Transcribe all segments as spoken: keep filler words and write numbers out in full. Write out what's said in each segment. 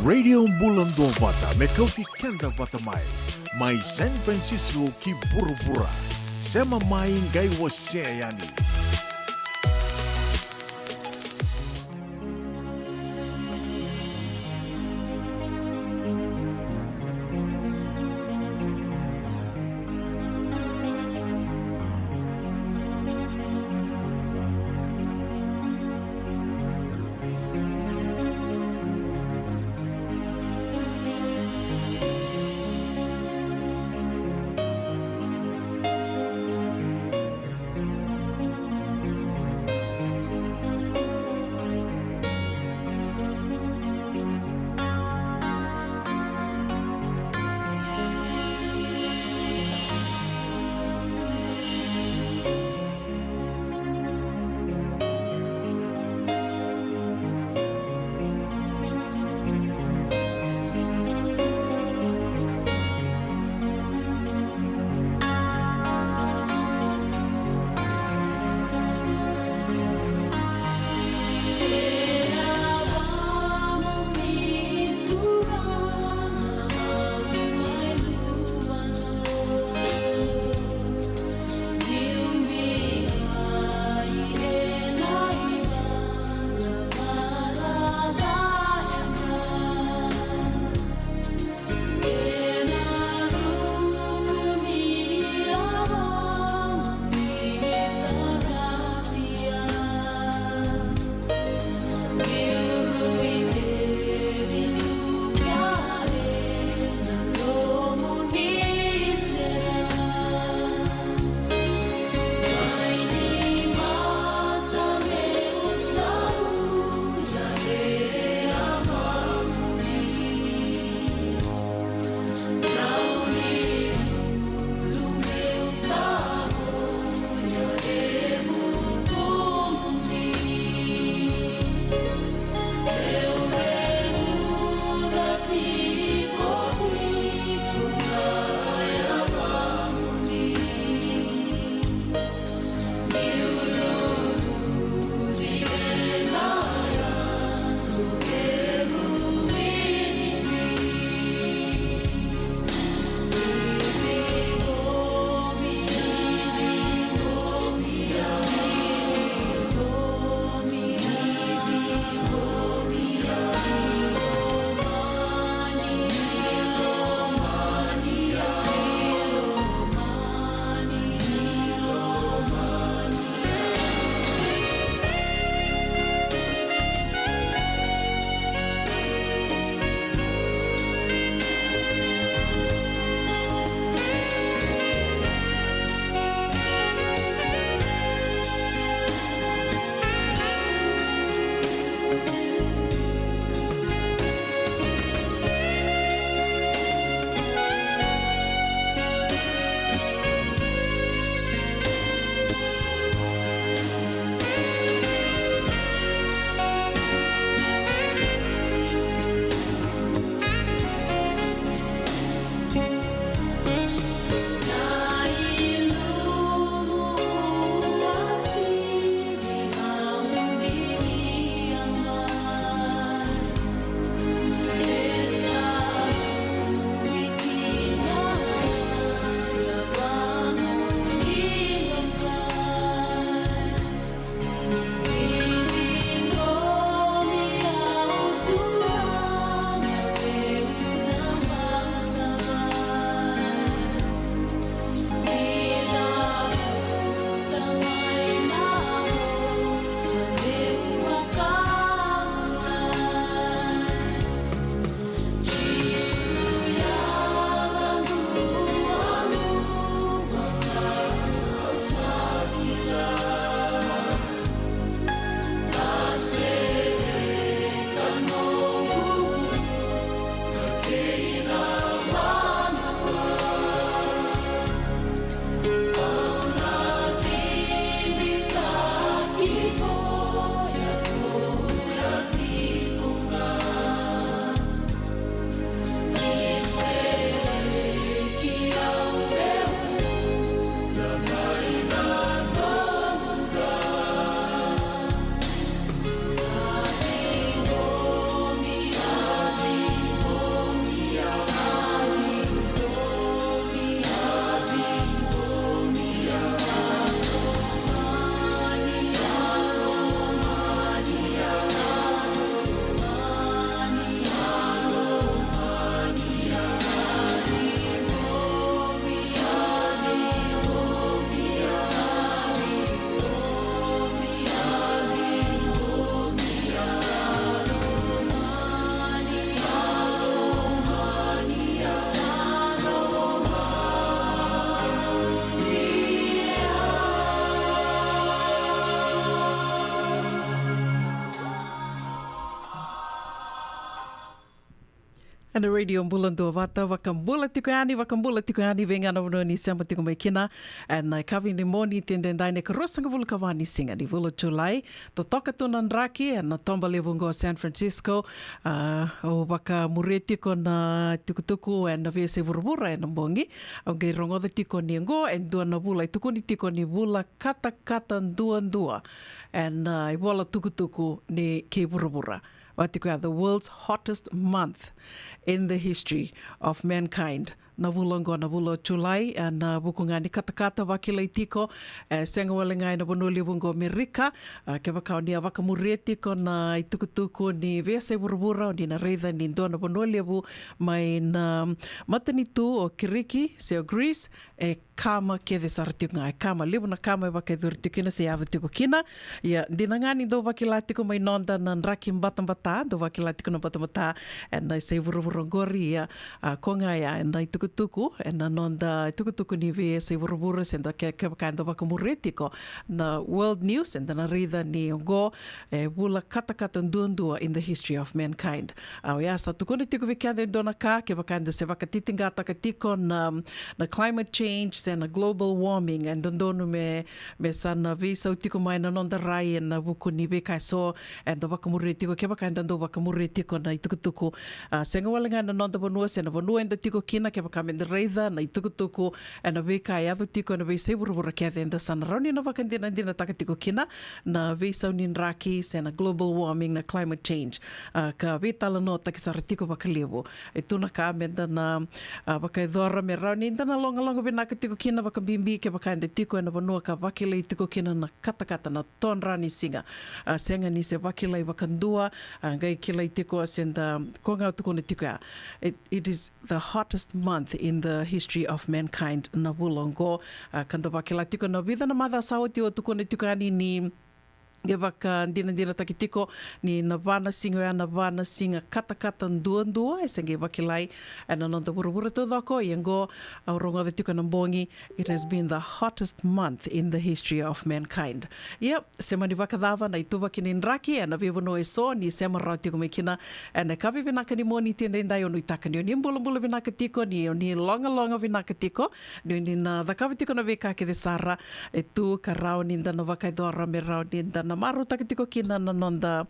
Radio Bula Duavata, me kauti keda vata mai. Mai San Francisco ki vuravura. Sema mai, qai wasea yani. Na Radio Bula Duavata, vakabula tiko yani, vakabula tiko yani, vei ga na vanua ni sema tiko mai kina. Ena yakavi ni Moniti edaidai, na ikaruasagavulu ka va ni siga ni vula Julai. Totoka tu na draki ena toba levu oqo San Francisco. A, au vakamuria tiko na tukutuku ena veiyasai vuravura ena bogi. Au qai rogoca tiko ni oqo e dua na vula, e tukuni tiko ni vula katakata duadua ena, a, ivola tukutuku ni kei vuravura. Vaka tiko ya, the world's hottest month in the history of mankind. Na vula oqo, na vula o Julai, ena vuku ga ni katakata vakilai tiko, e sega wale ga ena vanua levu oqo Amerika. A, kevaka o ni a vakamuria tiko na itukutuku ni veiyasai vuravura, o ni na raica ni dua na vanua levu mai na matanitu o Kiriki se o Greece, e kama kece sara tiko ga, e kama, levu na kama e vakayacori tiko kina se yaco tiko kina. Ia, dina ga ni dau vakila tiko mai noda na draki batabata, dau vakila tiko na batabata ena yasai vuravura oqori. Ia, a, ko ga ya ena itukutuku, ena noda itukutuku ni veiyasai vuravura, se da ke, kevaka eda vakamuria tiko na world news, eda na raica ni oqo e vula katakata duadua in the history of mankind. A, oya sa tukuna tiko vei keda e dua na ka, kevaka eda se vakatitiqataka tiko na, na climate change se na global warming, e dodonu me, me sa na veisau tiko mai na noda rai ena vuku ni veika eso eda vakamuria tiko, kevaka eda dau vakamuria tiko na itukutuku. A, sega wale ga na noda vanua se na vanua eda tiko kina, kevaka meda raica na itukutuku ena veika e yaco tiko ena veiyasai vuravura kece, eda sa na rawa ni na vakadinadinataka tiko kina na veisau ni draki se na global warming, na climate change. A, ka veitalanoataki sara tiko vakalevu. E tu na ka meda na, a, vakayacora me rawa ni da na logaloga vinaka tiko kina vakabibi kevaka eda tiko ena vanua ka vakilai tiko kina na katakata, na todra ni siga. A, sega ni se vakilai vakadua, a, qai kilai tiko se da, ko ga au tukuna tiko ya. It, it is the hottest month in the history of mankind na vula oqo. A, ka da vakila tiko na vica na macawa sa oti, au tukuna tiko yani ni, e vakadinadinataki tiko ni na va na siga oya na va na siga katakata duadua e se qai vakilai ena noda vuravura taucoko. Ia oqo au rogoca tiko ena bogi, it has been the hottest month in the history of mankind. Ia, se mani vakacava na ituvaki ni draki ena veivanua eso ni sema rawa tiko mai kina ena yakavi vinaka ni Moniti edaidai, au nuitaka ni o ni bulabula vinaka tiko, ni o ni logaloga vinaka tiko, ni o ni na cakava tiko na veika kece sara e tu ka rawa ni da na vakayacora me rawa ni da na marautaka tiko kina na noda,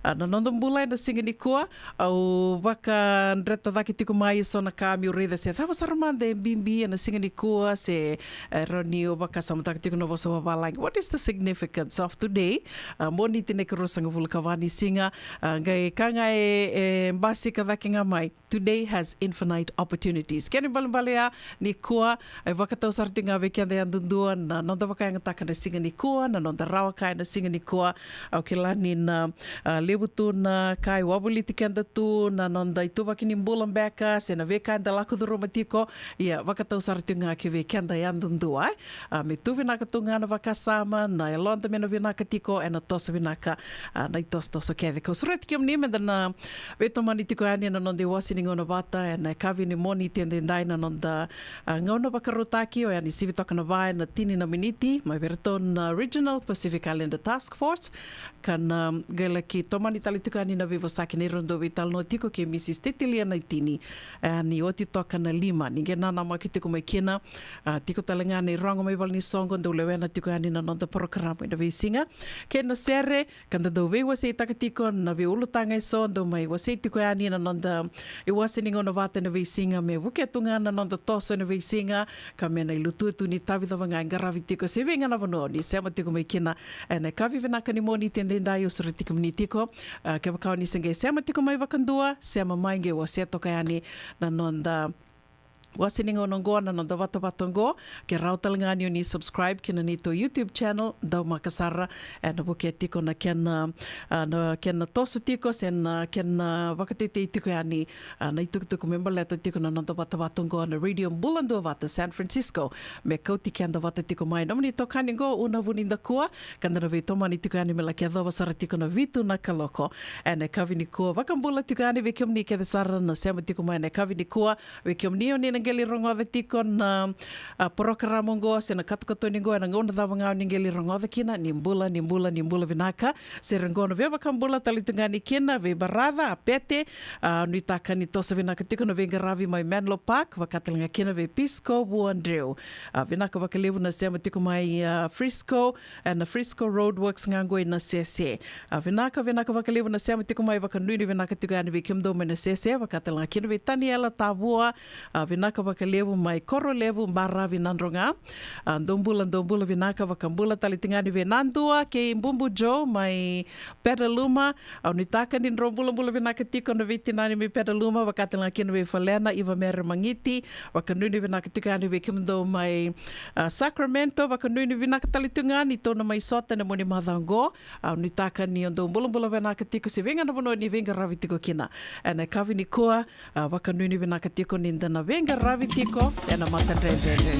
a, na noda bula ena siga nikua. Au vakadreta cake tiko mai eso na ka meu raica se cava sara mada e bibi ena siga nikua, se, e, rawa niu vakasamataka tiko na vosa vavalagi. What is the significance of today? A, Moniti na ikaruasagavulu ka va ni siga. A, qai ka ga e, e basika cake ga mai. Today has infinite opportunities. Kena ibalebale ya nikua, e vakatau sara tiko ga vei keda yadudua na noda vakayagataka na siga nikua, na noda rawa kaya na siga nikua. Au kila ni na, a, levu tu na ka e wavoliti keda tu, na noda ituvaki ni bula beka se na veika eda lako curuma tiko. Ia, vakatau sara tiko ga ki vei keda yadudua, e. A, me tu vinaka tu ga na vakasama, na yaloda me na vinaka tiko, ena toso vinaka, a, na itosotoso kece. Kau sureti kemuni meda na veitomani tiko yani ena noda iwase ni gauna vata ena yakavi ni Moniti edaidai, na noda, a, gauna vakarautaki, oya ni sivi toka na va ena tini na miniti, mai vei iratou na Regional Pacific Islander Task Force, ka na qai laki tomani tale tiko yani na veivosaki nei Rodovei Talanoa tiko kei Mrs Tetilia Naitini. E, ni oti toka na lima, ni qai nanamaki tiko mai kina. A, tiko tale ga na irogo mai vale ni soqo, dau lewena tiko yani na noda porokaramu ena veisiga. Kei na sere, ka da dau veiwaseitaka tiko na veiulutaga eso, dau mai wasei tiko yani na noda iwase ni gauna vata ena veisiga, me vukea tu ga na noda toso ena veisiga, ka me na ilututu ni tavi cava ga e qaravi tiko se vei ga na vanua o ni sema tiko mai kina. Ena yakavi vinaka ni Moniti edaidai, au sureti kemuni tiko. A, kevaka o ni se qai sema tiko mai vakadua, sema mai qai wasea toka yani na noda wase ni gauna oqo, na noda vatavata oqo. Ke rawa tale ga ni o ni subscribe ki na neitou YouTube channel, daumaka sara, ena vukea tiko na kena, a, na kena toso tiko se na kena vakatetei tiko yani, a, na itukutuku me baleta tiko na noda vatavata oqo na Radio Bula Duavata San Francisco. Me kauti keda vata tiko mai nomuni itokani oqo, Una Vunidakua, ka da na veitomani tiko yani me laki yacova sara tiko na vitu na kaloko ena yakavi nikua. Vakabula tiko yani vei kemuni kece sara na sema tiko mai ena yakavi nikua. Vei kemuni o ni na qai lai rogoca tiko na, a, porokaramu oqo se na katokatoni oqo ena gauna cava ga o ni qai lai rogoca kina, ni bula, ni bula, ni bula vinaka. Sere oqo na veivakabula tale tu ga ni kina vei Baraca, a Pete, a, nuitaka ni toso vinaka tiko na veiqaravi mai Menlo Park, vaka tale ga kina vei Pisco Vuadreu. A, vinaka vakalevu na sema tiko mai, a, Frisco, ena Frisco Roadworks ga oqo i Nasese. A, vinaka, vinaka vakalevu na sema tiko mai, vakanuinui vinaka tiko yani vei kemudou mai Nasese, vaka tale ga kina vei Taniela Tavua. A, vinaka vakalevu mai Korolevu, Baravi, Nadroga. A, dou bula, dou bula vinaka, vakabula tale tiko yani vei Nadua kei Bubu Joe mai Pedaluma. Au nuitaka ni drau bulabula vinaka tiko na veitinani mai Pedaluma, vaka tale ga kina vei Falena, Iva Mere Magiti, vakanuinui vinaka tiko yani vei kemudou mai, a, Sacramento, vakanuinui vinaka tale tu ga ni tou na mai sota ena mua ni macawa oqo. Au nuitaka ni o dou bulabula vinaka tiko se vei ga na vanua ni veiqaravi tiko kina. Ena yakavi nikua, a, vakanuinui vinaka tiko ni da na veiqaravi tiko ena matadredredre.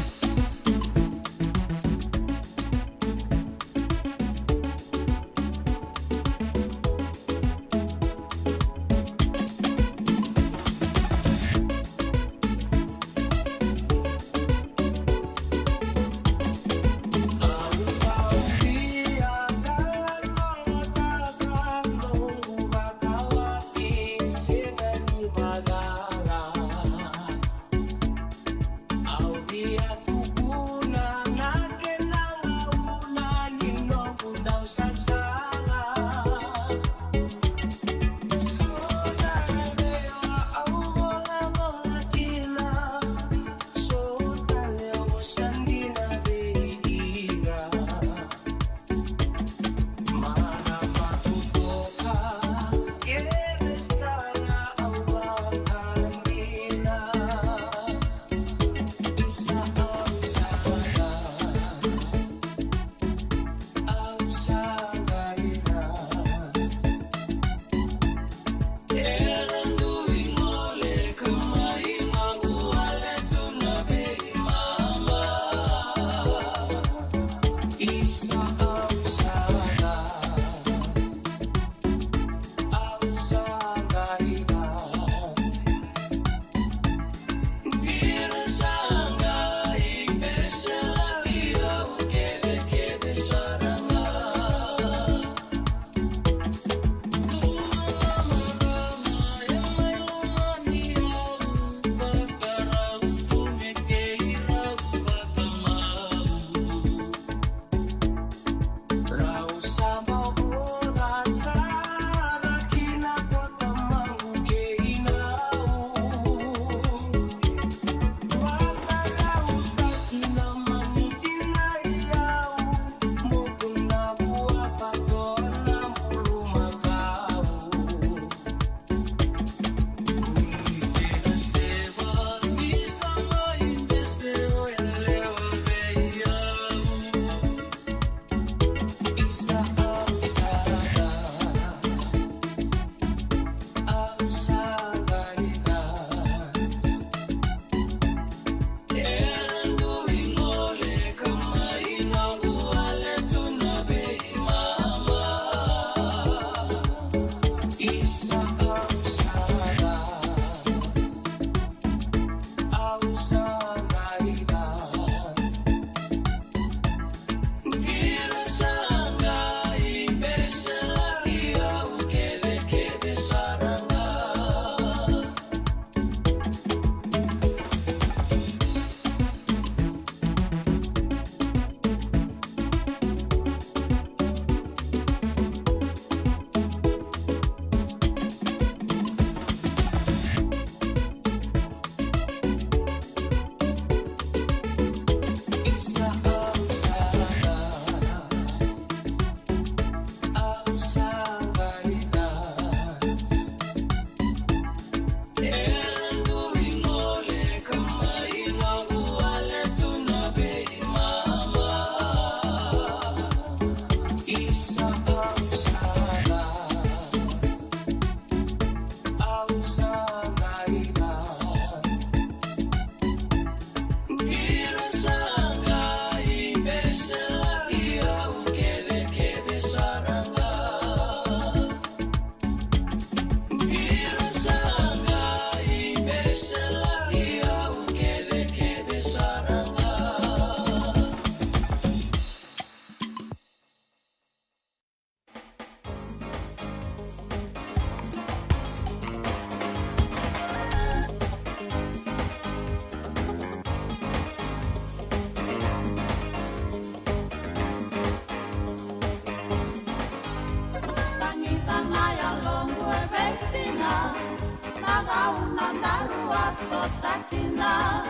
Sota kina,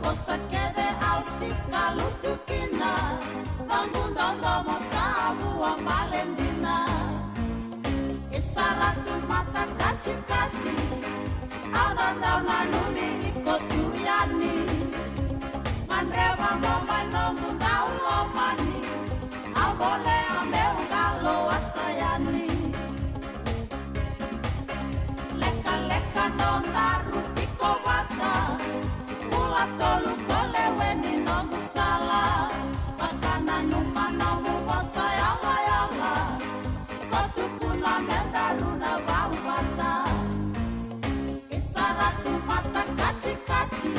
vosa kece au sika lutu kina, noqu dodomo sa vua bale dina. E sara tu mata kacikaci, au na dau nanumi iko tu yani. Gadreva mo mai noqu dau lomani, au bolea meu qalo a sa yani. Lekaleka nodaru tiko vata, bula tolu ko lewe ni noqu sala. Vakananuma nomu vosa yalayala, ko tukuna me daru na vau vata. E sara tu mata kacikaci,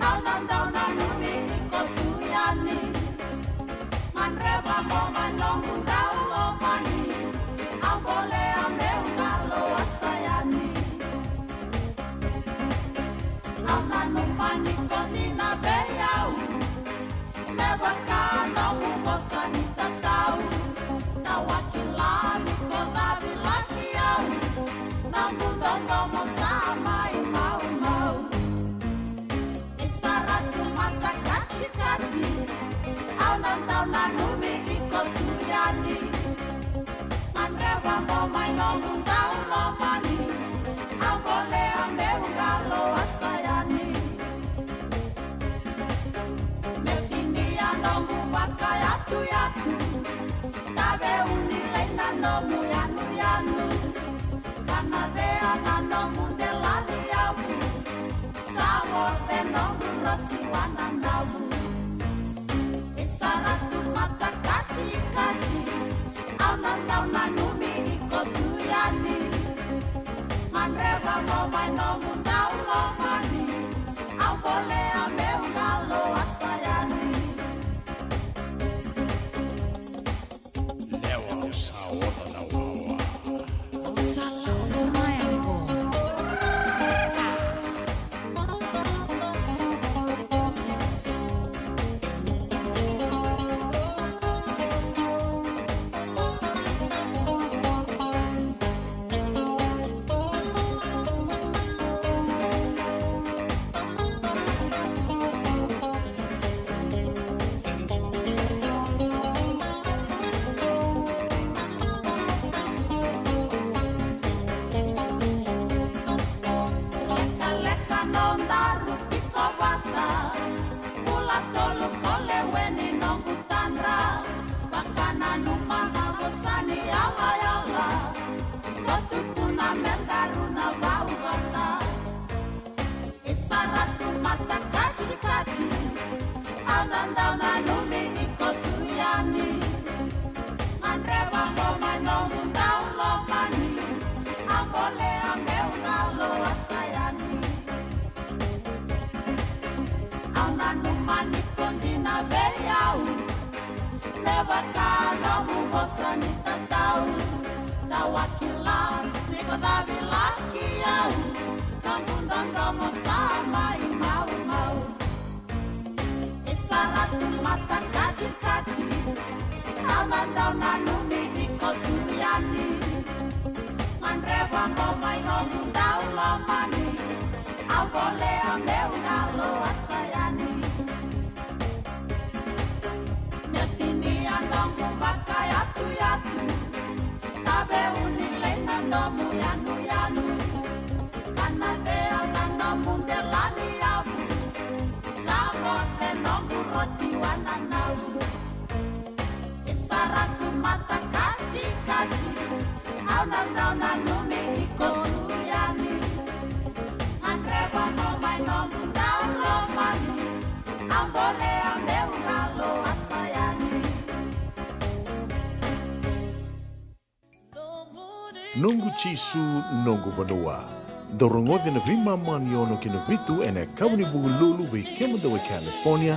au na dau nanumi iko tu yani. Gadreva mo mai noqu dau lomani, au bolea meu qalo a sa yani. Au nanuma ni ko dina vei au, me vaka nomu vosa ni tatau. Tawakila ni ko cavilaki au, noqu dodomo sa mai maumau. E sara tu mata kacikaci, au na dau nanumi iko tu yani. Gadreva mo mai noqu dau lomani, au bolea meu qalo a sa yani. Meu tinia noqu vakayatuyatu, taveu ni lei na nomu yanuyanu. Kana cea na nomu dela ni yavu, sa vote noqu rosi wananavu. E sara tu mata kacikaci, au na dau nanumi iko tu yani. Gadreva mo mai nomu dau lomani, au bolea meu qalo a sa yani. Lewa au sa oca na wawa. Au sa lako sara yani qo. Lekaleka nodaru tiko vata, bula tolu ko lewe ni noqu tadra. Vakananuma na vosa ni yalayala, ko tukuna me daru na vau vata. E sara tu mata kacikaci, au na dau nanumi iko tu yani. Gadreva mo mai nomu dau lomani, au bolea meu qalo a sa yani. Au nanuma ni ko dina vei au, me vaka nomu vosa ni tatau. Tawakila ni ko cavilaki au, noqu dodomo sa mai maumau. E sara tu mata kacikaci, au na dau nanumi iko tu yani. Gadreva mo mai noqu dau lomani, au bolea meu qalo a sa yani. Meu tinia noqu vakayatuyatu, taveu ni lei na nomu yanuyanu. Kana cea na nomu dela ni yavu, sa vote noqu roti wananavu. E sara tu mata kacikaci, au na dau nanumi iko tu yani. Gadreva mo mai nomu dau lomani, au bolea meu qalo a sa yani. Noqu Jisu, noqu vanua. Dou rogoca na veimama ni ono ki na vitu ena yakavi ni Vukelulu vei kemudou e California,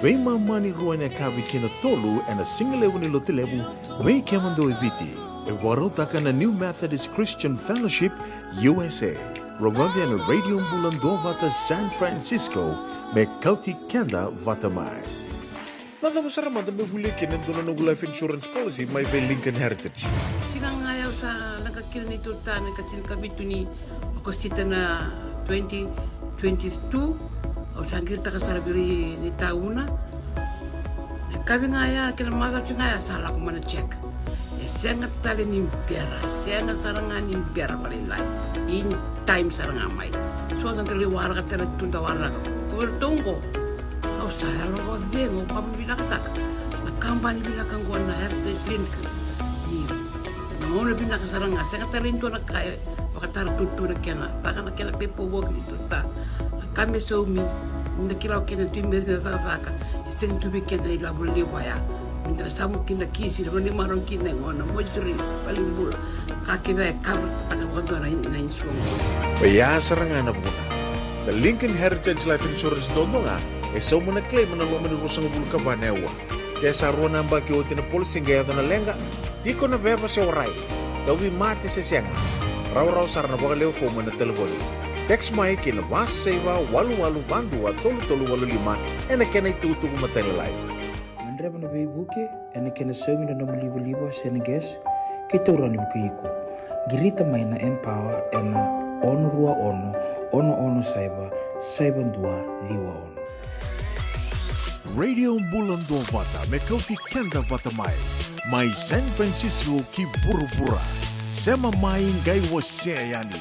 veimama ni rua ena yakavi ki na tolu ena sigalevu ni Lotulevu vei kemudou e Viti. E vakarautaka na New Methodist Christian Fellowship U S A. Rogoca ena Radio Bula Duavata San Francisco me kauti keda vata mai. Na cava sara mada meu volia kina e dua na noqu life insurance policy mai vei Lincoln Heritage? Siga ga ya au sa leqa kina neitou ritaya na ika tinikavitu ni Okosita na twenty twenty-two, au sa qiritaka sara vei ira ni tauna. Na kavi ga ya, kena macawa ga ya sa lako mai na check. E sega tale ni bera, sega sara ga ni bera vakalailai. In time sara ga mai. So da lai waraka tale tu da waraka. Ko vei ratou oqo, au sa yalo vakavega, au vakavinavinakataka na kabani vinaka oqo na Heritage Link. Ni na gauna vinaka sara ga, sega tale ni dua na ka e vakatara tutu na kena, vaka na kena paperwork ni tuta. A ka me saumi, ni da kila o kena tu me na cakacaka, e sega tu vei kena ilavo levu ya. Ni da samu kina kisi, na vani maro kina e gona, moituri, vale ni bula. Ka kece e kava taka vakadua na, na insurance. Oya sara ga na vuna. Na Lincoln Heritage Life Insurance duadua ga e sauma na claim ena loma ni ruasagavulu ka va na aua. Ke sa rua na yabaki oti na policy qai yaco na leqa, tiko na veva se warai, tauvimate se sega, rawarawa sara na vakalewe fomu ena talevoni. Text mai ki na va saiva walu walu va dua tolu tolu walu lima ena kena itukutuku matailalai. Gadreva na veivuke ena kena saumi na nomu livaliva se na gas, keitou rawa ni vukei iko. Qirita mai na Empower ena ono rua ono, ono ono saiva, saiva dua ciwa ono. Radio Bula Duavata, me kauti keda vata mai. Mai San Francisco ki vuravura. Sema mai qai wasea yani.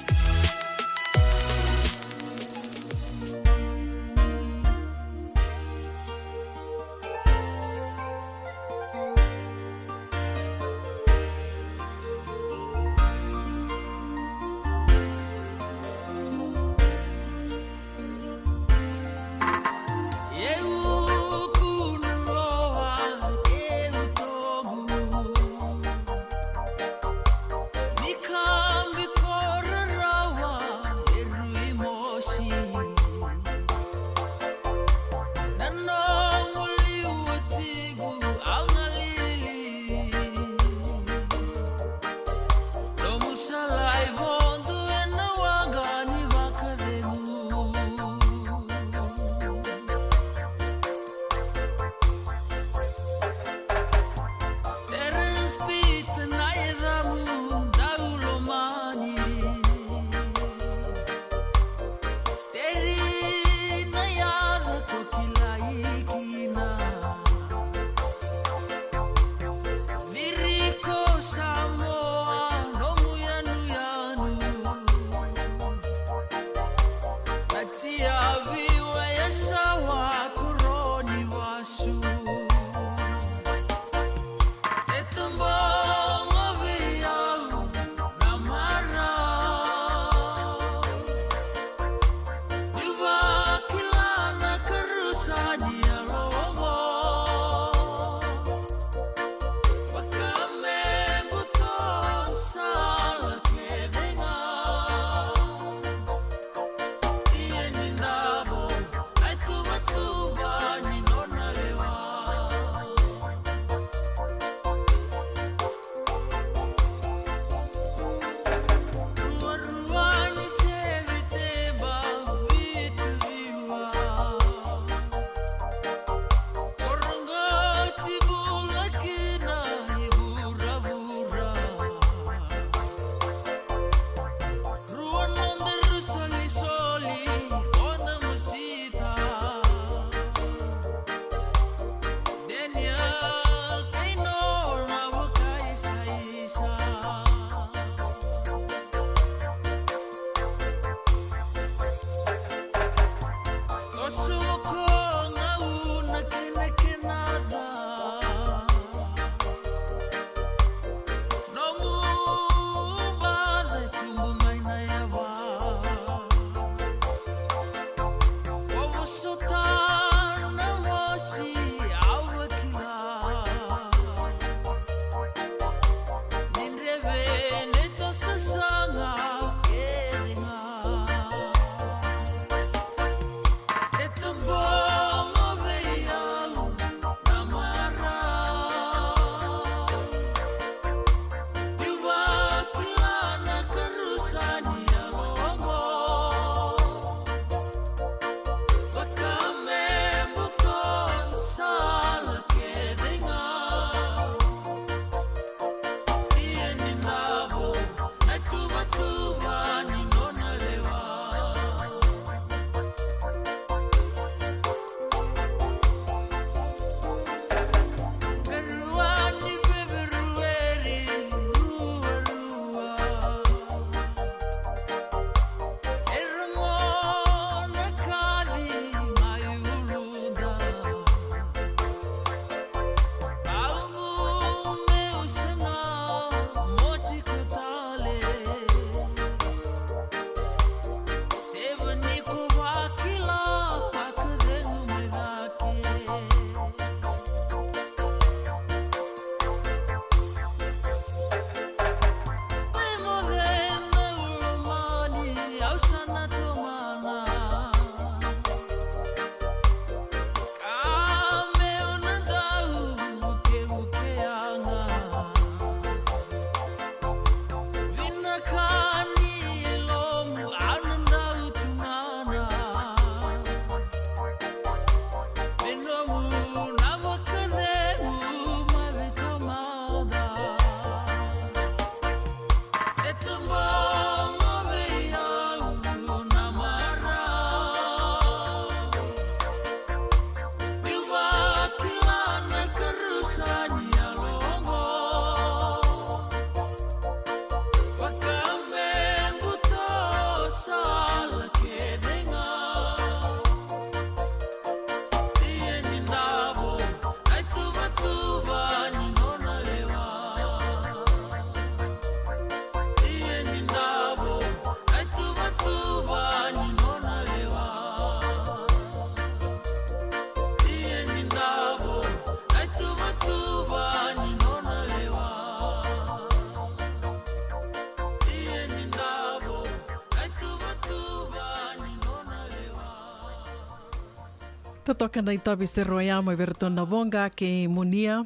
Totoka na itavi sere oya mai vei iratou na Voqa kei Munia.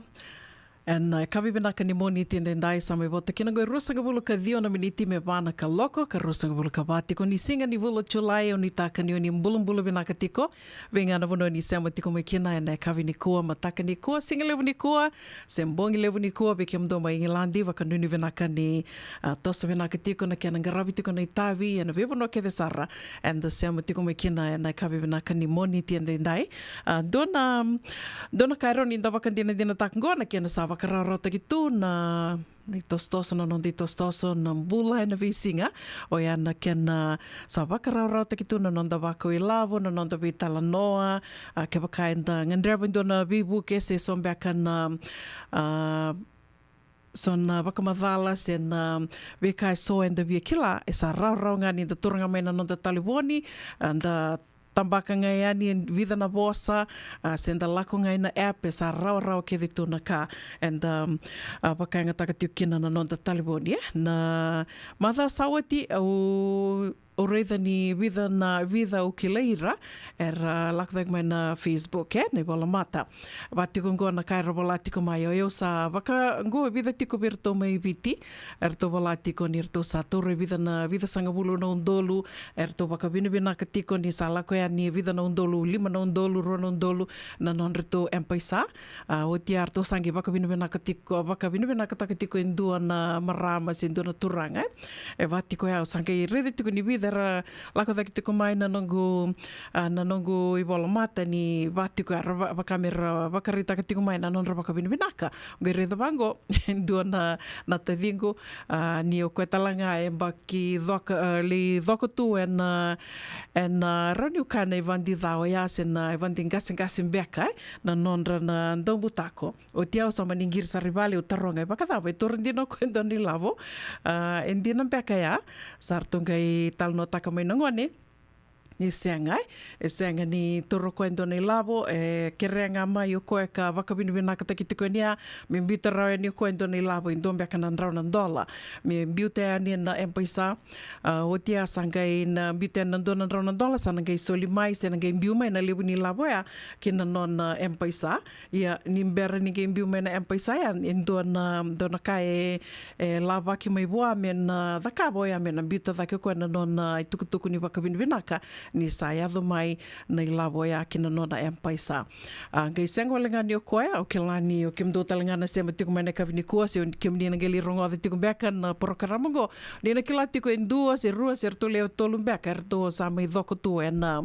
Ena, e, yakavi vinaka ni Moniti edaidai, sa mai vota kina qo e ruasagavulu ka ciwa na miniti me va na kaloko, ka ruasagavulu ka va tiko ni siga ni vula o Julai. Au nuitaka ni o ni bulabula vinaka tiko vei ga na vanua ni sema tiko mai kina ena yakavi nikua, mataka nikua, siga levu nikua, se bogi levu nikua vei kemudou mai Igiladi. Vakanuinui vinaka ni, a, toso vinaka tiko na kena qaravi tiko na itavi ena veivanua kece sara eda sema tiko mai kina ena yakavi vinaka ni Moniti edaidai. A, dua na, dua na ka e rawa ni da vakadinadinataka qo na kena sa vakarawarawataki tu na, na itosotoso, na noda itosotoso na bula ena veisiga. Oya na kena sa vakarawarawataki tu na noda vakau ilavo, na noda veitalanoa. A, kevaka eda gadreva e dua na veivuke se so beka na, a, so na vakamacala se na veika e so eda via kila, e sa rawarawa ga ni da turaga mai na noda talevoni, a, da tabaka ga yani e vica na vosa, a, se da lako ga ina app, e sa rawarawa kece tu na ka eda, a, vakayagataka tiko kina na noda talevoni, e. Na macawa sa oti, au au raica ni vica na, vica au kilai ira era lako cake mai na Facebook, e, na ivolamata. Va tiko qo na ka era vola tiko mai, o yau sa vaka qo e vica tiko vei iratou mai Viti, eratou vola tiko ni ratou sa taura e vica na, vica sagavulu na udolu, eratou vakavinavinaka tiko ni sa lako yani e vica na udolu, lima na udolu, rua na udolu na nodratou M-PAiSA. A, oti ya ratou sa qai vakavinavinaka tiko, vakavinavinakataka tiko e dua na marama se dua na turaga, e. E va tiko ya, au sa qai raica tiko ni vica era lako cake tiko mai na noqu, a, na noqu ivolamata ni va tiko ya ra va-, vaka me ra vakaraitaka tiko mai na nodra vakavinavinaka. Qai raica vaqo, dua na, na taciqu, a, ni o koya tale ga e baki coka, a, lai coka tu ena, ena, rawa niu kaya na ivadi ca oya se na ivadi qaseqase beka, e, na nodra na daubutako. Oti au sa mani qiri sara i vale, au taroga e vakacava, e taura dina o koya e dua na ilavo. A, e dina beka ya? Sa ratou qai talanoataka mai na gone ni sega, e, e sega ni taura o koya e dua na ilavo, e kerea ga mai o koya ka vakavinavinakataki tiko yani ya, me biuta rawa yani o koya e dua na ilavo e dua beka na drau na dola, me biuta yani ena M-PAiSA. A, oti ya sa qai na biuta yani na dua na drau na dola, sa na qai soli mai se na qai biu mai na levu ni ilavo ya ki na nona M-PAiSA. Ia, ni bera ni qai biu mai na M-PAiSA ya, e dua na, dua na ka e, e lavaki mai vua me na cakava oya, me na biuta cake o koya na nona itukutuku ni vakavinavinaka ni sa yaco mai na ilavo oya ki na nona M-PAiSA. A, qai sega wale ga ni o koya, au kila ni o kemudou tale ga na sema tiko mai na yakavi nikua, se o kemuni na qai lai rogoca tiko beka na porokaramu oqo, ni na kila tiko e dua se rua se ratou lewe tolu beka eratou sa mai coka tu ena,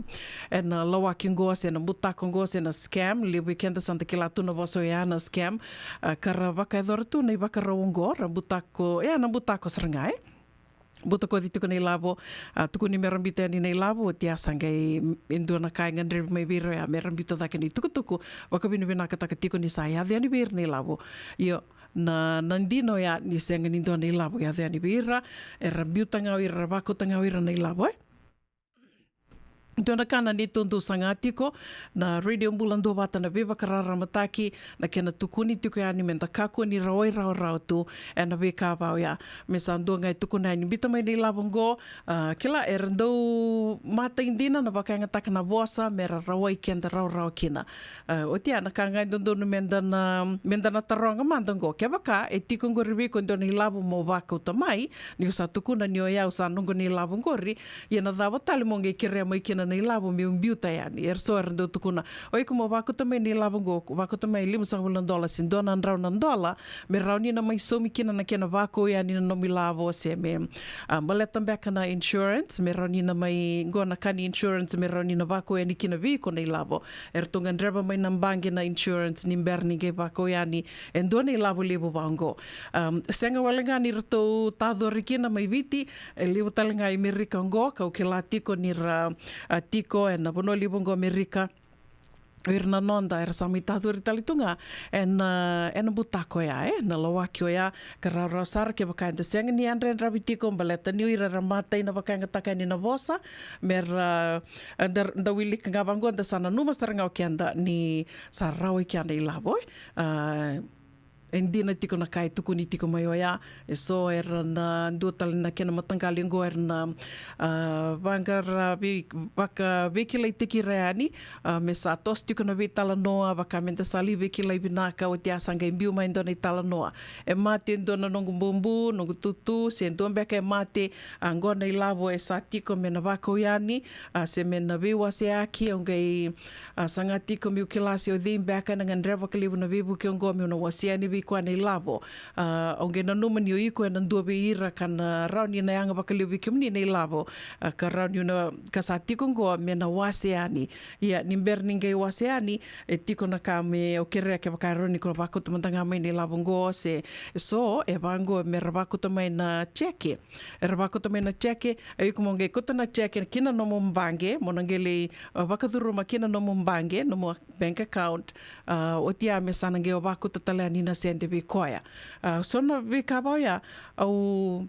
ena lawaki oqo se na butako oqo se na scam. Levu vei keda sa da kila tu na vosa oya na scam. A, ka ra vakayacora tu na ivakarau oqo, ra butako, ya na butako sara ga, e. Butakoci tiko na ilavo, a, tukuni me ra biuta yani na ilavo, oti ya sa qai e dua na ka e gadrevi mai vei ira oya me ra biuta cake na itukutuku vakavinavinakataka tiko ni sa yaco yani vei ira na ilavo. Io, na, na dina oya ni sega ni dua na ilavo yaco yani vei ira, era biuta ga o ira, ra vakauta ga o ira na ilavo, e. Dua na ka na neitou dau saga tiko na Radio Bula Duavata, na veivakararamataki, na kena tukuni tiko yani me da kakua ni rawai rawarawa tu ena veika va oya. Me sa dua ga e tukuna yani, biuta mai na ilavo oqo, a, kila era dau matai dina na vakayagataka na vosa me ra rawai keda rawarawa kina. A, oti ya na ka ga e dodonu me da na, me da na taroga mada oqo, kevaka e tiko oqori vei iko e dua na ilavo mo vakauta mai, ni o sa tukuna ni o yau sa noqu na ilavo oqori, ia na cava tale mo qai kerea mai kina na ilavo meu biuta yani? Era so era dau tukuna, o iko mo vakauta mai na ilavo oqo, vakauta mai limasagavulu na dola se dua na drau na dola, me rawa ni na mai saumi kina na kena vakau yani na nomu ilavo, se me, a, baleta beka na insurance, me rawa ni na mai, qo na ka ni insurance, me rawa ni na vakau yani kina vei iko na ilavo. Eratou gadreva mai na baqe na insurance ni bera ni qai vakau yani e dua na ilavo levu vaqo. Am, sega wale ga ni ratou tacori kina mai Viti, e levu tale ga i Merika oqo, kau kila tiko ni ra, a, tiko ena vanua levu oqo Merika. O ira na noda era sa mai tacori tale tu ga ena, ena butako oya, e, na lawaki oya. Ka rawarawa sara kevaka eda sega ni yadrayadravi tiko baleta ni o ira era matai na vakayagataka yani na vosa, me ra, e, da, da wilika ga vaqo, da sa nanuma sara ga o keda ni sa rawa i kea na ilavo, e. A, E dina tiko na ka e tukuni tiko mai oya. E so era na dua tale na kena mataqali oqo era na, a, vaqara vei, vakaveikilaitaki ira yani, a, me sa toso tiko na veitalanoa, vaka me da sa lai veikilai vinaka, oti a sa qai biu mai e dua na italanoa. E mate e dua na noqu bubu, noqu tutu, se dua beka e mate, a, oqo na ilavo e sa tiko me na vakau yani, a, se me na veiwaseaki, au qai, a, saga tiko meu kila se o cei beka ena gadreva vakalevu na veivuke oqo meu na wasea yani vei koya na ilavo. A, au qai nanuma ni o iko ena dua vei ira ka na rawa ni na yaga vakalevu vei kemuni na ilavo, a, ka rawa ni na, ka sa tiko oqo me na wasea yani. Ia, ni bera ni qai wasea yani, e tiko na ka me o kerea kevaka e rawa ni ko vakauta mada ga mai na ilavo oqo, se so e vaqo me ra vakauta mai na jeke. Era vakauta mai na jeke, e iko mo qai kauta na jeke ki na nomu baqe, mo na qai lai, a, vakacuruma ki na nomu baqe, nomu bank account, a, oti a me sa na qai o vakauta tale yani na sede vei koya. A, so na veika vaya, au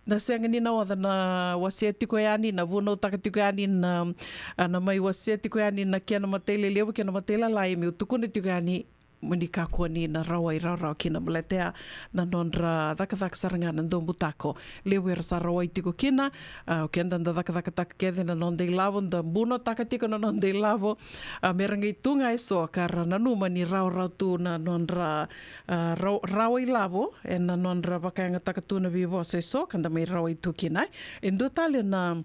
na sega ni na oca na wasea tiko yani, na vunautaka tiko yani, na, a, na mai wasea tiko yani na kena matailelevu, kena matailalai, meu tukuna tiko yani, mo ni kakua ni na rawai rawarawa kina baleta ya na nodra cakacaka sara ga na daubutako. Levu era sa rawai tiko kina, a, o keda da cakacakataka kece na noda ilavo, da bunotaka tiko na noda ilavo, a, me ra qai tu ga e so ka ra nanuma ni rawarawa tu na nodra, a, raw-, rawa ilavo, ena nodra vakayagataka tu na veivosa e so ka da mai rawai tu kina. E dua tale na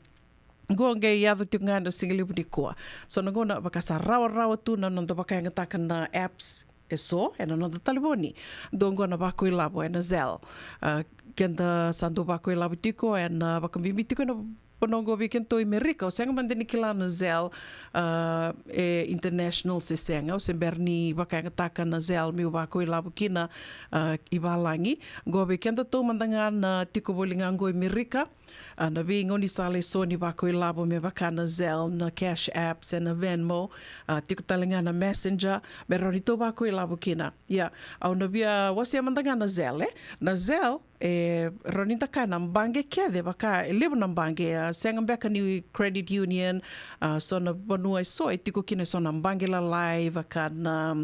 Qo qai yaco tiko ga ena siga levu nikua. So na gauna vaka sa rawarawa tu na noda vakayagataka na apps e so ena noda talevoni. Dua qo na vakailavo ena Zelle. A, keda sa dau vakailavo tiko ena vakabibi tiko ena vanua qo vei kedatou i Merika. Au sega mada ni kila na Zelle, a, e international se sega. Au se bera ni vakayagataka na Zelle meu vakailavo kina, a, i valagi. Qo vei kedatou mada ga na tiko voli ga qo i Merika. A, na veigaunisala e so ni vakailavo me vaka na Zelle, na Cash App, se na Venmo, a, tiko tale ga na Messenger, me rawa ni tou vakailavo kina. Ia, au na via wasea mada ga na Zelle, e? Na Zelle, e rawa ni da kaya na baqe kece, vaka, e levu na baqe, a, sega beka ni credit union, a, so na vanua e so, e tiko kina e so na baqe lalai, vaka na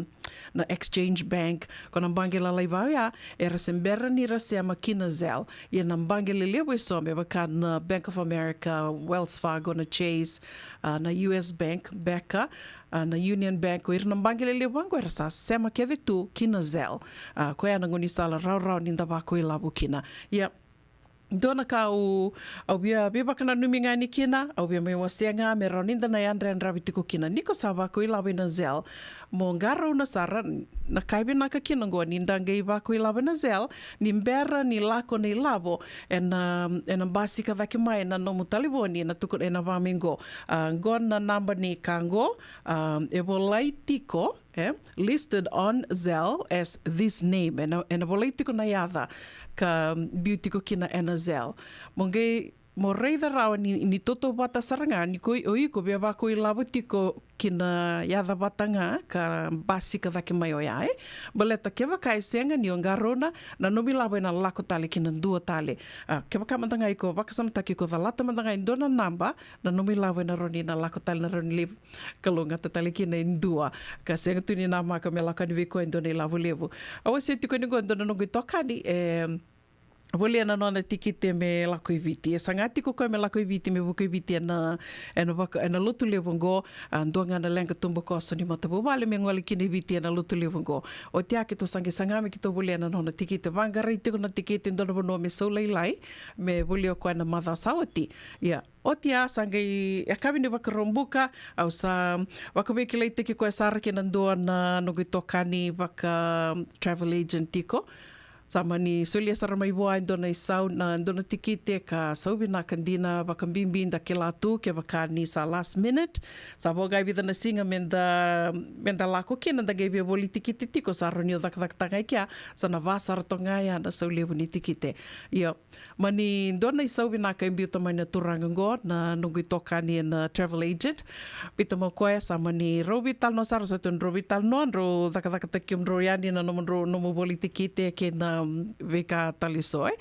na Exchange Bank, ko na baqe lalai vaya, era se bera ni ra sema ki na Zelle. Ia na baqe lelevu e so me vaka na Bank of America, Wells Fargo, na Chase, a, na U S Bank, beka, a, na Union Bank, ko ira na baqe lelevu vaqo era sa sema kece tu ki na Zelle. A, koya na gaunisala rawarawa ni da vakailavo kina. Ia, dua na ka au, au via veivakananumi ga ni kina, au via mai wasea ga me rawa ni da na yadrayadravi tiko kina. Ni ko sa vakailavo ina Zelle, mo qarauna sara, na ka e vinaka kina qo ni da qai vakailavo ina Zelle, ni bera ni lako na ilavo, ena, ena basika cake mai na nomu talevoni, na tuku, ena vaka mai qo. A, qo na naba ni ka qo, a, e volai tiko, e, listed on Zelle as this name. Ena, ena volai tiko na yaca ka biu tiko kina ena Zelle. Mo qai, mo raica rawa ni, ni tautauvata sara ga, ni ko, o iko via vakailavo tiko ki na yaca vata ga ka basika cake mai oya, e. Baleta kevaka e sega ni o qarauna, na nomu ilavo ena lako tale ki na dua tale. A, kevaka mada ga iko vakasamataki, iko calata mada ga e dua na naba, na nomu ilavo ena rawa ni na lako tale, na rawa ni levu kalougata tale kina e dua. Ka sega tu ni namaka me lako yani vei koya e dua na ilavo levu. Au wasea tiko ni qo e dua na noqu itokani, e volia na nona tikite me lako i Viti. E saga tiko koya me lako i Viti, me vuka i Viti ena, ena vaka, ena lotu levu qo, a, dua ga na leqa tubukoso ni matavuvale me gole kina i Viti ena lotu levu qo. Oti ya keitou sa qai saga me keitou volia na nona tikite. Vaqarai tiko na tikite e dua na vanua me sau lailai, me volia o koya na macawa sa oti. Ia, oti ya sa qai yakavi ni Vakaraubuka, au sa vakaveikilaitaki koya sara kei na dua na noqu itokani vaka travel agent tiko. Sa mani solia sara mai vua e dua na isau, na dua na tikite ka sau vinaka dina, vakabibi da kila tu kevaka ni sa last minute. Sa vo ga e vica na siga me da, me da lako kina, da qai via voli tikite tiko, sa rawa ni o cakacakataka i kea, sa na va sara toka ga ya na sau levu ni tikite. Ia, mani dua na isau vinaka e biuta mai na turaga qo, na noqu itokani ena travel agent. Biuta mai o koya, sa mani rau veitalanoa sara, sa tu drau veitalanoa, drau cakacakataki kemudrau yani na nomudrau, nomu voli tikite kei na um, veika tale eso, e?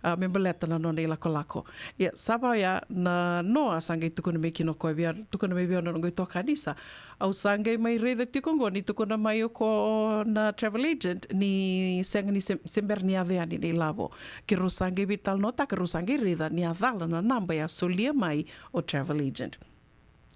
A, me baleta na nona ilakolako. Ia, sa vaka oya na noa sa qai tukuna mai kina o koya vei au, tukuna mai vei au na noqu itokani, Isa, au sa qai mai raica tiko oqo ni tukuna mai o koya na travel agent ni sega ni se, se bera ni yaco yani na ilavo. Keirau sa qai veitalanoataka, keirau sa qai raica ni a cala na naba e a solia mai o travel agent.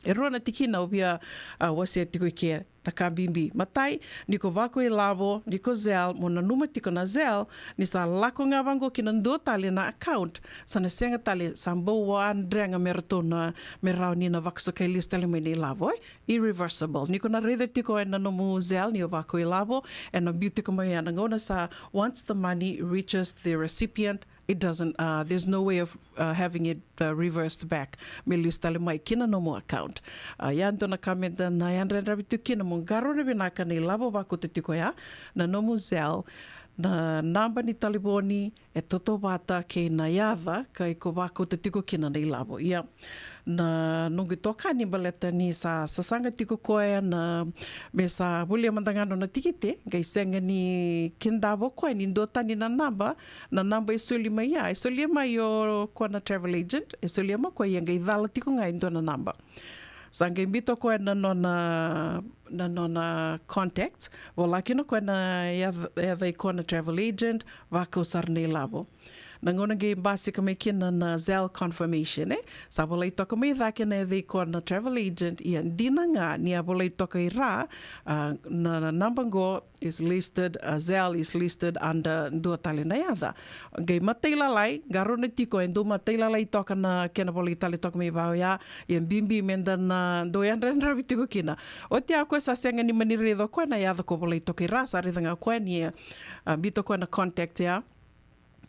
E rua na tikina au via, a, wasea tiko i ke na ka bibi. Matai, ni ko vakailavo, ni ko Zelle, mo nanuma tiko na Zelle ni sa lako ga vaqo ki na dua tale na account, sa na sega tale, sa bau wadrega me ratou na, me rawa ni na vakasokai lesu tale mai na ilavo, e? Irreversible. Ni ko na raica tiko ena nomu Zelle ni o vakailavo, ena biu tiko mai ya na gauna sa, once the money reaches the recipient, it doesn't, uh, there's no way of, uh, having it, uh, reversed back me lesu tale mai ki na nomu account. A, ia dua na ka meda na yadrayadravi tiko kina, mo qarauna vinaka na ilavo vakauta tiko ya, na nomu Zelle, na naba ni talevoni e tautauvata kei na yaca ka iko vakauta tiko kina na ilavo. Ia, na noqu itokani baleta ni sa sasaga tiko o koya na, me sa volia mada ga na nona tikite, qai sega ni kidava o koya ni duatani na naba, na naba e soli mai ya, e solia mai o koya na travel agent, e solia mai o koya, ia qai cala tiko ga e dua na naba. Sa qai biuta o koya na nona, na nona contact, vola kina o koya na yaca, yaca i koya na travel agent, vakau sara na ilavo. Na gauna qai basika mai kina na Zelle confirmation, e? Sa volai toka mai cake na yaca i koya na travel agent, ia dina ga ni a volai toka i ra, a, na, na naba qo is listed, a, Zelle is listed under dua tale na yaca. Qai matailalai, qarauna tiko e dau matailalai toka na kena volai tale toka mai vaka oya, ia bibi meda na dau yadrayadravi tiko kina. Oti ya o koya sa sega ni mani raica o koya na yaca ko volai toka i ra, sa raica ga o koya ni, a, biuta o koya na contact ya,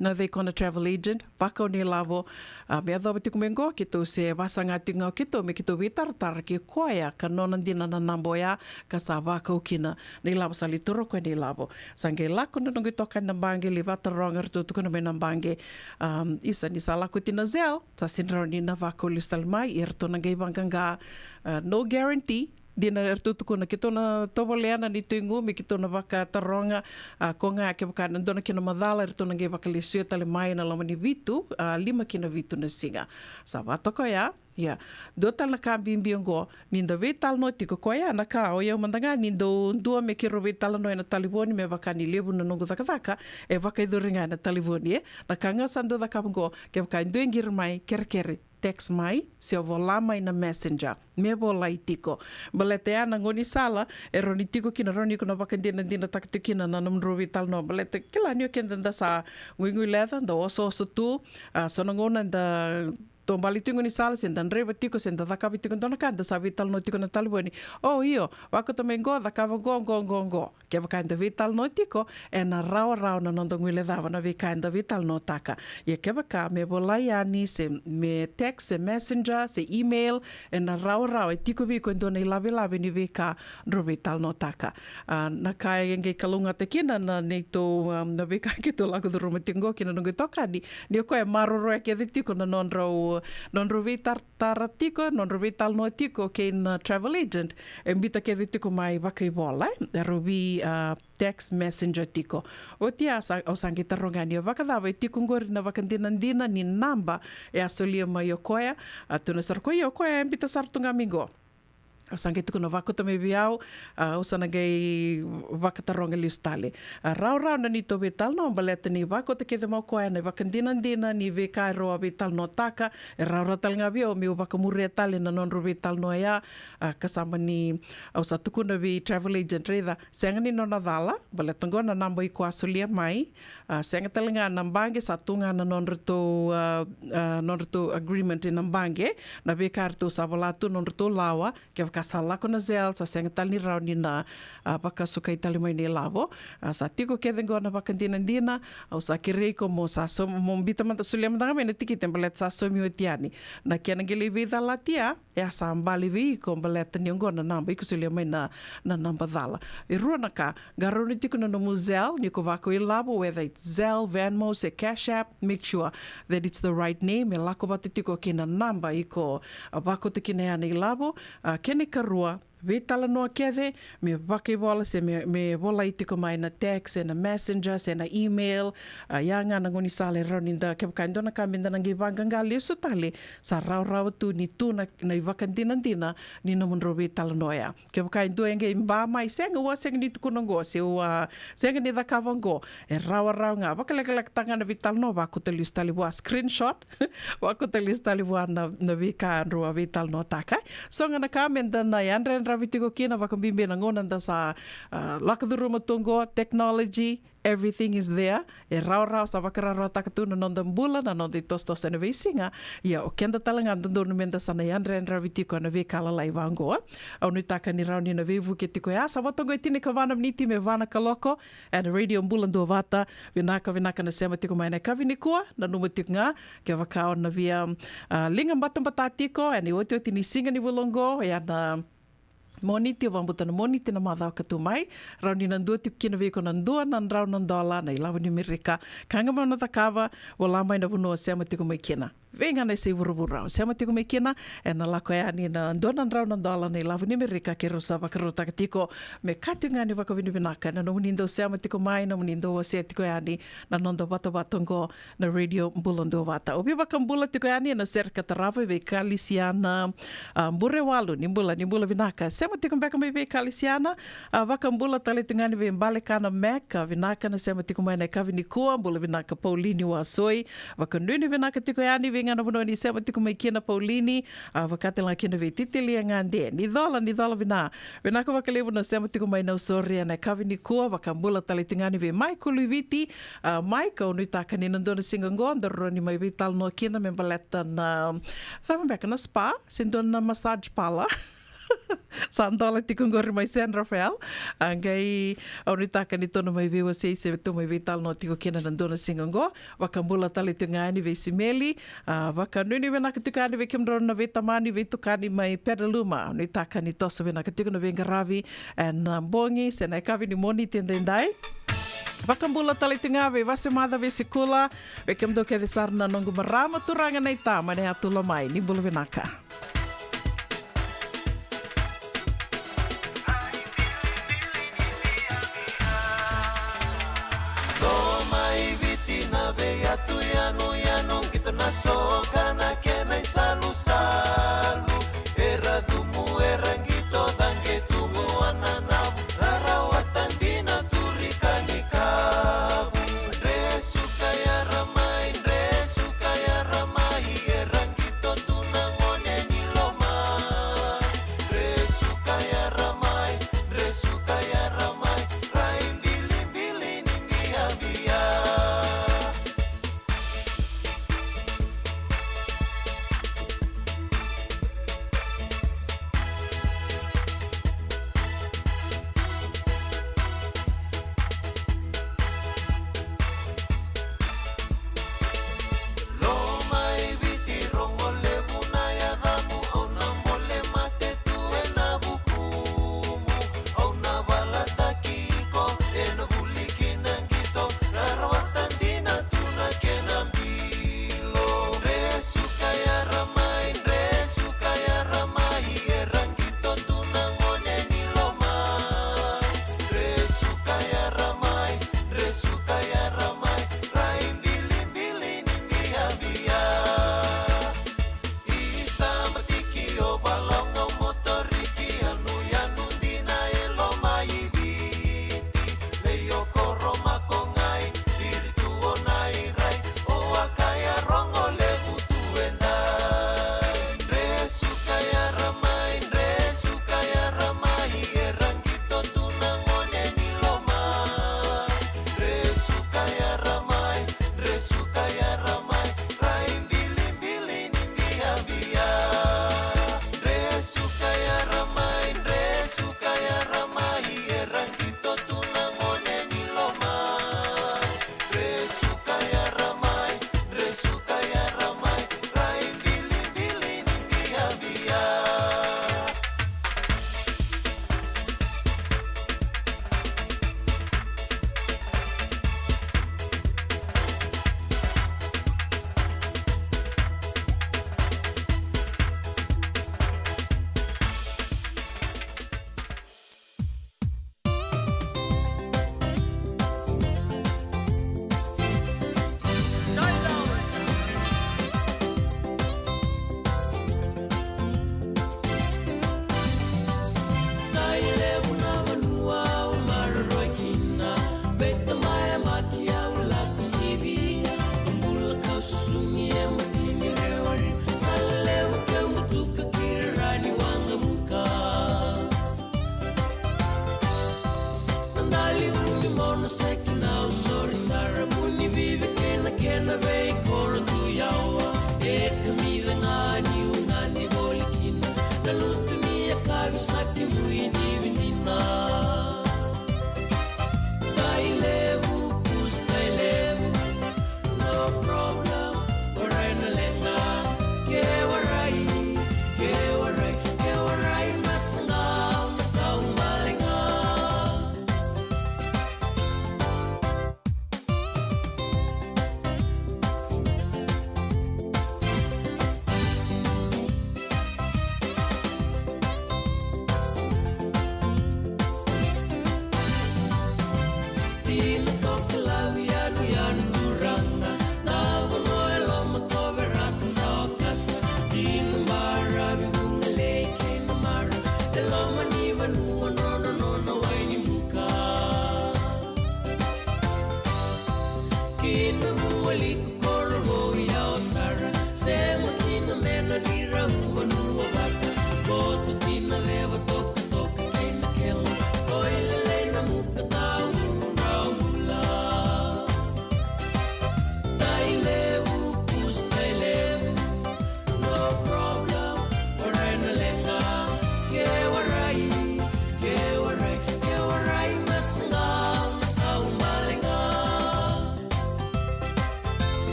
na yaca i koya na travel agent, vakau na ilavo, a, me yacova tiko mai qo, keitou se vasaga tiko ga o keitou me keitou veitaratara kei koya ka nona dina na naba oya, ka sa vakau kina na ilavo, sa lai taura o koya na ilavo. Sa qai lako na noqu itokani na baqe, lai vakataroga, ratou tukuna mai na baqe, um, Isa, ni sa lako oti na Zelle, sa sega ni rawa ni na vakau lesu tale mai, ia ratou na qai vaqaqa, a, no guarantee, dina eratou tukuna, keitou na tovolea na neitou igu me keitou na vakataroga, a, ko ga kevaka e dua na kena macala, eratou na qai vakalesuya tale mai ena loma ni vitu, a, lima ki na vitu na siga. Sa vakatoka oya, ia. Dua tale na ka bibi oqo, ni da veitalanoa tiko, koya na ka o yau mada ga ni dau dua me keirau veitalanoa ena talevoni, me vaka ni levu na noqu cakacaka e vakayacori ga ena talevoni, e. Na ka ga sa dau cakava oqo, kevaka e dua e qiri mai, kerekere, text mai, se o vola mai na Messenger me volai tiko. Baleta ya na gaunisala e rawa ni tiko kina, rawa ni ko na vakadinadinataka tiko kina na nomudrau veitalanoa. Baleta kila ni o keda da sa guiguileca, da osooso tu, a, so na gauna da taubale tu i gaunisala, se da draiva tiko, se da cakava tiko e dua na ka, da sa veitalanoa tiko na talevoni. O, io, vakauta mai qo, cakava qo, qo, qo, qo. Kevaka eda veitalanoa tiko, ena rawarawa na noda guilecava na veika eda veitalanoataka. Ia kevaka me volai yani, se me text, se Messenger, se email, ena rawarawa, e tiko vei iko e dua na ilavelave ni veika drau veitalanoataka. A, na ka e qai kalougata kina na neitou, a, na veika keitou lako curuma tiko qo kei na noqu itokani, ni o koya e maroroya kece tiko na nodrau, nodrau veitar tara tiko, nodrau veitalanoa tiko kei na travel agent, e biuta kece tiko mai vakaivola, e, e rau vei, a, text messenger tiko. Oti ya sa, au sa qai taroga yani, o vakacava e tiko qori na vakadinadina ni naba e a solia mai o koya? A, tukuna sara o koya, io, o koya e biuta sara tu ga mai qo. Au sa qai tukuna, vakauta mai vei au, a, au sa na qai vakataroga lesu tale. A, rawarawa na neitou veitalanoa, baleta ni vakauta kece mai o koya na ivakadinadina ni veika e rau a veitalanoataka. E rawarawa tale ga vei au meu vakamuria tale na nodrau veitalanoa ya. A, ka sa mani, au sa tukuna vei travel agent, raica, sega ni nona cala, baleta qo na naba iko a solia mai. A, sega tale ga na baqe, sa tu ga na nodratou, a, a, nodratou agreement ena baqe, na veika eratou sa vola tu, nodratou lawa. Kevaka sa lako na Zelle, sa sega tale ni rawa ni na, a, vakasukai tale mai na ilavo. A, sa tiko kece qo na vakadinadina, au sa kerei iko mo sa so, mo biuta mada, solia mada ga mai na tikite, baleta sa saumi oti yani. Na kena qai lai veicalati ya, e a sa bale vei iko, baleta ni oqo na naba iko solia mai na, na naba cala. E rua na ka, qarauna tiko na nomu Zelle, ni ko vakailavo, whether it's Zelle, Venmo, se Cash App, make sure that it's the right name, e lako vata tiko kei na naba iko, a, vakauta kina ya na ilavo. A, kena ikarua, veitalanoa kece, me vakaivola se me, me volai tiko mai na text, se na messenger, se na email. A, ia ga na gaunisala e rawa ni da, kevaka e dua na ka me da na qai vaqaqa lesu tale, sa rawarawa tu ni tu na, na ivakadinadina ni nomudrau veitalanoa ya. Kevaka e dua e qai ba mai, sega, ua sega ni tukuna oqo, se ua sega ni cakava oqo, e rawarawa ga, vakalekalekataka ga na veitalanoa, vakauta lesu tale vua, screenshot, vakauta lesu tale vua na, na veika drau a veitalanoataka. So ga na ka me da na yadrayadravi tiko kina, vakabibi na gauna da sa, a, lako curuma tu oqo, technology, everything is there. E rawarawa, sa vakarawarawataka tu na noda bula, na noda itosotoso ena veisiga. Ia, o keda tale ga dodonu me da sa na yadrayadravi tiko ena veika lalai vaqo. Au nuitaka ni rawa ni na veivuke tiko ya. Sa vo toka e tinikava na miniti me va na kaloko ena Radio Bula Duavata. Vinaka, vinaka na sema tiko mai ena yakavi nikua. Nanuma tiko ga, kevaka o na via, a, liga batabata tiko ena iotioti ni siga ni vula oqo, ia na Moniti, au vakabauta na Moniti na macawa ka tu mai, rawa ni na dua tiko kina vei iko na dua na drau na dola na ilavo ni Amerika. Ka ga mo na cakava, vola mai na vanua o sema tiko mai kina. Vei ga na yasai vuravura o sema tiko mai kina, ena lako yani na dua na drau na dola na ilavo ni Amerika, keirau sa vakarautaka tiko me ka tiko ga ni vakavinavinaka ena nomuni dau sema tiko mai, nomuni dau wasea tiko yani na noda vatavata oqo na Radio Bula Duavata. Au veivakabula tiko yani ena sere ka tarava vei Kalisiana, a, Burewalu, ni bula, ni bula vinaka. Sema tiko beka mai vei Kalisiana, a, vakabula tale tu ga yani vei Balekana Mac, a, vinaka na sema tiko mai ena yakavi nikua, bula vinaka Paulini Wasoi, vakanuinui vinaka tiko yani vei ga na vanua ni sema tiko mai kina Paulini, a, vaka tale ga kina vei Titilia Gade. Ni cola, ni cola vina. Vinaka vakalevu na sema tiko mai Nausori ena yakavi nikua, vakabula tale tu ga yani vei Maikulu i Viti, a, Mike, au nuitaka ni na dua na siga oqo, daru rawa ni mai veitalanoa kina me baleta na, cava beka na spa, se dua na massage parlor. Sa dola tiko oqori mai San Rafael. A, qai, au nuitaka ni tou na mai veiwasei se tou mai veitalanoa tiko kina na dua na siga oqo. Vakabula tale tu ga yani vei Simeli, a, vakanuinui vinaka tiko yani vei kemudrau na veitamani, veitukani mai Pedaluma. Nuitaka ni toso vinaka tiko na veiqaravi ena, a, bogi se na yakavi ni Moniti edaidai. Vakabula tale tu ga vei Vasemaca, vei Sikula, vei kemudou kece sara na noqu marama, turaga, naita mai na yatu Lomai. Ni bula vinaka. Loma i Viti na veiyatu yanuyanu, qito na soka na kena isalusalu. Era cumu, era qito, caqe tu qo wananavu, rarawata dina, turika ni kavu. Dresu ka yara mai, dresu ka yara mai, era qito tu na gone ni loma. Dresu ka yara mai, dresu ka yara mai, rai bilibili ni biabia.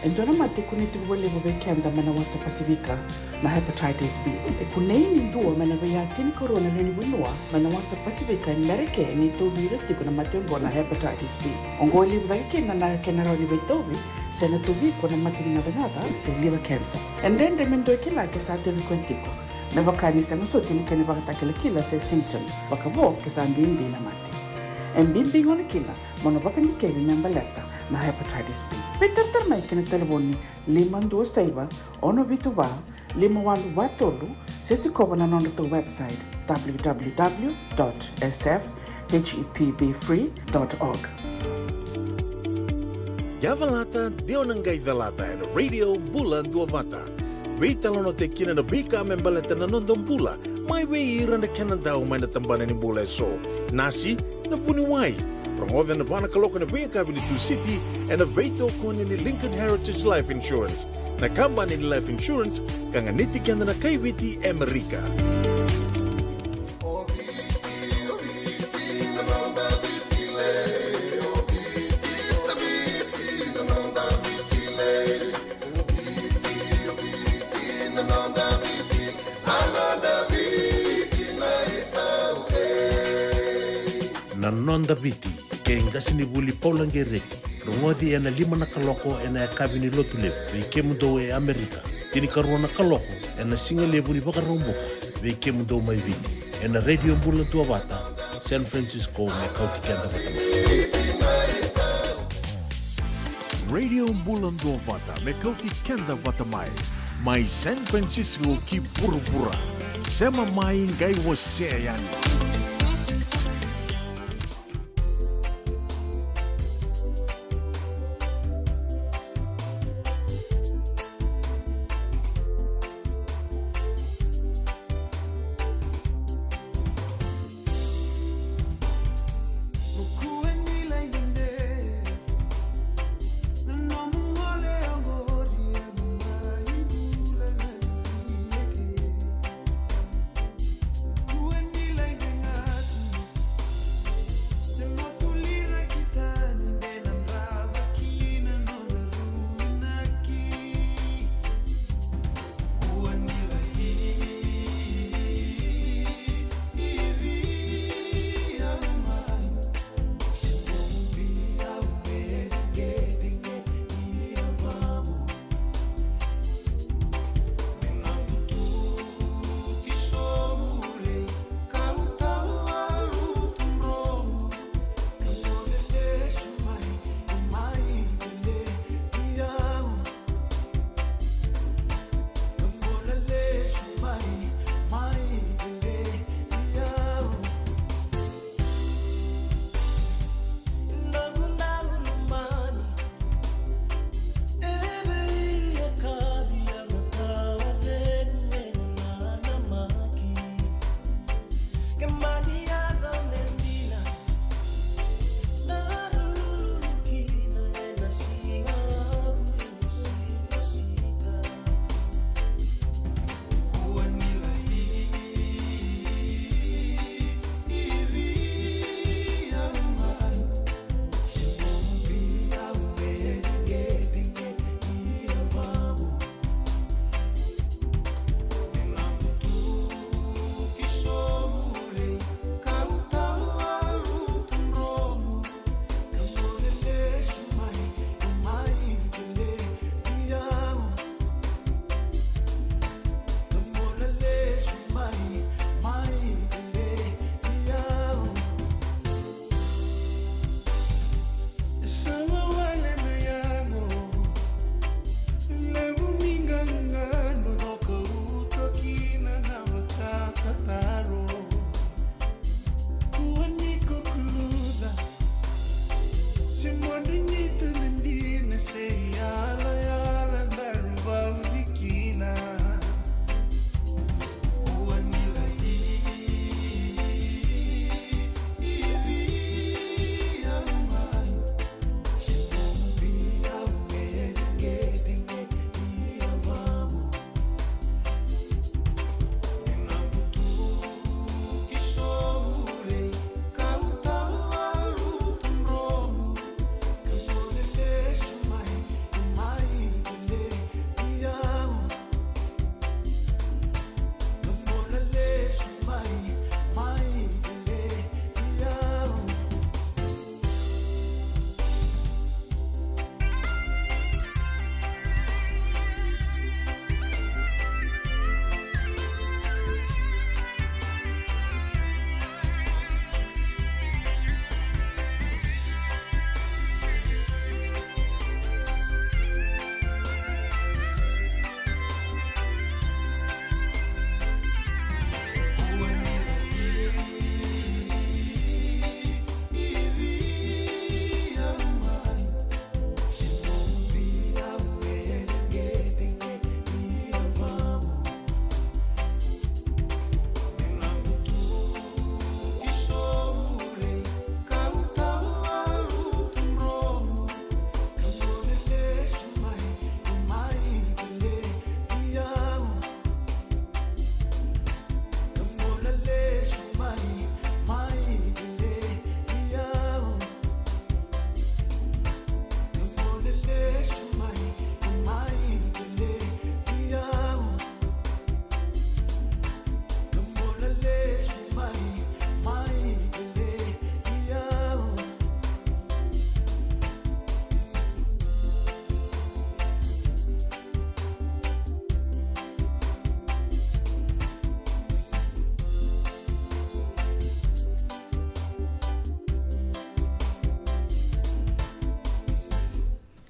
E dua na mate e kunei tiko vakalevu vei keda mai na wasa Pasifika na hepatitis B. E kunei ni dua mai na veiya tinikarua na lewe ni vanua mai na wasa Pasifika e Merika ni tauvi ira tiko na mate oqo na hepatitis B. Oqo e levu cake kina na kena rawa ni veitauvi se na tauvi iko na mate ni gacagaca se liver cancer. E dredre me dua e kila ke sa tauvi koya tiko. Me vaka ni sega soti ni kena ivakatakilakila se symptoms, vakavo ke sa bibi na mate. E bibi gona kina mo na vakadikevi me baleta na hepatitis B. Veitaratara mai ki na talevoni lima dua saiva, ono vitu va, lima walu va tolu, se sikova na nodratou website, w w w dot s f h e p b free dot org. Yavalata, de o na qai calata ena Radio Bula Duavata. Veitalanoataki kina na veika me baleta na noda bula, mai vei ira na kena dau mai na tabana ni bula eso. Nasi, na vuniwai. Rogoca ena va na kaloko ena veiyakavi ni Tusiti ena veitokoni ni Lincoln Heritage Life Insurance, na kabani ni life insurance ka ganiti keda na kai Viti e Amerika. Na Noda Viti, kei qasenivuli Paula Qereti, rogoci ena lima na kaloko ena yakavi ni Lotulevu vei kemudou e Amerika, tinikarua na kaloko ena sigalevu ni Vakaraubuka vei kemudou mai Viti, ena Radio Bula Duavata, San Francisco, me kauti keda vata mai. Radio Bula Duavata, me kauti keda vata mai, mai San Francisco ki vuravura. Sema mai, qai wasea yani.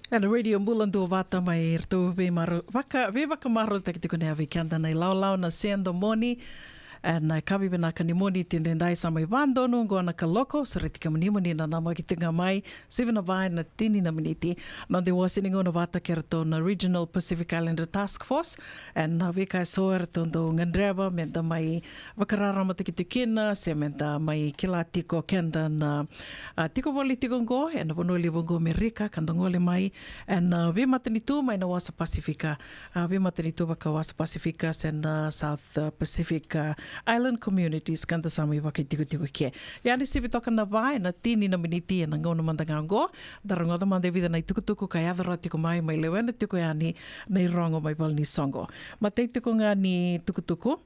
Ena Radio Bula Duavata mai ratou veimaro-, vaka-, veivakamarautaki tiko na vei keda na ilawalawa na Sedomoni. Ena yakavi vinaka ni Moniti edaidai sa mai vadonu oqo na kaloko, sureti kemuni mo ni nanamaki tiko ga mai, sivi na va ena tini na miniti. Noda iwasewase ni gauna vata kei ratou na Regional Pacific Islander Task Force. Ena veika eso eratou dau gadreva meda mai vakararamataki tiko kina, se meda mai kila tiko keda na, a, tiko voli tiko oqo ena vanua levu oqo Amerika, ka da gole mai ena, a, veimatanitu mai na wasa Pasifika, a, veimatanitu vakawasa Pasifika se na South, a, Pacific, a, Island Communities, ka da sa mai vakaitikotiko ke. Ia ni sivi toka na va ena tini na miniti ena gauna mada ga oqo, da rogoca mada e vica na itukutuku ka yaco rawa tiko mai, mai lewena tiko yani na irogo mai valenisoqo. Matai tiko ga ni tukutuku.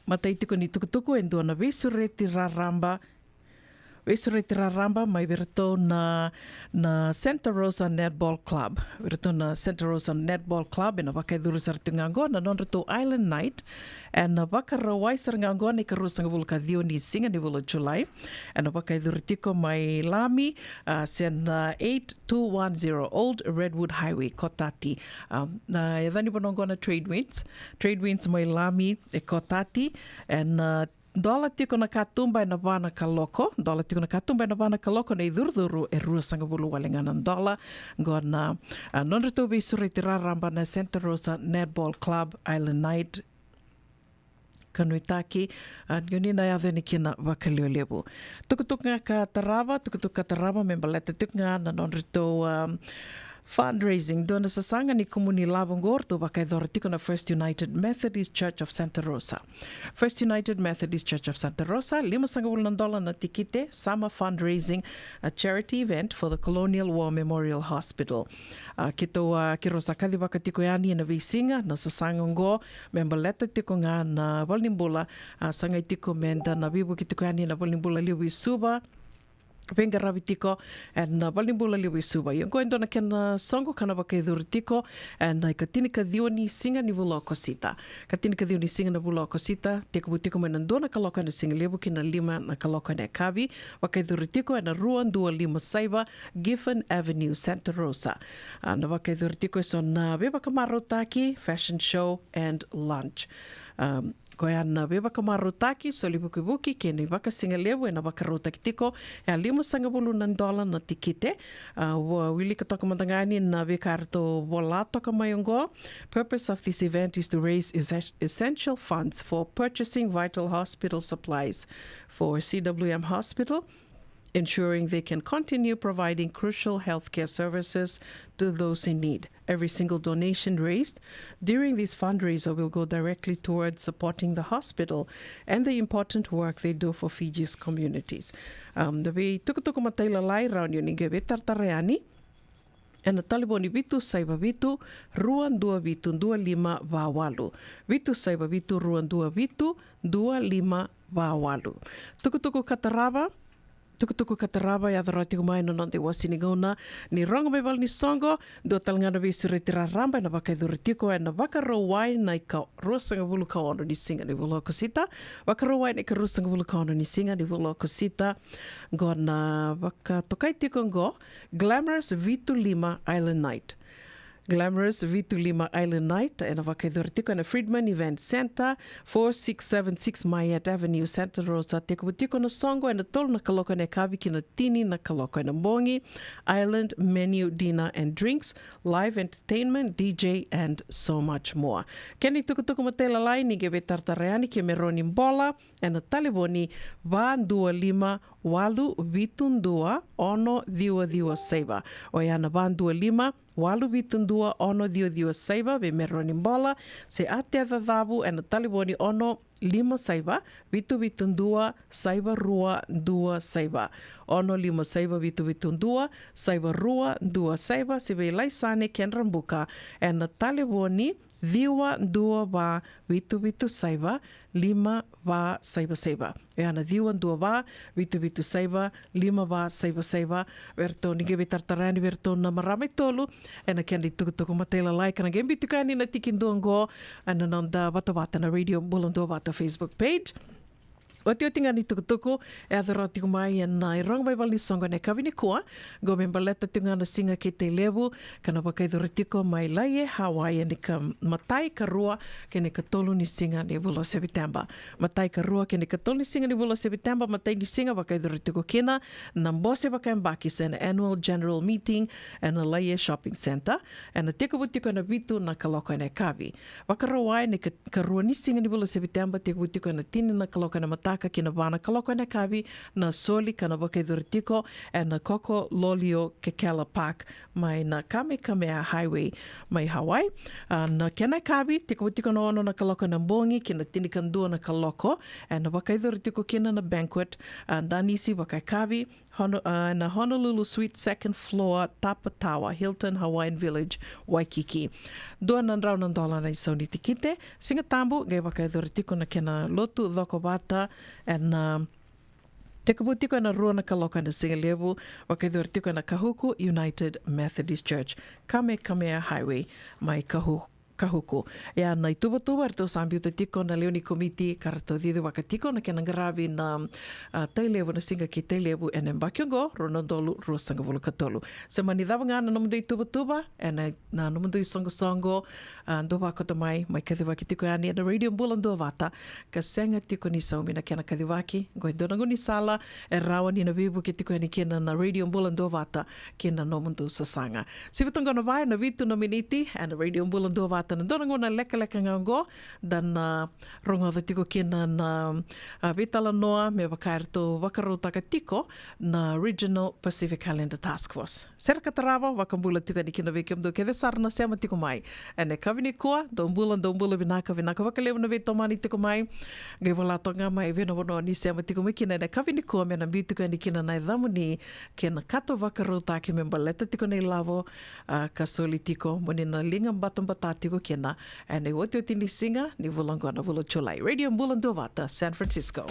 Matai tiko ni tukutuku e dua na veisureti raraba. Veisureti raraba mai vei ratou na, na Santa Rosa Netball Club. Vei ratou na Santa Rosa Netball Club, ena vakayacori sara tiko ga oqo na nodratou Island Night. Ena Vakarauwai sara ga oqo na ikaruasagavulu ka ciwa ni siga ni vula o Julai. Ena vakayacori tiko mai Lami, a, se na eight two one zero Old Redwood Highway, Kotati. A, na yaca ni vanua oqo na Trade Winds. Trade Winds mai Lami e Kotati. Ena, a, dola tiko na katuba ena va na kaloko. Dola tiko na katuba ena va na kaloko, na icurucuru e ruasagavulu wale ga na dola. Oqo na, a, nodratou veisureti raraba na Santa Rosa Netball Club Island Night. Ka nuitaki, a, ni o ni na yaco yani kina vakalevulevu. Tukutuku ga ka tarava, tukutuku ka tarava me baleta tiko ga na nodratou, a, fundraising. Dua na sasaga ni kumuni lavo oqo ratou vakayacora tiko na First United Methodist Church of Santa Rosa. First United Methodist Church of Santa Rosa, limasagavulu na dola na tikite, summer fundraising, a charity event for the Colonial War Memorial Hospital. A, keitou, a, keirau sa kacivaka tiko yani ena veisiga na sasaga oqo me baleta tiko ga na valenibula, a, sagai tiko meda na veivuke tiko yani ena valenibula levu i Suva, veiqaravi tiko ena valenibula levu i Suva. Ia oqo e dua na kena soqo ka na vakayacori tiko ena ikatinikaciwa ni siga ni vula o Okosita. Ikatinikaciwa ni siga ni vula o Okosita, tekivu tiko mai na dua na kaloko ena sigalevu ki na lima na kaloko ena yakavi. Vakayacori tiko ena rua dua lima saiva Giffin Avenue, Santa Rosa. A, na vakayacori tiko eso na veivakamarautaki, fashion show and lunch. Um, koya na veivakamarautaki, soli vukivuki kei na ivakasigalevu ena vakarautaki tiko, e a limasagavulu na dola na tikite. A, ua wilika toka mada ga yani na veika eratou vola toka mai oqo. Purpose of this event is to raise es-, essential funds for purchasing vital hospital supplies for C W M Hospital, ensuring they can continue providing crucial healthcare services to those in need. Every single donation raised during this fundraiser will go directly towards supporting the hospital and the important work they do for Fiji's communities. Um, na veitukutuku matailalai rawa ni o ni qai veitaratara yani ena talevoni vitu saiva vitu, rua dua vitu, dua lima va walu. Vitu saiva vitu, rua dua vitu, dua lima va walu. Tukutuku ka tarava, tukutuku ka tarava, yaco rawa tiko mai na noda iwasewase ni gauna ni rogo mai valenisoqo. Dua tale ga na veisureti raraba ena vakayacori tiko ena Vakarauwai na ikaruasagavulu ka ono ni siga ni vula o Okosita. Vakarauwai na ikaruasagavulu ka ono ni siga ni vula o Okosita. Oqo na vakatokai tiko oqo, Glamorous Vitu Lima Island Night. Glamorous Vitu Lima Island Night, ena vakayacori tiko ena Friedman Event Centre, four six seven six Myatt Avenue, Santa Rosa. Tekivu tiko na soqo ena tolu na kaloko ena yakavi ki na tini na kaloko ena bogi. Island menu, dinner and drinks, live entertainment, D J and so much more. Kena itukutuku matailalai, ni qai veitaratara yani ke me rawa ni bola ena talevoni va dua lima, walu vitu dua, ono ciwa ciwa saiva. Oya na va dua lima, walu vitu dua, ono ciwa ciwa saiva, vei me rawa ni bola se a teca cavu ena talevoni ono lima saiva, vitu vitu dua, saiva rua dua saiva. Ono lima saiva, vitu vitu dua, saiva rua dua saiva, se vei Laisane Kendrabuka ena talevoni ciwa dua va, vitu vitu saiva, lima va saiva saiva. Oya na ciwa dua va, vitu vitu saiva, lima va saiva saiva. Vei ratou ni qai veitaratara yani vei ratou na marama e tolu ena kena itukutuku matailalai, ka na qai biu tiko yani na tikidua oqo ena noda vatavata na Radio Bula Duavata Facebook page. Otioti ga ni tukutuku e yaco rawa tiko mai ena irogo mai vale ni soqo ena yakavi nikua, qo me baleta tiko ga na siga kei Tailevu, ka na vakayacori tiko mai Laie, Hawaii, ena ika matai, karua kei na ikatolu ni siga ni vula o Seviteba. Matai, karua kei na ikatolu ni siga ni vula o Seviteba, matai ni siga vakayacori tiko kina na bose vakayabaki se na annual general meeting ena Laie Shopping Centre, ena tekivu tiko ena vitu na kaloko ena yakavi. Vakarauwai, na ika-, ikarua ni siga ni vula o Seviteba, tekivu tiko ena tini na kaloko ena mataka ki na va na kaloko ena yakavi na soli, ka na vakayacori tiko ena Koko Lolio Kekela Park mai na Kamehameha Highway mai Hawaii. A, na kena yakavi, tekivu tiko na ono na kaloko ena bogi ki na tinikadua na kaloko, ena vakayacori tiko kina na banquet, a, danisi vakayakavi, Hono-, a, na Honolulu Suite, second floor, Tapa Tower, Hilton Hawaiian Village, Waikiki. Dua na drau na dola na isau ni tikite. Siga Tabu, qai vakayacori tiko na kena lotu cokovata ena, tekivu tiko ena rua na kaloko ena sigalevu, vakayacori tiko ena Kahuku United Methodist Church, Kamehameha Highway mai Kahu-, Kahuku. Ia na ituvatuva eratou sa biuta tiko na lewe ni komiti ka ratou cicivaka tiko na kena qaravi na, a, Tailevu, na siga kei Tailevu ena yabaki oqo, rua na udolu ruasagavulu ka tolu. Se mani cava ga na nomudou ituvatuva ena, na nomudou isoqosoqo, a, dou vakota mai, mai kacivaki tiko yani ena Radio Bula Duavata, ka sega tiko ni saumi na kena kacivaki. Qo e dua na gaunisala e rawa ni na veivuke tiko yani kina na Radio Bula Duavata ki na nomudou sasaga. Sivi toqo na va ena vitu na miniti ena Radio Bula Duavata, na dua na gauna lekaleka ga oqo da na rogoca tiko kina na, a, veitalanoa me vaka eratou vakarautaka tiko na Regional Pacific Islander Task Force. Sere ka tarava, vakabula tiko yani kina vei kemudou kece sara na sema tiko mai ena yakavi nikua. Dou bula, dou bula vinaka, vinaka vakalevu na veitomani tiko mai. Qai vola toka ga mai vei na vanua ni sema tiko mai kina ena yakavi nikua, me na biu tiko yani kina na yacamuni kei na kato vakarautaki me baleta tiko na ilavo, a, ka soli tiko, mo ni na liga batabata tiko kina ena iotioti ni siga ni vula oqo, na vula o Julai. Radio Bula Duavata, San Francisco.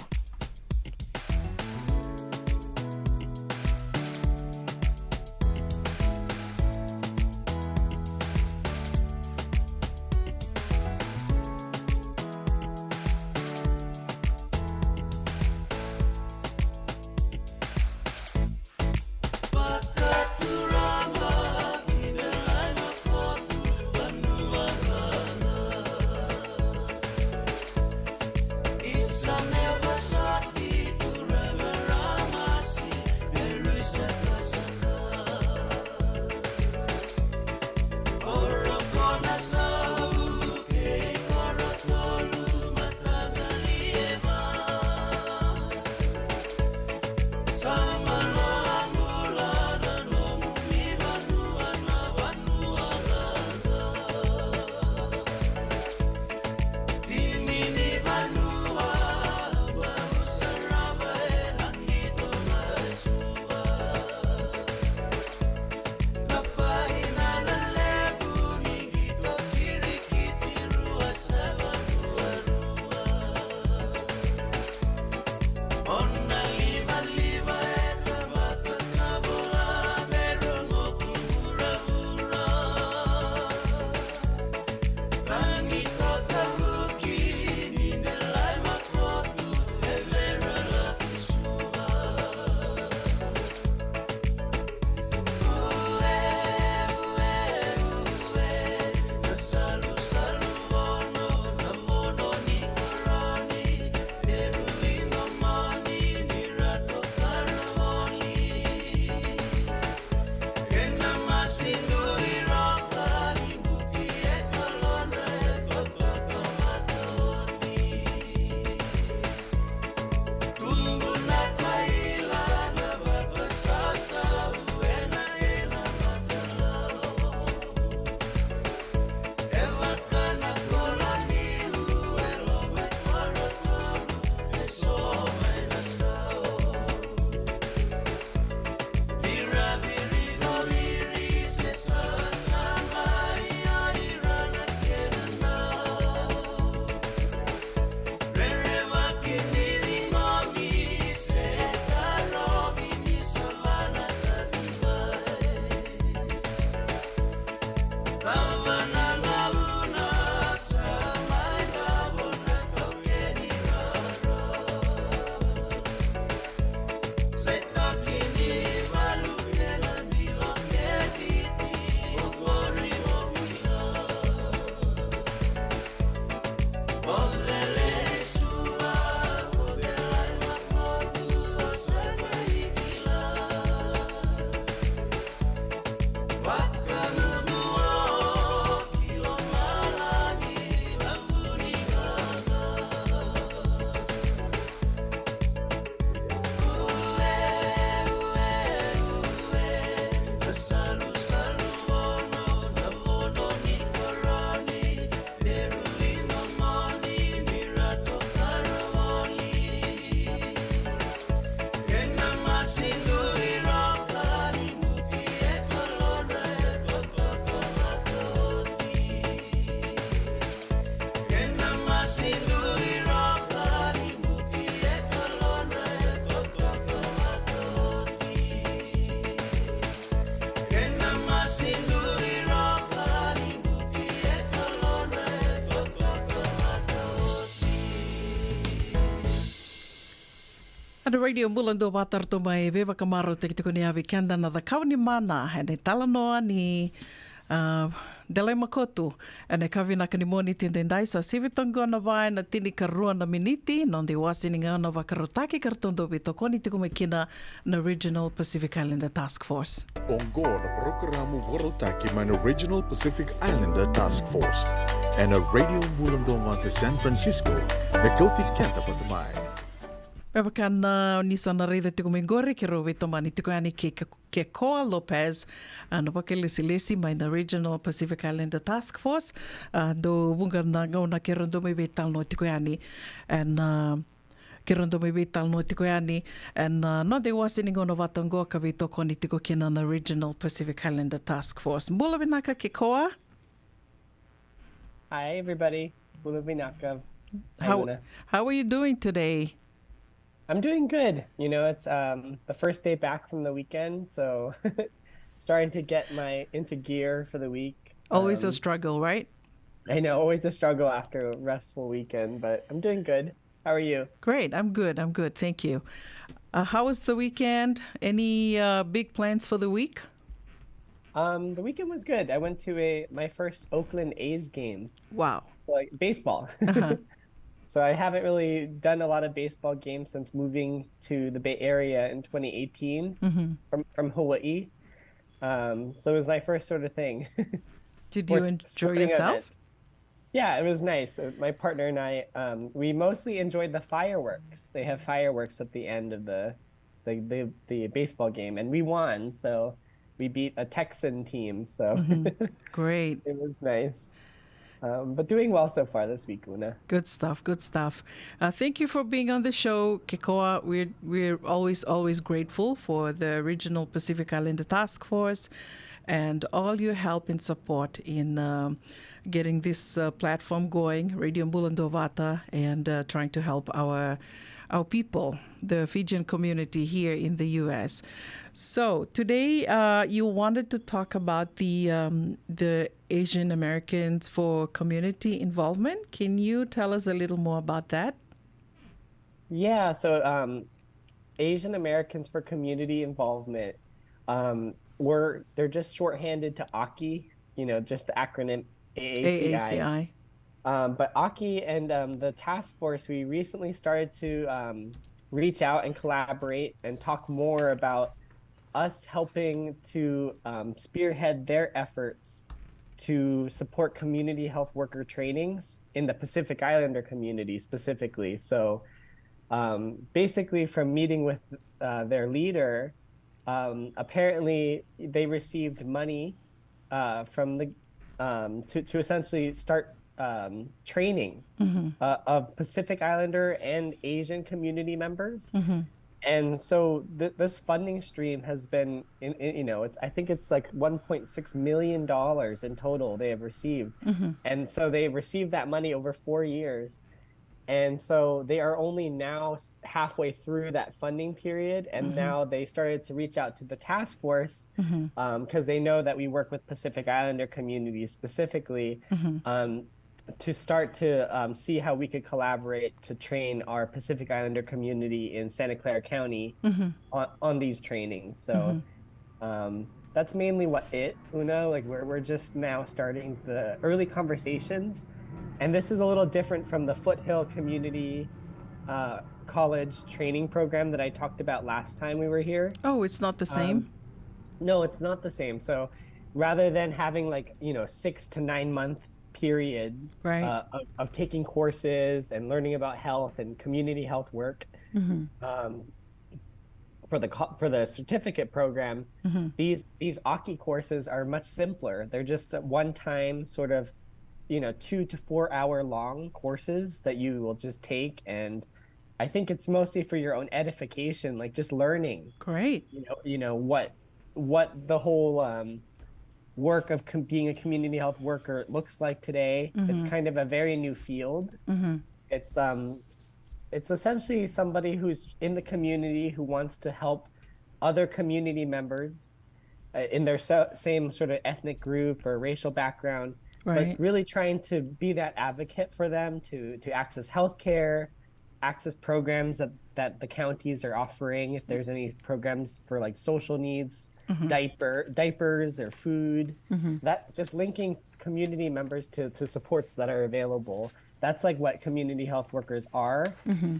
Na Radio Bula Duavata, ratou mai veivakamarautaki tiko ni yavi keda na cakau ni mana ena italanoa ni, ah, Delai Makotu. Ena yakavi vinaka ni Moniti edaidai, sa sivi toka qo na va ena tinikarua na miniti, noda iwase ni gauna vakarautaki ka ratou dau veitokoni tiko mai kina na Regional Pacific Islander Task Force. Oqo na parokaramu vakarautaki mai na Regional Pacific Islander Task Force ena Radio Bula Duavata San Francisco, me kauti keda vata mai. Me vaka na ni sa na raica tiko mai qori, keirau veitomani tiko yani kei Ke-, Kekoa Lopez, a, na vakailesilesi mai na Regional Pacific Islander Task Force. A, dau vuqa na gauna keirau dau mai veitalanoa tiko yani. Ena, a, keirau dau mai veitalanoa tiko yani ena, a, noda iwase ni gauna vata oqo ka veitokoni tiko kina na Regional Pacific Islander Task Force. Bula vinaka Kekoa. Hi, everybody. Bula vinaka. Hi, how, Luna. How are you doing today? I'm doing good. You know, it's, um, the first day back from the weekend, so starting to get my, into gear for the week. Always a, um, struggle, right? I know, always a struggle after a restful weekend, but I'm doing good. How are you? Great. I'm good. I'm good. Thank you. Uh, how was the weekend? Any, uh, big plans for the week? Um, the weekend was good. I went to a, my first Oakland A's game. Wow. So, like, baseball. Uh-huh. So I haven't really done a lot of baseball games since moving to the Bay Area in twenty eighteen, mm-hmm, from, from Hawaii. Um, so it was my first sort of thing. Did you, sports, enjoy sporting yourself? Event. Yeah, it was nice. Uh, my partner and I, um, we mostly enjoyed the fireworks. They have fireworks at the end of the, the, the, the baseball game, and we won, so we beat a Texan team, so, mm-hmm, great. It was nice. Um, but doing well so far this week, Una. Good stuff, good stuff. Uh, thank you for being on the show, Kekoa. We're, we're always, always grateful for the Regional Pacific Islander Task Force and all your help and support in, um, getting this, uh, platform going, Radio Bula Duavata, and, uh, trying to help our, our people, the Fijian community here in the U S. So today, uh, you wanted to talk about the, um, the Asian Americans for community involvement. Can you tell us a little more about that? Yeah, so, um, Asian Americans for community involvement, um, we're, they're just shorthanded to AACI, you know, just the acronym A A C I. A A C I. Um, but AACI and, um, the task force, we recently started to, um, reach out and collaborate and talk more about us helping to, um, spearhead their efforts to support community health worker trainings in the Pacific Islander community specifically. So, um, basically, from meeting with, uh, their leader, um, apparently they received money, uh, from the, um, to, to essentially start, um, training, mm-hmm, uh, of Pacific Islander and Asian community members. Mm-hmm. And so th-, this funding stream has been, in, in, you know, it's, I think it's like one point six million dollars in total they have received. Mm-hmm. And so they received that money over four years. And so they are only now s-, halfway through that funding period, and, mm-hmm, now they started to reach out to the task force, mm-hmm, um, 'cause they know that we work with Pacific Islander communities specifically, mm-hmm, um, to start to, um, see how we could collaborate to train our Pacific Islander community in Santa Clara County, mm-hmm, on, on these trainings. So, mm-hmm, um, that's mainly what it, Una. Like, we're, we're just now starting the early conversations. And this is a little different from the Foothill Community, uh, College training program that I talked about last time we were here. Oh, it's not the same? Um, no, it's not the same. So rather than having, like, you know, six to nine month period, right, uh, of, of taking courses and learning about health and community health work, mm-hmm, um, for the co-, for the certificate program, mm-hmm, these, these AACI courses are much simpler. They're just a one-time sort of, you know, two to four hour long courses that you will just take, and I think it's mostly for your own edification, like, just learning. Great. You know, you know what, what the whole, um, work of com-, being a community health worker looks like today. It's, mm-hmm, kind of a very new field. Mm-hmm. It's, um, it's essentially somebody who's in the community who wants to help other community members, uh, in their so-, same sort of ethnic group or racial background, but, right, really trying to be that advocate for them to, to access healthcare, access programs that that the counties are offering, if there's any programs for, like, social needs, diaper diapers or food, that just linking community members to to supports that are available. That's, like, what community health workers are.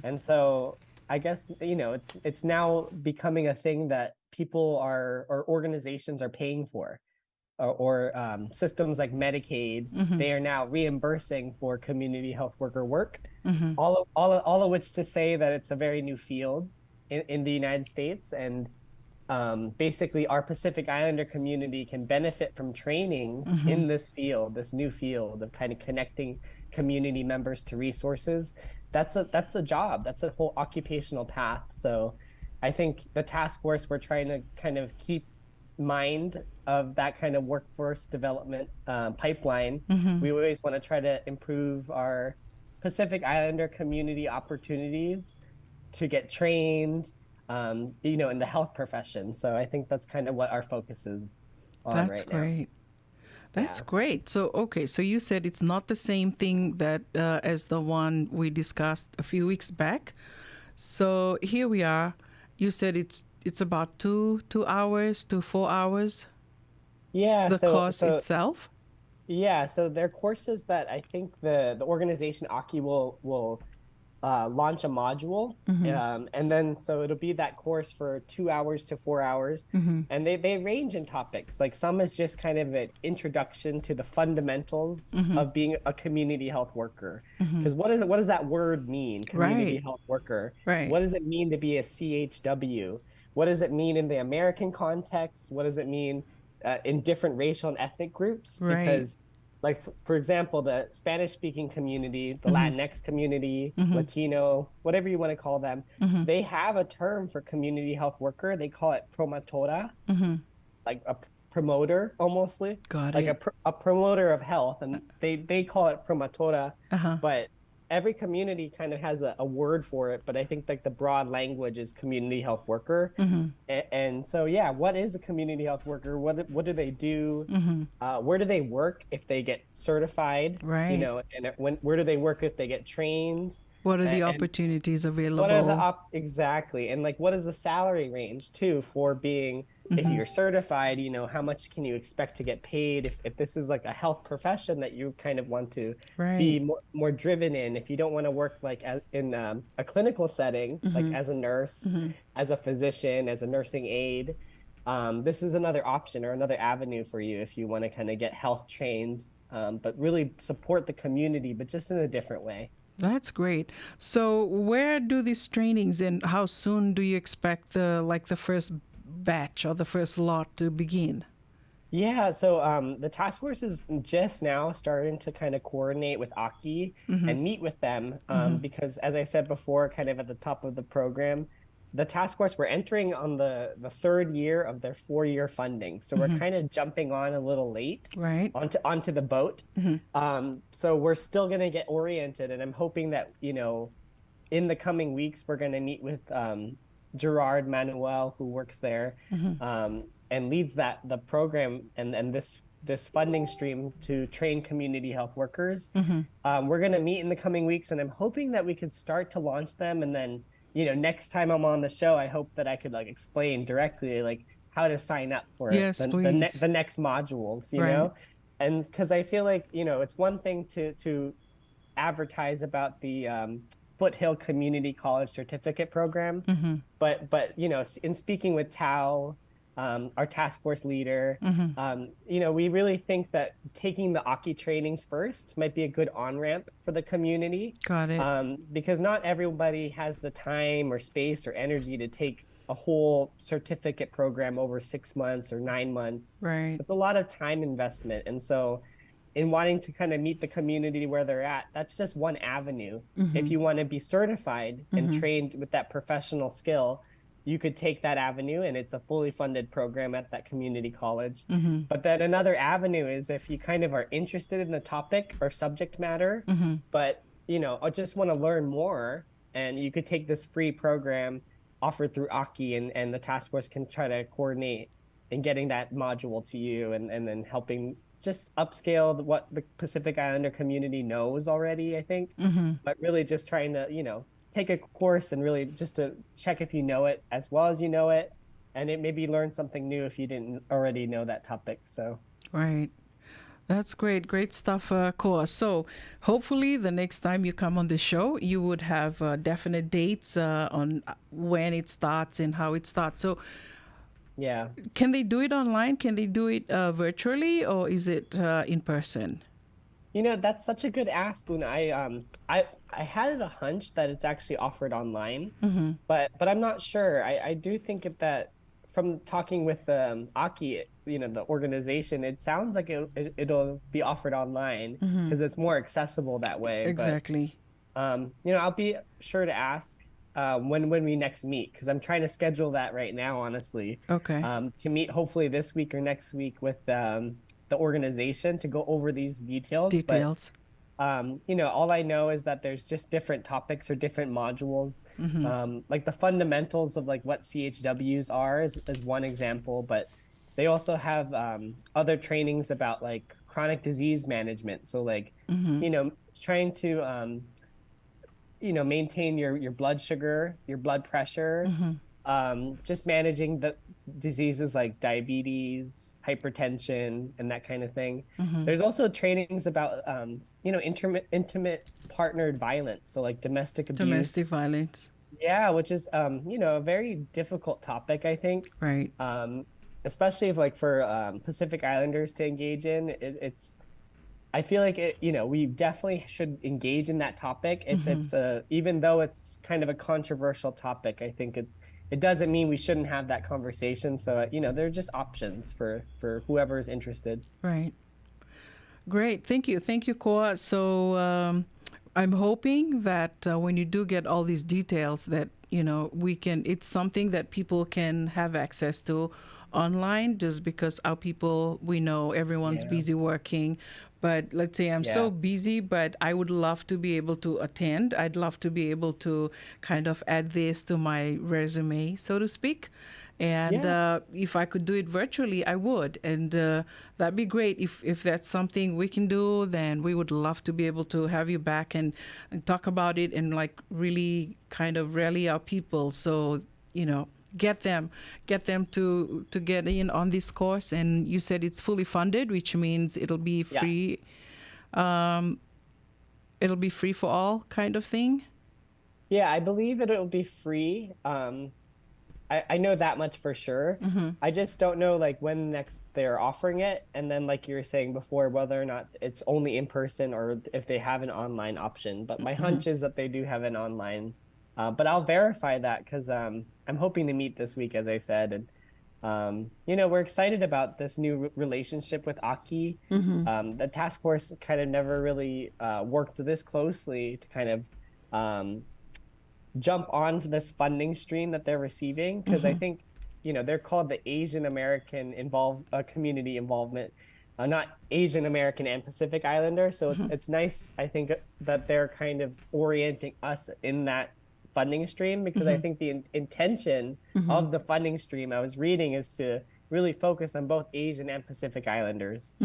And so I guess, you know, it's it's now becoming a thing that people are, or organizations are paying for, or, or um, systems like Medicaid, they are now reimbursing for community health worker work. All of, all of, all of which to say that it's a very new field in, in the United States, and um, basically our Pacific Islander community can benefit from training in this field, this new field of kind of connecting community members to resources. That's a that's a job. That's a whole occupational path. So I think the task force, we're trying to kind of keep mind of that kind of workforce development uh, pipeline. We always want to try to improve our Pacific Islander community opportunities to get trained, um, you know, in the health profession. So I think that's kind of what our focus is on. That's right now. Great. That's great. So, okay, so you said it's not the same thing that uh, as the one we discussed a few weeks back. So here we are. You said it's it's about two two hours to four hours. Yeah. The so, course so, itself. Yeah. So they're courses that I think the the organization Aki will will uh, launch a module. Um, and then so it'll be that course for two hours to four hours. And they, they range in topics. Like, some is just kind of an introduction to the fundamentals of being a community health worker. Because what is what does that word mean, community health worker? Right. What does it mean to be a C H W? What does it mean in the American context? What does it mean uh, in different racial and ethnic groups? Because, like, for, for example, the Spanish speaking community, the Latinx community, Latino, whatever you want to call them, they have a term for community health worker. They call it promotora, like a promoter, almost like, like a, pr- a promoter of health, and they they call it promotora. But every community kind of has a, a word for it, but I think, like, the broad language is community health worker. And, and so, yeah, what is a community health worker? What what do they do? Uh, where do they work if they get certified? Right. You know, and when where do they work if they get trained? What are the opportunities available? What are the op- exactly, and, like, what is the salary range too for being if you're certified, you know, how much can you expect to get paid if, if this is, like, a health profession that you kind of want to be more, more driven in, if you don't want to work, like, as, in um, a clinical setting, like, as a nurse, as a physician, as a nursing aide. Um, this is another option or another avenue for you if you want to kind of get health trained, um, but really support the community, but just in a different way. That's great. So where do these trainings and how soon do you expect the, like, the first batch or the first lot to begin? Yeah, so um, the task force is just now starting to kind of coordinate with Aki and meet with them um, because, as I said before, kind of at the top of the program, the task force, we're entering on the the third year of their four year funding, so we're kind of jumping on a little late, right, onto onto the boat. Um, so we're still going to get oriented, and I'm hoping that, you know, in the coming weeks we're going to meet with um, Gerard Manuel, who works there um, and leads that the program and and this this funding stream to train community health workers. Um, we're going to meet in the coming weeks, and I'm hoping that we could start to launch them, and then, you know, next time I'm on the show, I hope that I could, like, explain directly, like, how to sign up for yes, the, the, ne- the next modules, you right. know? And because I feel like, you know, it's one thing to to advertise about the um, Foothill Community College Certificate Program, mm-hmm. but but you know, in speaking with Tao, um, our task force leader, mm-hmm. um, you know, we really think that taking the Aki trainings first might be a good on ramp for the community. Got it. Um, because not everybody has the time or space or energy to take a whole certificate program over six months or nine months. Right. It's a lot of time investment. And so in wanting to kind of meet the community where they're at, that's just one avenue. Mm-hmm. If you want to be certified and mm-hmm. trained with that professional skill, you could take that avenue, and it's a fully funded program at that community college. Mm-hmm. But then another avenue is if you kind of are interested in the topic or subject matter, mm-hmm. but, you know, or just want to learn more, and you could take this free program offered through Aki, and, and the task force can try to coordinate in getting that module to you, and, and then helping just upscale the, what the Pacific Islander community knows already, I think. Mm-hmm. But really just trying to, you know, take a course and really just to check if you know it as well as you know it, and it maybe learn something new if you didn't already know that topic. So Right. That's great, great stuff, uh, Koa. So hopefully the next time you come on the show, you would have uh, definite dates uh, on uh, when it starts and how it starts. So yeah. Can they do it online? Can they do it uh, virtually, or is it uh, in person? You know, that's such a good ask, Una. I um I I had a hunch that it's actually offered online, but but I'm not sure. I I do think it, that from talking with um, Aki, you know, the organization, it sounds like it, it it'll be offered online because it's more accessible that way. But Exactly. um, you know, I'll be sure to ask uh, when when we next meet, because I'm trying to schedule that right now, honestly. Okay. Um, to meet hopefully this week or next week with um, the organization to go over these details. Details. But um, you know, all I know is that there's just different topics or different modules. Um, like the fundamentals of like what C H Ws are is, is one example, but they also have um, other trainings about like chronic disease management. So like you know, trying to um, you know, maintain your your blood sugar, your blood pressure, um, just managing the diseases like diabetes, hypertension, and that kind of thing. There's also trainings about um, you know, intimate intimate partnered violence, so like domestic abuse. Domestic violence. Yeah, which is um, you know, a very difficult topic, I think. Right. Um, especially if like for um, Pacific Islanders to engage in, it, it's I feel like it, you know, we definitely should engage in that topic. It's it's uh, even though it's kind of a controversial topic, I think it it doesn't mean we shouldn't have that conversation. So uh, you know, there are just options for for whoever is interested. Right. Great. Thank you. Thank you, Koa. So um, I'm hoping that uh, when you do get all these details, that you know we can. It's something that people can have access to online, just because our people, we know everyone's Yeah. busy working. But let's say I'm so Yeah. busy, but I would love to be able to attend. I'd love to be able to kind of add this to my resume, so to speak. And Yeah. uh, if I could do it virtually, I would. And uh, that'd be great. If, if that's something we can do, then we would love to be able to have you back and, and talk about it and like really kind of rally our people. So, you know, get them, get them to, to get in on this course. And you said it's fully funded, which means it'll be Yeah. free. Um, it'll be free for all kind of thing. Yeah, I believe it'll be free. Um, I, I know that much for sure. I just don't know like when next they're offering it, and then like you were saying before, whether or not it's only in person or if they have an online option. But my hunch is that they do have an online. Uh, but I'll verify that because um, I'm hoping to meet this week, as I said, and um, you know, we're excited about this new r- relationship with Aki. Um, the task force kind of never really uh, worked this closely to kind of um, jump on this funding stream that they're receiving, because I think, you know, they're called the Asian American involved uh, community involvement, uh, not Asian American and Pacific Islander. So it's it's nice, I think, that they're kind of orienting us in that funding stream, because I think the in- intention of the funding stream I was reading is to really focus on both Asian and Pacific Islanders.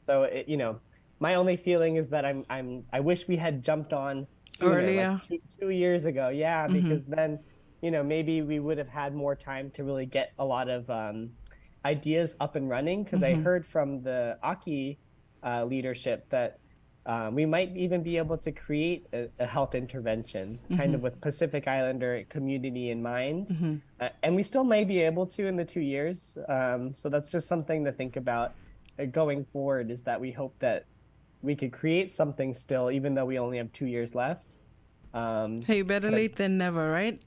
So it, you know, my only feeling is that I'm I'm I wish we had jumped on sooner, Earlier. Like two, two years ago. Yeah, because then, you know, maybe we would have had more time to really get a lot of um, ideas up and running. Because I heard from the Aki uh, leadership that um, we might even be able to create a, a health intervention, kind of with Pacific Islander community in mind. Uh, and we still may be able to in the two years. Um, so that's just something to think about uh, going forward, is that we hope that we could create something still, even though we only have two years left. Um, Hey, better late than never, right?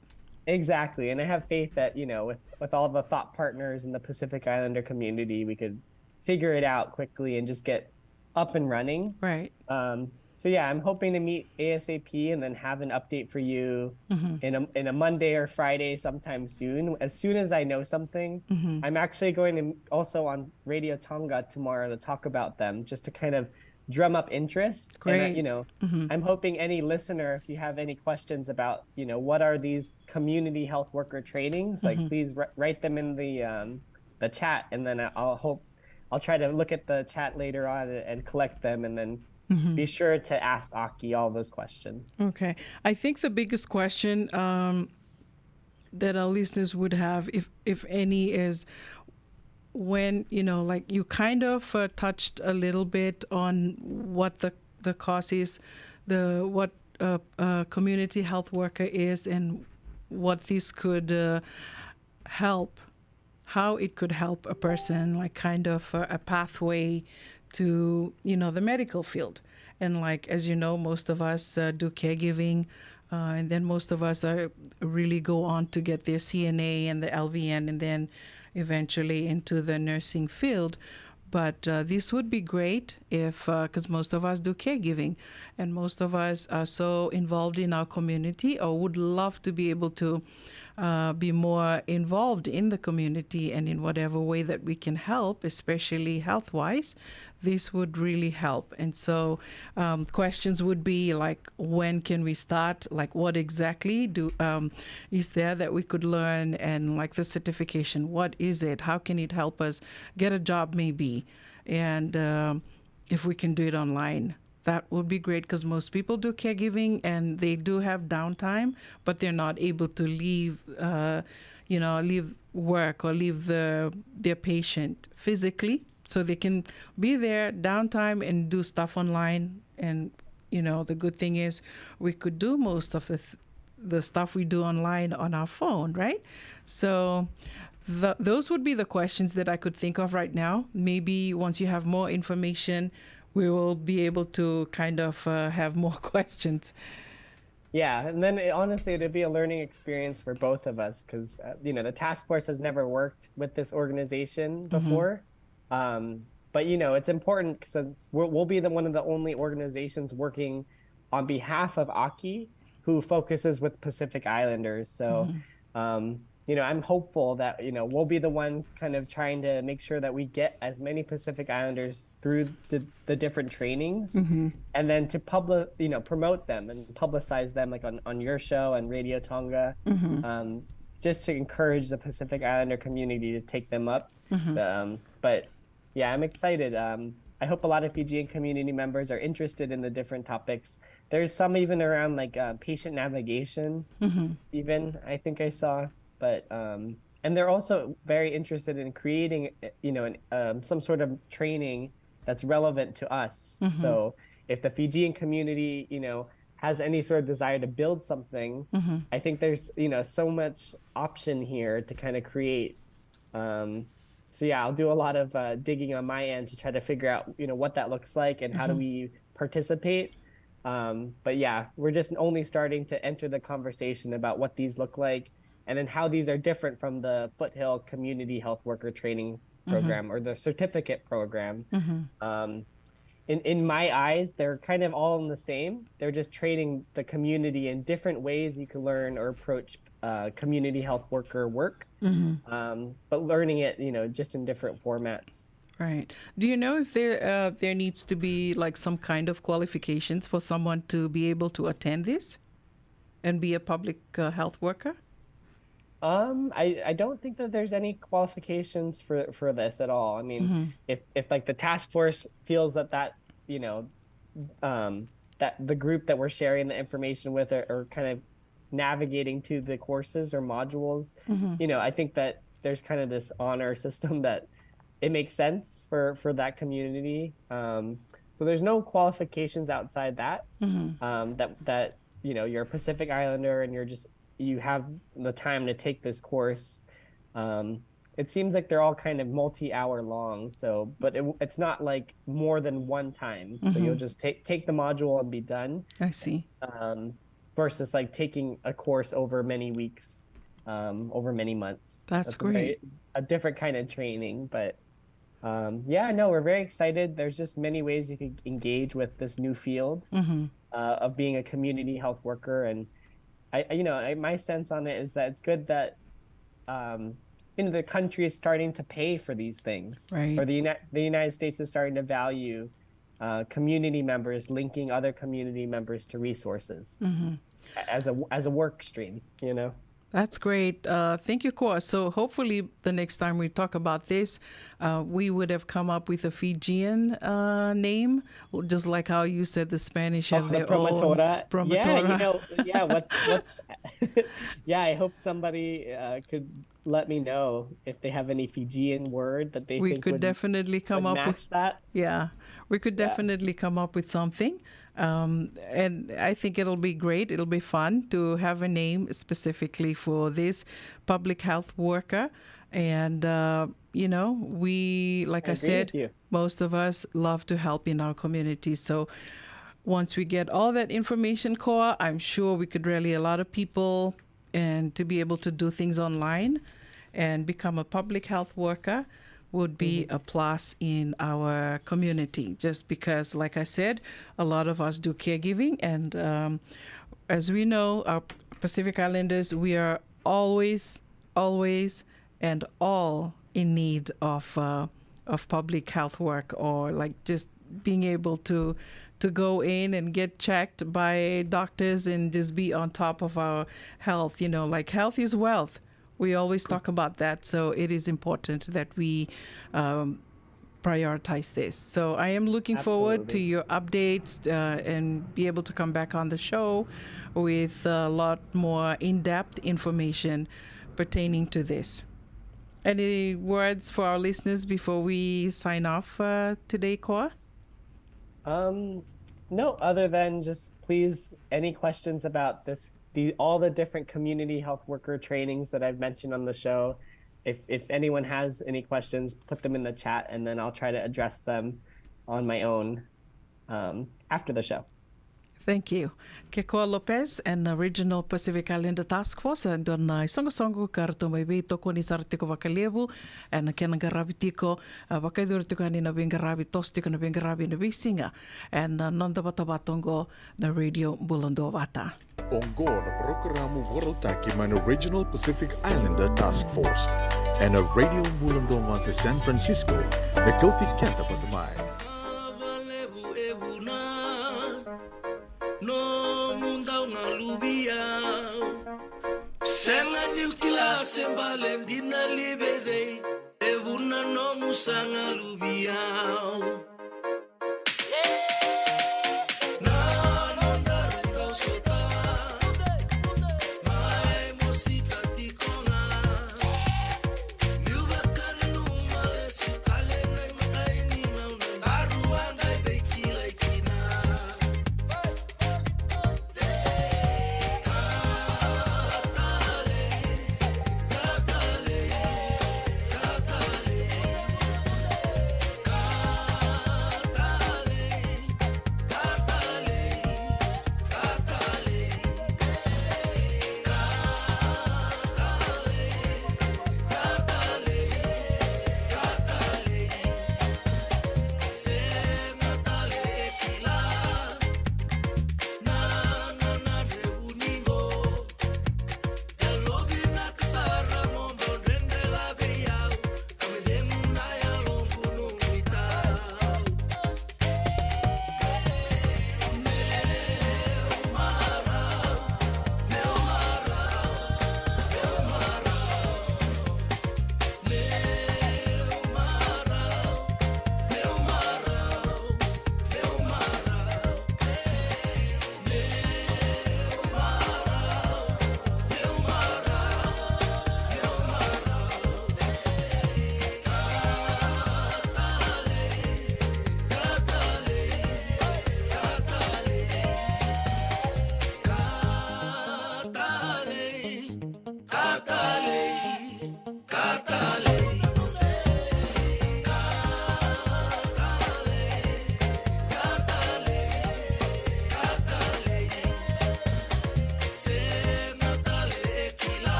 Exactly. And I have faith that, you know, with, with all the thought partners in the Pacific Islander community, we could figure it out quickly and just get up and running. Right. Um, so yeah, I'm hoping to meet ASAP and then have an update for you in a in a Monday or Friday sometime soon. As soon as I know something, I'm actually going to also on Radio Tonga tomorrow to talk about them, just to kind of drum up interest. And, uh, Great. you know, I'm hoping any listener, if you have any questions about, you know, what are these community health worker trainings, like please wri- write them in the um, the chat, and then I'll hope I'll try to look at the chat later on and, and collect them, and then be sure to ask Aki all those questions. Okay. I think the biggest question um, that our listeners would have, if if any, is when, you know, like, you kind of uh, touched a little bit on what the the cause is, the what uh, uh, community health worker is, and what this could uh, help, how it could help a person, like, kind of uh, a pathway to, you know, the medical field. And, like, as you know, most of us uh, do caregiving, uh, and then most of us are really go on to get their C N A and the L V N, and then eventually into the nursing field. But uh, this would be great if, because most of us do caregiving, and most of us are so involved in our community or would love to be able to uh, be more involved in the community and in whatever way that we can help, especially health wise, this would really help. And so, um, questions would be like, when can we start? Like, what exactly do um, is there that we could learn? And, like, the certification, what is it? How can it help us get a job, maybe? And um, if we can do it online, that would be great, because most people do caregiving and they do have downtime, but they're not able to leave, uh, you know, leave work or leave the their patient physically, so they can be there downtime and do stuff online. And, you know, the good thing is we could do most of the th- the stuff we do online on our phone, right? So the, those would be the questions that I could think of right now. Maybe once you have more information, we will be able to kind of uh, have more questions. Yeah, and then it, honestly, it'd be a learning experience for both of us because uh, you know the task force has never worked with this organization before. Um, but you know it's important because we'll, we'll be the one of the only organizations working on behalf of Aki who focuses with Pacific Islanders. So um, you know, I'm hopeful that, you know, we'll be the ones kind of trying to make sure that we get as many Pacific Islanders through the, the different trainings and then to public, you know, promote them and publicize them, like, on, on your show and Radio Tonga, um, just to encourage the Pacific Islander community to take them up. Um, but yeah, I'm excited. Um, I hope a lot of Fijian community members are interested in the different topics. There's some even around, like, uh, patient navigation, even, I think I saw. But, um, and they're also very interested in creating, uh, you know, an, um, some sort of training that's relevant to us. So if the Fijian community, you know, has any sort of desire to build something, I think there's, you know, so much option here to kind of create. Um, so yeah, I'll do a lot of uh, digging on my end to try to figure out, you know, what that looks like and how do we participate. Um, but yeah, we're just only starting to enter the conversation about what these look like and then how these are different from the Foothill Community Health Worker Training Program or the certificate program. Um, in, in my eyes, they're kind of all in the same. They're just training the community in different ways you can learn or approach uh, community health worker work, um, but learning it, you know, just in different formats. Right. Do you know if there uh, there needs to be, like, some kind of qualifications for someone to be able to attend this and be a public uh, health worker? Um, I, I don't think that there's any qualifications for, for this at all. I mean, if, if like the task force feels that that, you know, um, that the group that we're sharing the information with are, are kind of navigating to the courses or modules, you know, I think that there's kind of this honor system that it makes sense for, for that community. Um, so there's no qualifications outside that, um, that, that, you know, you're a Pacific Islander and you're just, you have the time to take this course. Um, it seems like they're all kind of multi-hour long, so, but it, it's not, like, more than one time. So you'll just take, take the module and be done. I see. Um, versus, like, taking a course over many weeks, um, over many months. That's a very, great. A different kind of training, but um, yeah, no, we're very excited. There's just many ways you can engage with this new field uh, of being a community health worker, and I, I- you know, I, my sense on it is that it's good that um, you know the country is starting to pay for these things, Right. or the United the United States is starting to value uh, community members linking other community members to resources as a as a work stream. You know. That's great. Uh, thank you, Koa. So hopefully the next time we talk about this, uh, we would have come up with a Fijian uh, name, just like how you said the Spanish have Oh, the their own promotora. Yeah, you promotora. know, yeah, what's, what's, yeah, I hope somebody uh, could let me know if they have any Fijian word that they We think could would, definitely would come up with match that. Yeah, we could Yeah. definitely come up with something. Um, and I think it'll be great. It'll be fun to have a name specifically for this public health worker. And, uh, you know, we, like I I agree with said, you. most of us love to help in our community. So once we get all that information, Koa, I'm sure we could rally a lot of people and to be able to do things online and become a public health worker would be a plus in our community, just because, like I said, a lot of us do caregiving. And um, as we know, our Pacific Islanders, we are always, always, and all in need of uh, of public health work, or like just being able to to go in and get checked by doctors and just be on top of our health. You know, like, health is wealth. We always talk about that, so it is important that we um, prioritize this. So I am looking forward to Absolutely. your updates uh, and be able to come back on the show with a lot more in-depth information pertaining to this. Any words for our listeners before we sign off uh, today, Koa? Um, no, other than just please, any questions about this, the all the different community health worker trainings that I've mentioned on the show. If if anyone has any questions, put them in the chat, and then I'll try to address them on my own um, after the show. Thank you. Kekoa Lopez, ena Regional Pacific Islander Task Force, e dua na isoqosoqo ka ratou mai veitokoni sara tiko vakalevu ena kena qaravi tiko, a, vakayacori tiko yani na veiqaravi, toso tiko na veiqaravi ena veisiga ena noda vatavata oqo na Radio Bula Duavata. Oqo na parokaramu vakarautaki mai na Regional Pacific Islander Task Force ena Radio Bula Duavata San Francisco, me kauti keda vata mai. Nomu dau galuvi au. Sega niu kila se bale dina li vei cei, e vuna nomu sa galuvi au. Na nodaru kau sota, mai mosita tiko ga. Niu vakananuma lesu tale na imatai ni gauna, daru a qai veikilai kina.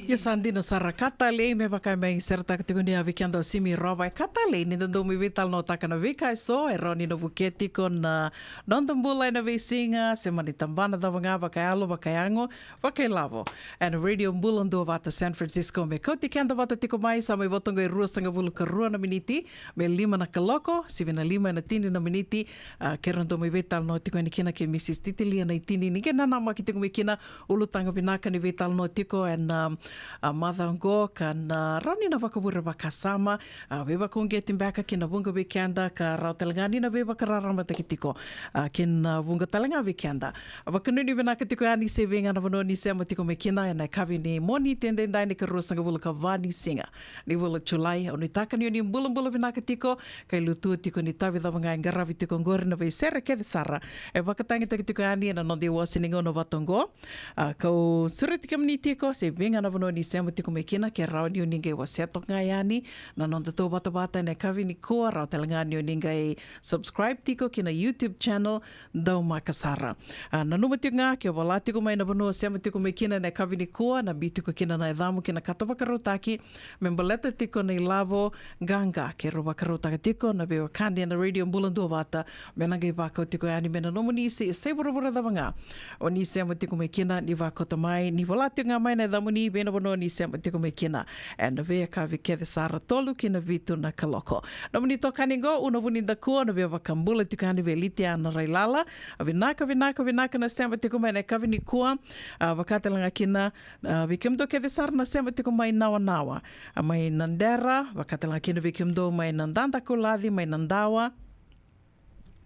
Ia sa dina sara, ka talei, me vaka me seretaka tiko ni a vei keda o Simi Rova. E ka talei ni da dau mai veitalanoataka na veika eso e rawa ni na vukea tiko na noda bula ena veisiga, se mani tabana cava ga, vakayalo, vakayago, vakailavo. Ena Radio Bula Duavata San Francisco, me kauti keda vata tiko mai, sa mai vo toka e ruasagavulu ka rua na miniti me lima na kaloko, sivi na lima ena tini na miniti. A, keirau dau mai veitalanoa tiko yani kina kei Mrs Titilia Naitini, ni qai nanamaki tiko mai kina. Ulutaga vinaka ni veitalanoa tiko ena, a, macawa oqo, ka na rawa ni na vakavure vakasama, a, veivakauqeti beka ki na vuqa vei keda, ka rawa tale ga ni na veivakararamataki tiko, a, ki na vuqa tale ga vei keda. A, vakanuinui vinaka tiko yani se vei ga na vanua ni sema tiko mai kina ena yakavi ni Moniti edaidai, ni ka ruasagavulu ka va ni siga ni vula Julai. Au nuitaka ni o ni bulabula vinaka tiko, ka i lutu tiko ni tavi cava ga e qaravi tiko oqori, na veisere kece sara e vakatagitaki tiko yani ena noda iwase ni gauna vata oqo. A, kau sureti kemuni tiko se vei ga na vanua ni sema tiko mai kina, ke rawa ni o ni qai wasea toka ga yani na noda tauvatavata ena yakavi nikua, rawa tale ga ni o ni qai subscribe tiko ki na YouTube channel Daumaka Sara. A, nanuma tiko ga ke o vola tiko mai na vanua o sema tiko mai kina ena yakavi nikua, na biu tiko kina na yacamu ki na kato vakarautaki me baleta tiko na ilavo qaqa keirau vakarautaka tiko na veiwekani ena Radio Bula Duavata, me na qai vakau tiko yani me na nomuni se, se vuravura cava ga o ni sema tiko mai kina, ni vakauta mai, ni vola tiko ga mai na yacamuni vei na vanua ni sema tiko mai kina ena veiyakavi kece sara, tolu ki na vitu na kaloko. Nomuni itokani oqo, Una Vunidakua, na veivakabula tiko yani vei Litiana Railala. A, vinaka, vinaka, vinaka na sema tiko mai ena yakavi nikua. A, vaka tale ga kina, a, vei kemudou kece sara na sema tiko mai Nawanawa, a, mai Nadera, vaka tale ga kina vei kemudou mai Nadadakulatsi, mai Nadawa.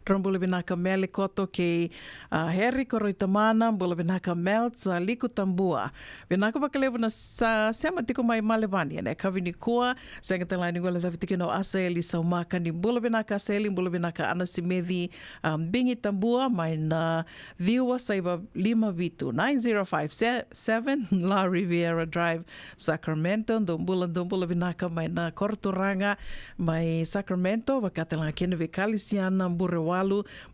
Drau bula vinaka Mele Koto kei, a, Heri Koroi Tamana, bula vinaka Melts, a, Liku Tabua. Vinaka vakalevu na sa, sema tiko mai Malevani ena yakavi nikua. Sega tale ga ni guilecavi tiko kina o Asaeli Saumaka, ni bula vinaka Asaeli, bula vinaka Ana Simeci, a, Bigi Tabua, mai na ciwa saiva lima vitu, nine zero five seven La Riviera Drive, Sacramento. Dou bula, dou bula vinaka mai na koroturaga mai Sacramento, vaka tale ga kina vei Kalisiana Burewalu,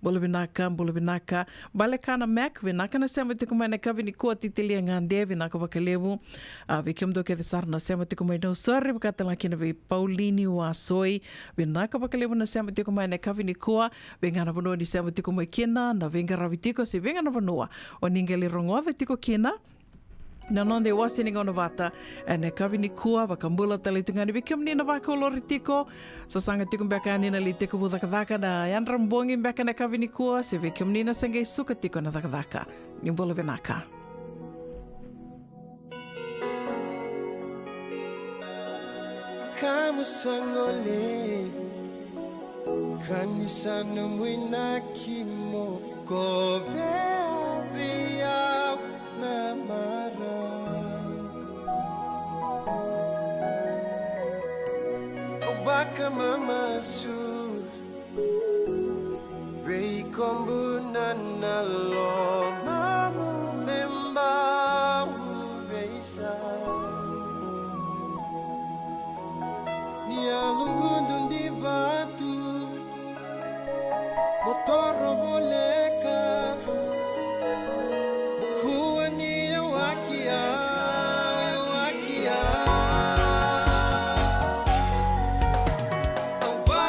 bula vinaka, bula vinaka. Balekana Mac, vinaka na sema tiko mai ena yakavi nikua. Titilia Gade, vinaka vakalevu. A, vei kemudou kece sara na sema tiko mai Nausori, vaka tale ga kina vei Paulini Wasoi, vinaka vakalevu na sema tiko mai ena yakavi nikua. Vei ga na vanua ni sema tiko mai kina, na veiqaravi tiko, se vei ga na vanua o ni qai lai rogoca tiko kina na noda iwase ni gauna vata ena yakavi nikua. Vakabula tale tu ga yani vei kemuni na vakaulori tiko. Sasaga tiko beka yani na lai tekivu cakacaka na yadra bogi beka ena yakavi nikua, se vei kemuni na se qai suka tiko na cakacaka. Ni bula vinaka. Kamu sa gole, ka ni sa nomu inaki mo kovea vei au na marau. Au vakamamasu vei kobu na, na lomamu me bau veisau. Ni a lugudu di vatu mo toro voleka, mo kua ni yawaki au, yawaki au. Au va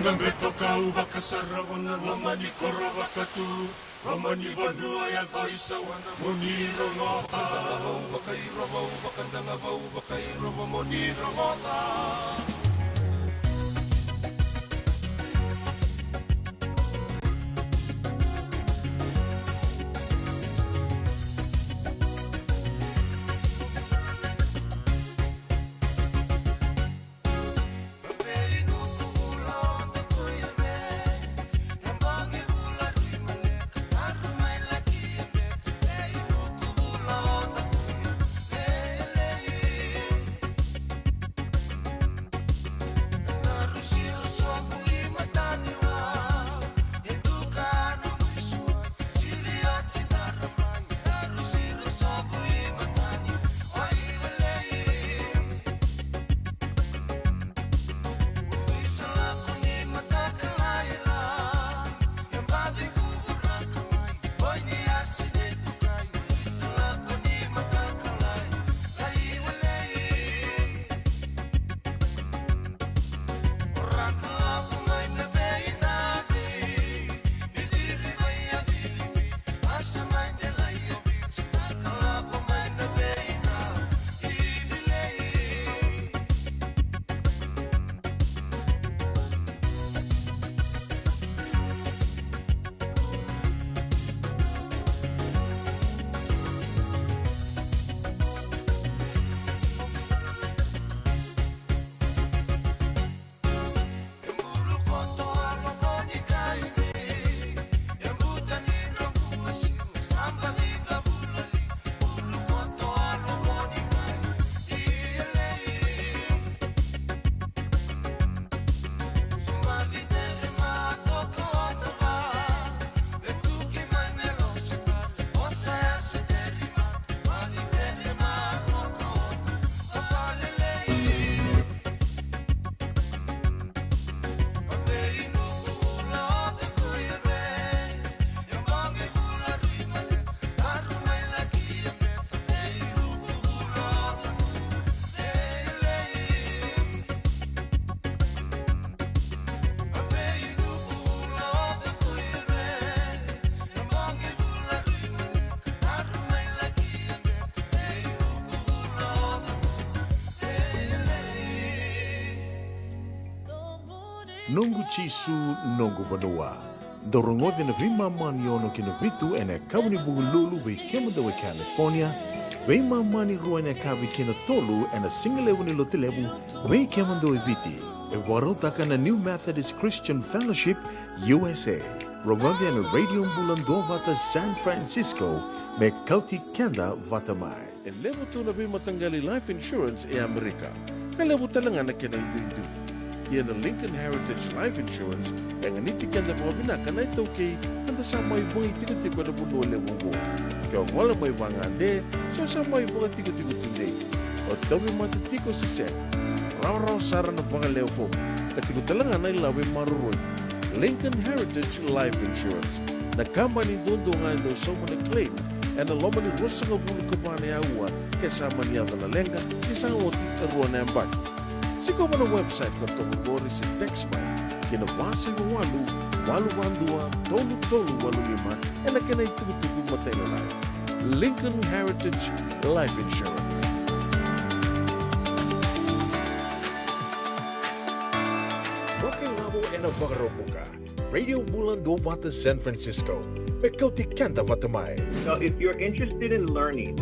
Na beto kau vakasarava na loma ni koro vakatu. Loma ni vanua yaco i sawana mo ni rogoca. Vau vakairo, vau vakadaga, vau vakairo, vau mo ni rogoca. Noqu Jisu, noqu vanua. Dou rogoci na veimama ni ono ki na vitu ena yakavi ni Vukelulu vei kemudou e California, veimama ni rua ena yakavi ki na tolu ena sigalevu ni Lotulevu vei kemudou e Viti. E vakarautaka na New Methodist Christian Fellowship, U S A. Rogoci ena Radio Bula Duavata San Francisco, me kauti keda vata mai. E levu tu na veimataqali life insurance e Amerika, ka levu tale ga na kena iduidui. Ia na Lincoln Heritage Life Insurance e ganiti keda vakavinaka na iTaukei eda sa mai vakaitikotiko ena vanua levu oqo. Ke o gole mai vagade se o sa mai vakatikotiko tudei, o tauvimate tiko se sega, rawarawa sara na vakalewe fomu, ka tiko tale ga na ilavo e maroroi. Lincoln Heritage Life Insurance, na kabani duadua ga e dau sauma na claim ena loma ni ruasagavulu ka va na aua ke sa mani yaco na leqa ni sa oti e rua na yabaki. Sikova na website ka toka qori se text mai ki na va saiva walu, walu va dua, tolu tolu walu lima ena kena itukutuku matailalai. Lincoln Heritage Life Insurance. Vakailavo ena Vakaraubuka. Radio Bula Duavata San Francisco. Me kauti keda vata mai. So if you're interested in learning,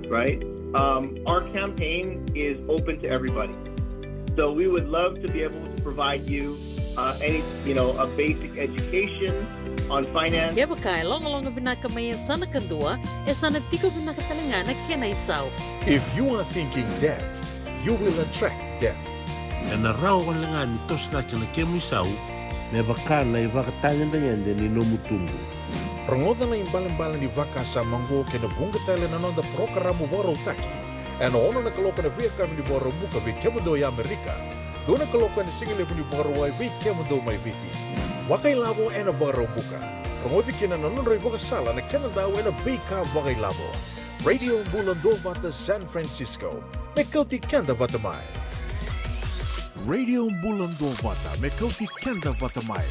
right, um, our campaign is open to everybody. So we would love to be able to provide you, uh, any, you know, a basic education on finance. Kevaka e logaloga vinaka mai e yasana kadua, e sa na tiko vinaka tale ga na kena isau. If you are thinking debt, you will attract debt. Ena rawa wale ga ni toso cake na kemu isau me vaka na ivakatagedegede ni nomu tubu. Rogoca na ibalebale ni vakasama oqo kei na vuqa tale na noda parokaramu vakarautaki ena ono na kaloko ena veiyakavi ni Vakaraubuka vei kemudou e Amerika, dua na kaloko ena sigalevu ni Vakarauwai vei kemudou mai Viti. Vakailavo ena Vakaraubuka. Rogoci kina na nodra ivakasala na kenadau ena veika vakailavo. Radio Bula Duavata San Francisco. Me kauti keda vata mai. Radio Bula Duavata, me kauti keda vata mai.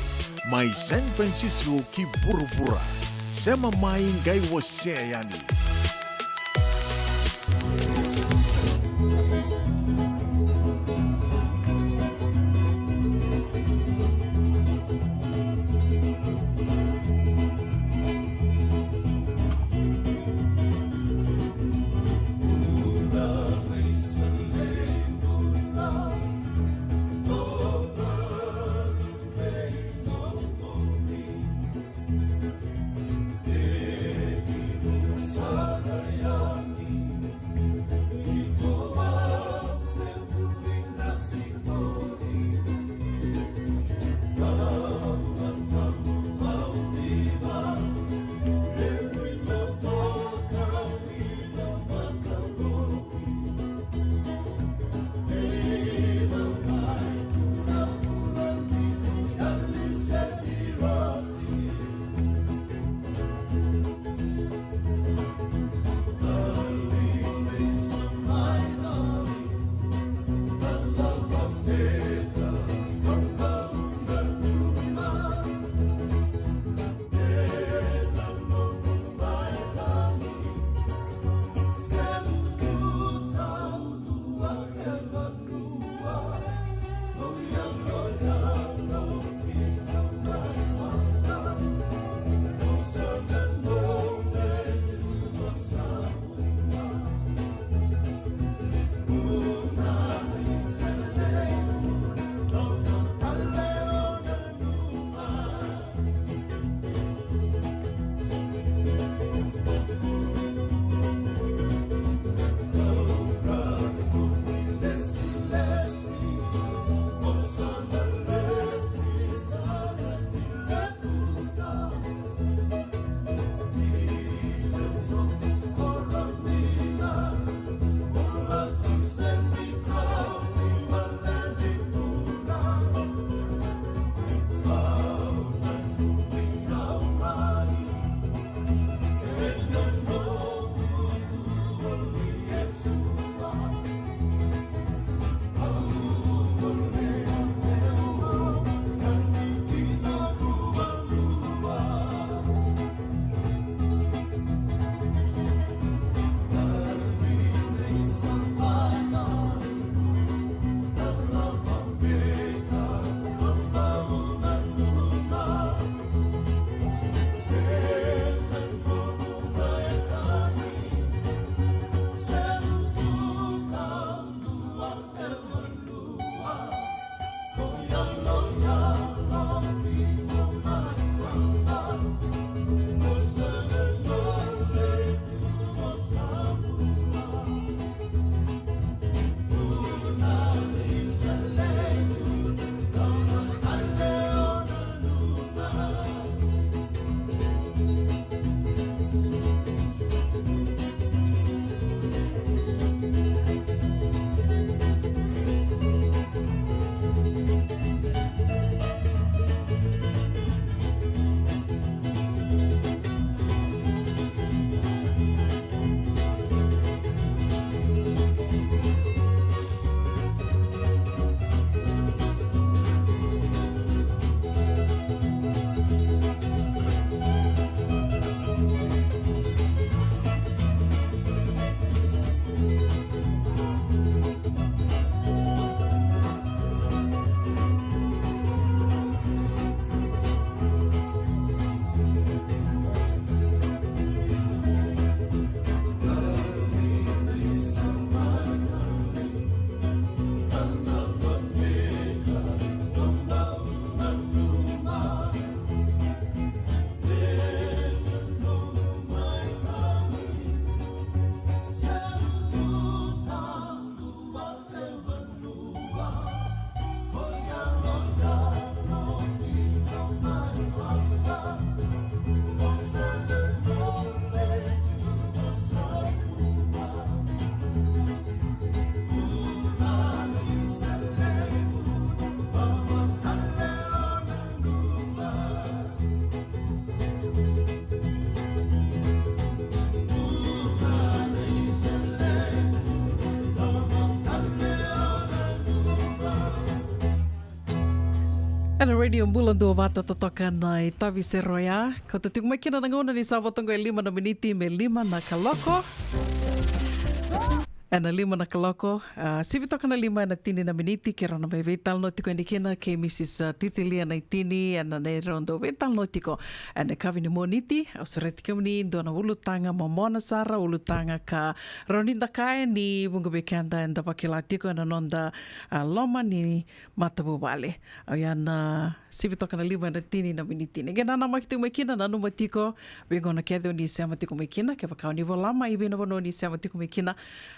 Mai San Francisco ki vuravura. Sema mai, qai wasea yani. Ena Radio Bula Duavata totoka na itavi sere oya. Kauta tiko mai kina na gauna ni sa vo toka e lima na miniti me lima na kaloko. Ena lima na kaloko, a, sivi toka na lima ena tini na miniti, keirau na mai veitalanoa tiko yani kina kei Mrs, a, Titilia Naitini, ena neirau dau veitalanoa tiko ena yakavi ni Moniti. Au sureti kemuni dua na ulutaga momona sara, ulutaga ka rawa ni da kaya ni vuqa vei keda eda vakila tiko ena noda, a, loma ni matavuvale. Au ia na sivi toka na lima ena tini na miniti. Ni qai nanamaki tiko mai kina, nanuma tiko vei gauna kece o ni sema tiko mai kina, kevaka o ni vola mai vei na vanua o ni sema tiko mai kina,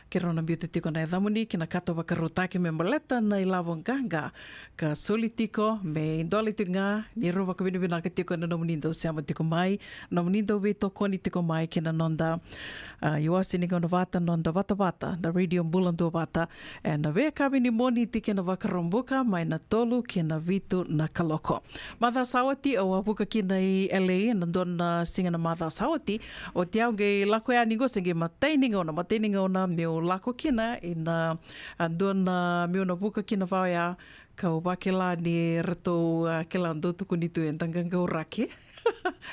keirau na biuta tiko na yacamuni ki na kato vakarautaki me baleta na ilavo qaqa ka soli tiko, me idola tiko ga ni rau vakavinavinaka tiko ena nomuni dau sema tiko mai, nomuni dau veitokoni tiko mai ki na noda, a, iwase ni gauna vata, noda vatavata na Radio Bula Duavata ena veiyakavi ni Moniti kei na Vakaraubuka mai na tolu ki na vitu na kaloko. Macawa sa oti au a vuka kina i L A ena dua na siga na macawa sa oti. Oti au qai lako yani qo, se qai matai ni gauna, matai ni gauna meu lako kina ina, a, dua na, meu na vuka kina vaya kau vakila ni ratou, a, kila dau tukuni tu eda qaqauraki.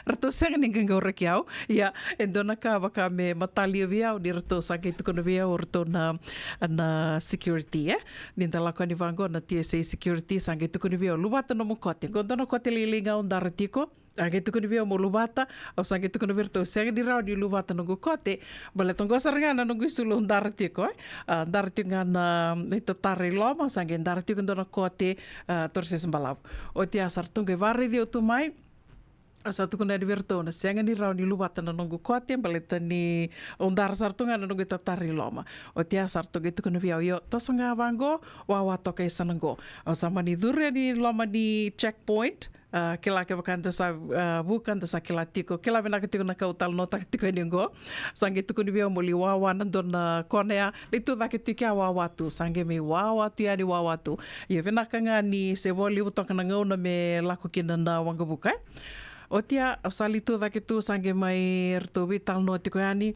Ratou sega ni qaqauraki au. Ia, e dua na ka vaka me matalia vei au ni ratou sa qai tukuna vei au o ratou na, na security, e? Ni da lako yani vaqo na T S A security, sa qai tukuni vei au, luvata nomu kote. Qo dua na kote lailai ga au dara tiko. A qai tukuni vei au mo luvata, au sa qai tukuna vei ratou, sega ni rawa ni luvata noqu kote, baleta qo sara ga na noqu isulu au dara tiko, e? A, dara tiko ga na, na itatara i loma, sa qai dara tiko dua na kote, a, torisese balavu. Oti a sa ratou qai varaici au tu mai, a sa tukuna yani vei ratou na sega ni rawa ni luvata na noqu kote, baleta ni au dara sara tu ga na noqu itatara i loma. Oti a sa ratou qai tukuna vei au, io, toso ga vaqo, wawa toka e sa na qo. Au sa mani curu yani loma ni checkpoint, a, kila kevaka da sa, a, vuka, da sa kila tiko, kila vinaka tiko na ka au talanoataka tiko yani qo. Sa qai tukuni vei au mo li wawa na dua na kona ya, lai tu cake tu i kea, wawa tu, sa qai mai wawa tu yani, wawa tu. Ia vinaka ga ni se vo levu toka na gauna me lako kina na waqavuka, e? Oti a, au sa lai tu cake tu, sa qai mai ratou veitalanoa tiko yani.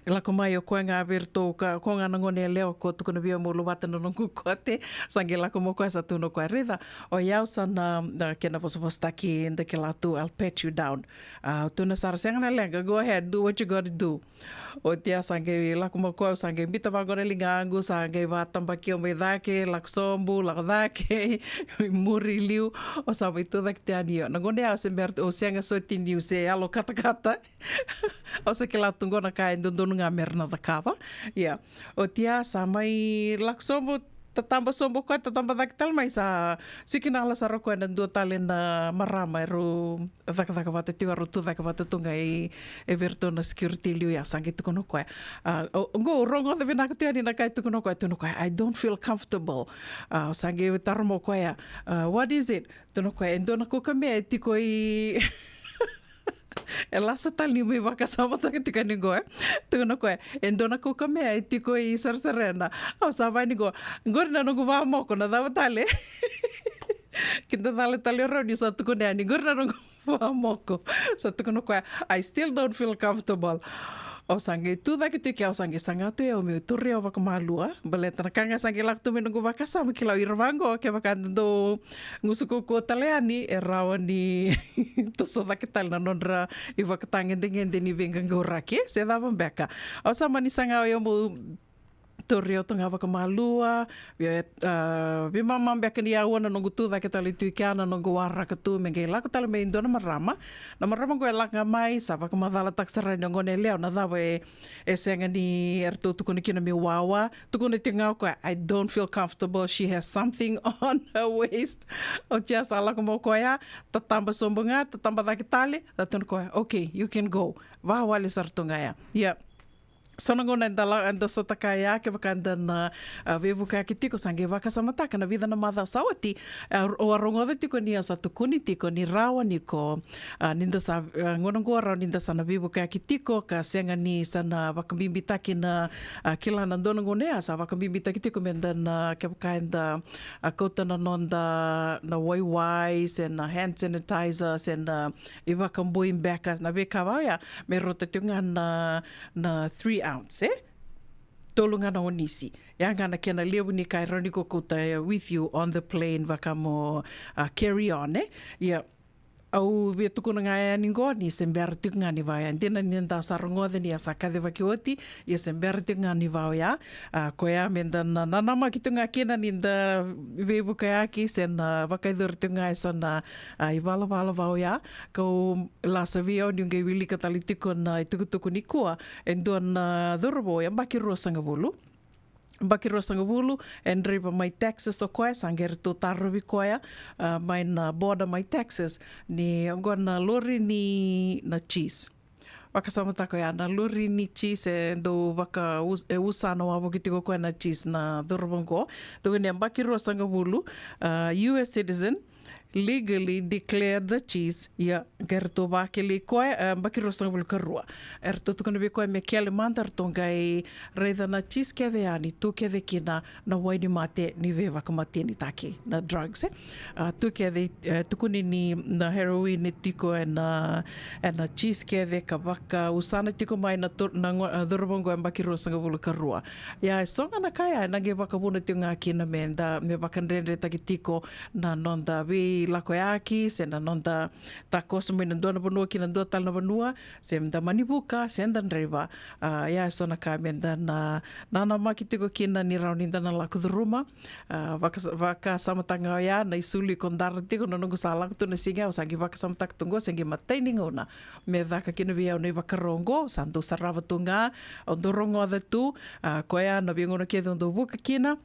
Lako mai o koya ga vei ratou, ka, o koya ga na gone yalewa ko tukuna vei au mo luvata na noqu kote. Sa qai lako mai o koya, sa tukuna o koya, raica, o yau sa na, na kena vosavosataki da kila tu, I'll pat you down. A, tukuna sara, sega na leqa, go ahead, do what you gotta do. Oti a sa qai lako mai o koya, sa qai biuta vaqo na ligaqu, sa qai vatabaki au mai cake, lako sobu, lako cake, muri liu, au sa mai tu cake tu yani. Io, na gauna ya au se bera, au sega soti niu se yalo katakata. Au sa kila tu qo na ka e dodonu ga me ra na cakava. Ia. Oti a sa mai lako sobu, tataba sobu o koya, tataba cake tale mai, sa sikinala sara o koya na dua tale na marama erau cakacaka vata tiko, erau tu cake vata tu ga e, e vei ratou na security liu ya, sa qai tukuna o koya. A, o, qo au rogoca vinaka tu yani na ka e tukuna o koya, tukuna o koya, I don't feel comfortable. A, au sa qai taro mai o koya, a, what is it? Tukuna o koya, e dua na kaukamea e tiko i E lasa tale ni mai vakasamataka tiko yani qo, e. Tukuna o koya, e dua na kaukamea e tiko i Saresarena. Au sa vaya yani qo, qori na noqu vakamoko, na cava tale? Kida cala tale o rau ni sa tukuna yani, qori na noqu vakamoko. Sa tukuna o koya, I still don't feel comfortable. Au sa qai tu cake tu i kea, au sa qai saga tu o yau meu tauri au vakamalua. Baleta na ka ga sa qai lako tu mai noqu vakasama, kila o ira vaqo, kevaka da dau gusu kaukauwa tale yani, e rawa ni toso cake tale na nodra ivakatagedegede ni veiqaqauraki, se cava beka. Au sa mani saga o yau meu tauri au tu ga vakamalua, vei, a, veimama beka ni aua na noqu tu cake tale tu i kea, na noqu waraka tu me qai lako tale mai e dua na marama. Na marama qo e lako ga mai, sa vakamacalataka sara yani o gone yalewa na cava e, e sega ni eratou tukuna kina meu wawa. Tukuna tiko ga o koya, I don't feel comfortable, she has something on her waist. Oti a sa lako mai o koya, tataba sobu ga, tataba cake tale, sa tukuna o koya, okay, you can go. Vawale sara tu ga ya. Ia. So na gauna eda la, eda sota kaya, kevaka eda na, a, veivukayaki tiko, sa qai vakasamataka na vica na macawa sa oti, a, au a rogoca tiko ni a sa tukuni tiko ni rawa ni ko, a, ni da sa, a, gauna qo rawa ni da sa na veivukayaki tiko, ka sega ni sa na vakabibitaki na, a, kila na dua na gauna ya, sa vakabibitaki tiko me da na, kevaka eda, a, kauta na noda, na waiwai, se na hand sanitizer, se na ivakabui beka, na veika vaya, me rauta tiko ga na, na three ounce, e? Tolu ga na onisi. Ya ga na kena levu ni ka e rawa ni ko kauta with you on the plane, vaka mo, a, carry on, e? Ia, au via tukuna ga yani qo ni se bera tiko ga ni va oya. Dina ni da sa rogoca ni a sa kacivaki oti, ia se bera tiko ga ni va oya. A, koya me da na, na, nanamaki tiko ga kina ni da veivukayaki, se na vakayacori tiko ga e so na, a, ivalavala va oya. Kau lasa vei au niu qai wilika tale tiko na itukutuku nikua, e dua na cauravou, yabaki ruasagavulu. Yabaki ruasagavulu, e draiva mai Texas o koya, sa qai ratou tarovi koya, a, mai na border mai Texas, ni oqo na lori ni na cheese. Vakasamataka oya na lori ni cheese, e dau vaka us-, e usana wavoki tiko koya na cheese na cauravou oqo. Tukuni yabaki ruasagavulu, a, U S citizen, legally declared the cheese. Ia, qai ratou vakelei koya, e, yabaki ruasagavulu karua. Eratou tukuna vei koya me kele mada, ratou qai raica na cheese kece yani, tu kece kina na wainimate ni veivakamatenitaki, na drugs, e. A, tu kece, e, tukuni ni na heroin e tiko ena, ena cheese kece ka vakausana tiko mai na to-, na go-, a, cauravou oqo yabaki ruasagavulu karua. Ia, e so ga na ka ya, ena qai vakavuna tiko ga kina me da, me vakadredretaki tiko na noda veilakoyaki, se na noda takoso mai na dua na vanua ki na dua tale na vanua, se da mani vuka, se da draiva. A, ia e so na ka me da na, nanamaki tiko kina ni rawa ni da na lako curuma. A, vaka, vakasamataka ga oya na isulu iko dara tiko na noqu sa lako tu na siga, au sa qai vakasamataka tu qo, se qai matai ni gauna me caka kina vei au na ivakaro oqo, sa dau sarava tu ga, au dau rogoca tu, a, koya na veigauna kece au dau vuka kina.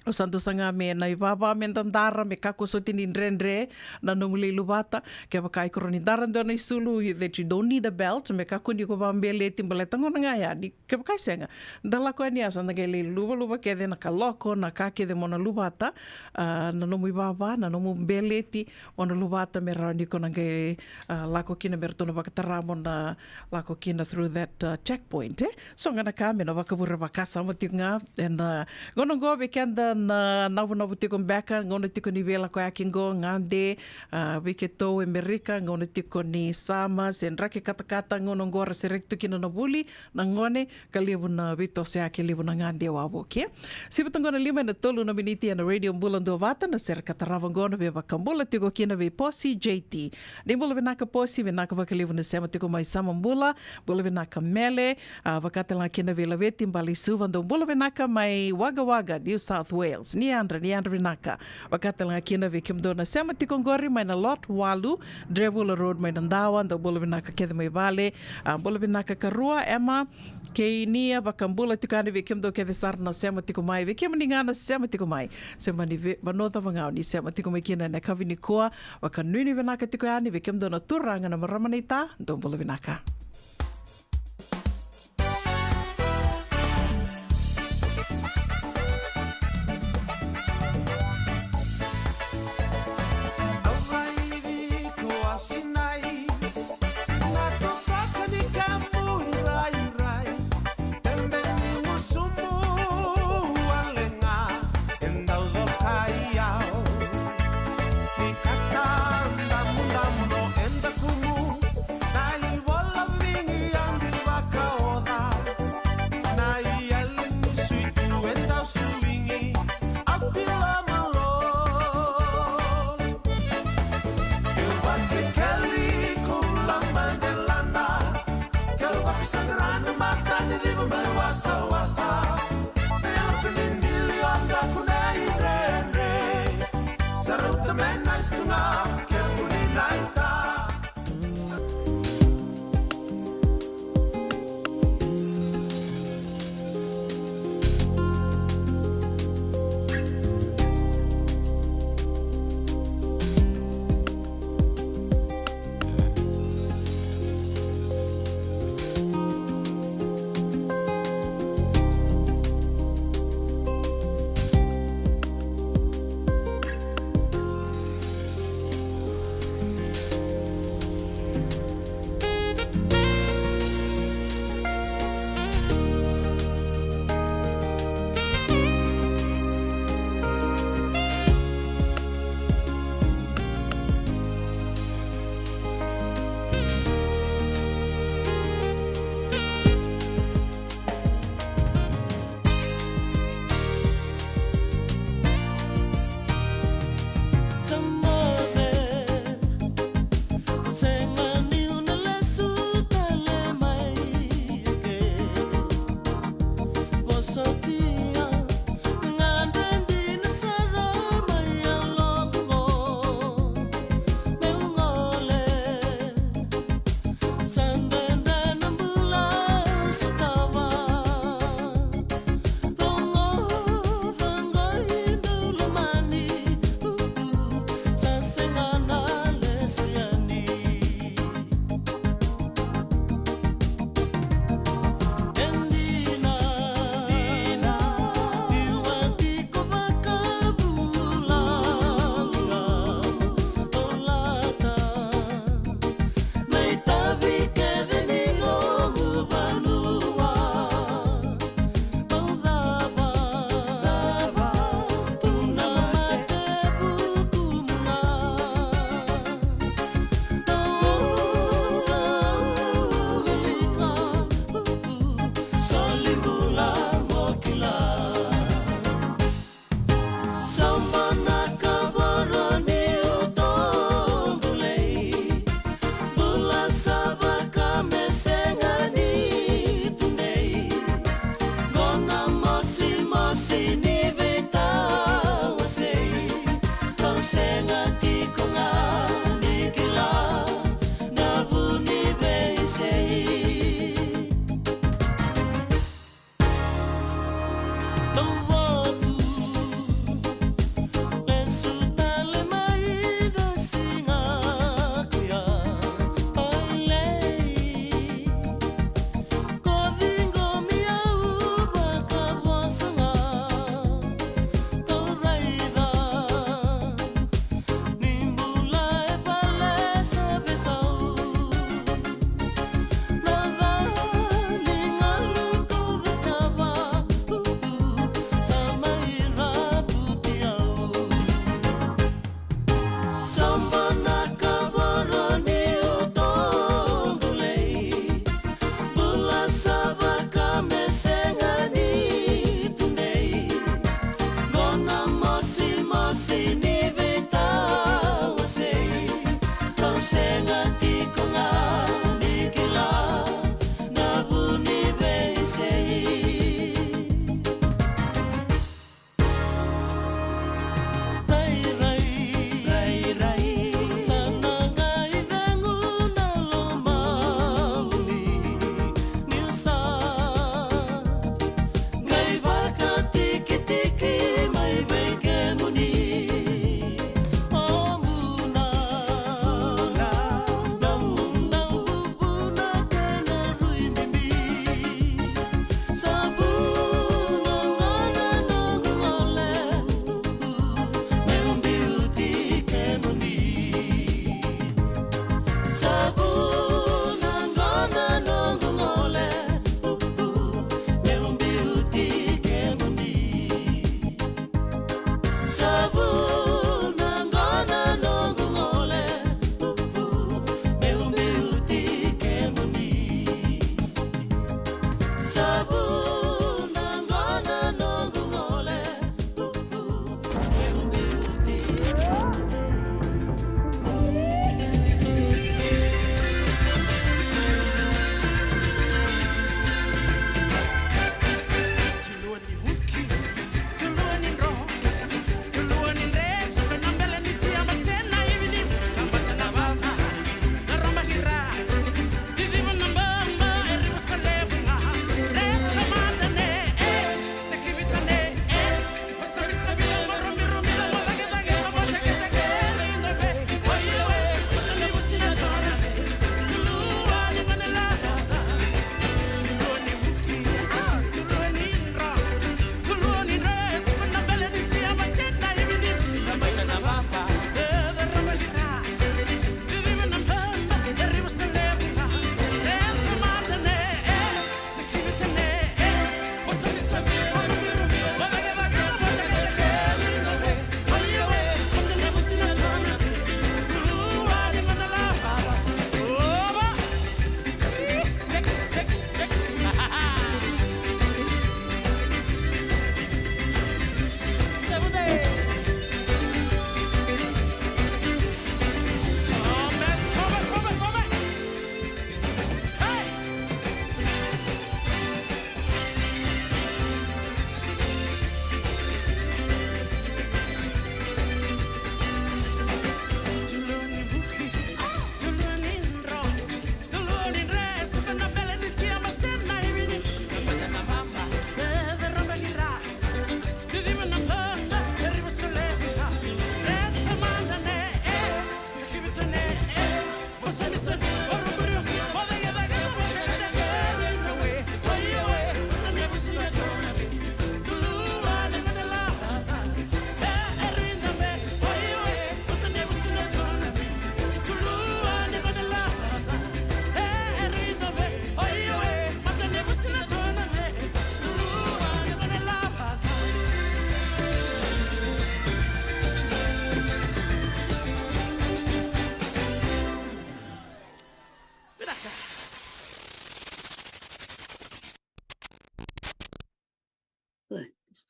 Au sa dau saga me na ivava me da dara, me kakua soti ni dredre na nomu lai luvata. Kevaka iko rawa ni dara dua na isulu, you, that you don't need a belt, me kakua ni ko vakabeleti, baleta gauna ga ya, ni kevaka e sega, da lako yani ya sa da qai lai luvaluva kece na kaloko, na ka kece mo na luvata, a, na nomu ivava, na nomu beleti, mo na luvata me rawa ni ko na qai, a, lako kina me ratou na vakatara mo na lako kina through that, a, checkpoint, e? So ga na ka me na vakavure vakasama tiko ga, ena, a, gauna oqo vei keda na navunavu tiko beka, gauna tiko ni veilakoyaki oqo, gade, a, vei keitou e Amerika, gauna tiko ni summer, se draki katakata, gauna oqo ra sereki tu kina na vuli, na gone, ka levu na veitosoyaki, levu na gade wavoki. Sivi toka na lima ena tolu na miniti ena Radio Bula Duavata, na sere ka tarava oqo na veivakabula tiko kina vei Posi J T. Ni bula vinaka Posi, vinaka vakalevu na sema tiko mai Samabula, bula vinaka Mele, a, vakatalega kina vei Laveti Balesuva, dou bula vinaka mai Wagga Wagga, New South Wales. Ni yadra, ni yadra vinaka. Vakatalega kina vei kemudou na sema tiko oqori mai na Lot Walu, Drevula Road mai Nadawa, dou bula vinaka kece mai vale. A, bula vinaka karua, Emma, kei Nia, vakabula tiko yani vei kemudou kece sara na sema tiko mai, vei kemuni ga na sema tiko mai. Se mani ve-, vanua cava ga o ni sema tiko mai kina ena yakavi nikua, vakanuinui vinaka tiko yani vei kemudou na turaga na marama naita, dou bula vinaka.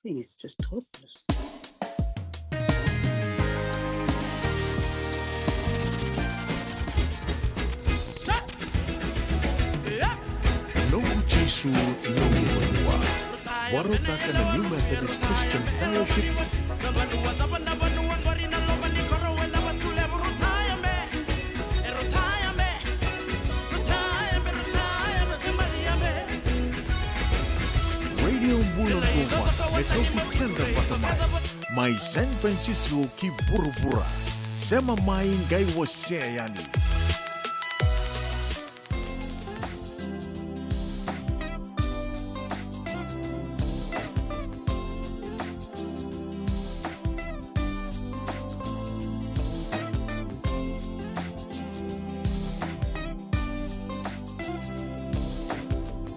Thing is just hopeless. Noqu Jisu, noqu vanua. Vakarautaka na New Methodist Christian Fellowship. Radio Bula Dovata, me toki keda vata mai. Mai San Francisco ki vuravura. Sema mai, qai wasea yani.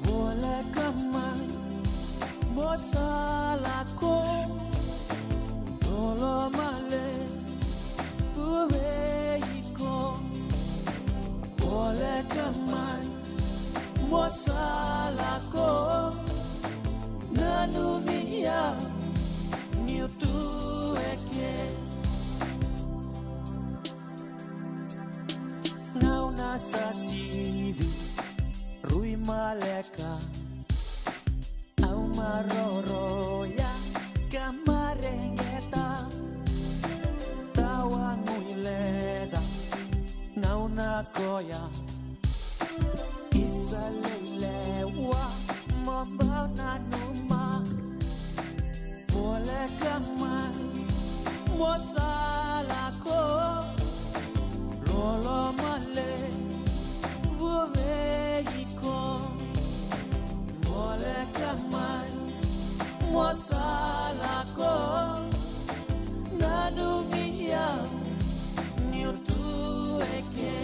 Voleka mai, mo sa lako, loloma levu vei iko. Voleka mai, mo sa lako, nanumi au niu tu eke. Gauna sa sivi, rui maleka, au maroroya ka mareqeta. Tawa guileca gauna koya, isa lei lewa mo bau nanuma. Voleka mai, mo sa lako, loloma levu vei iko. Voleka mai, mo sa lako, nanumi au niu tu eke.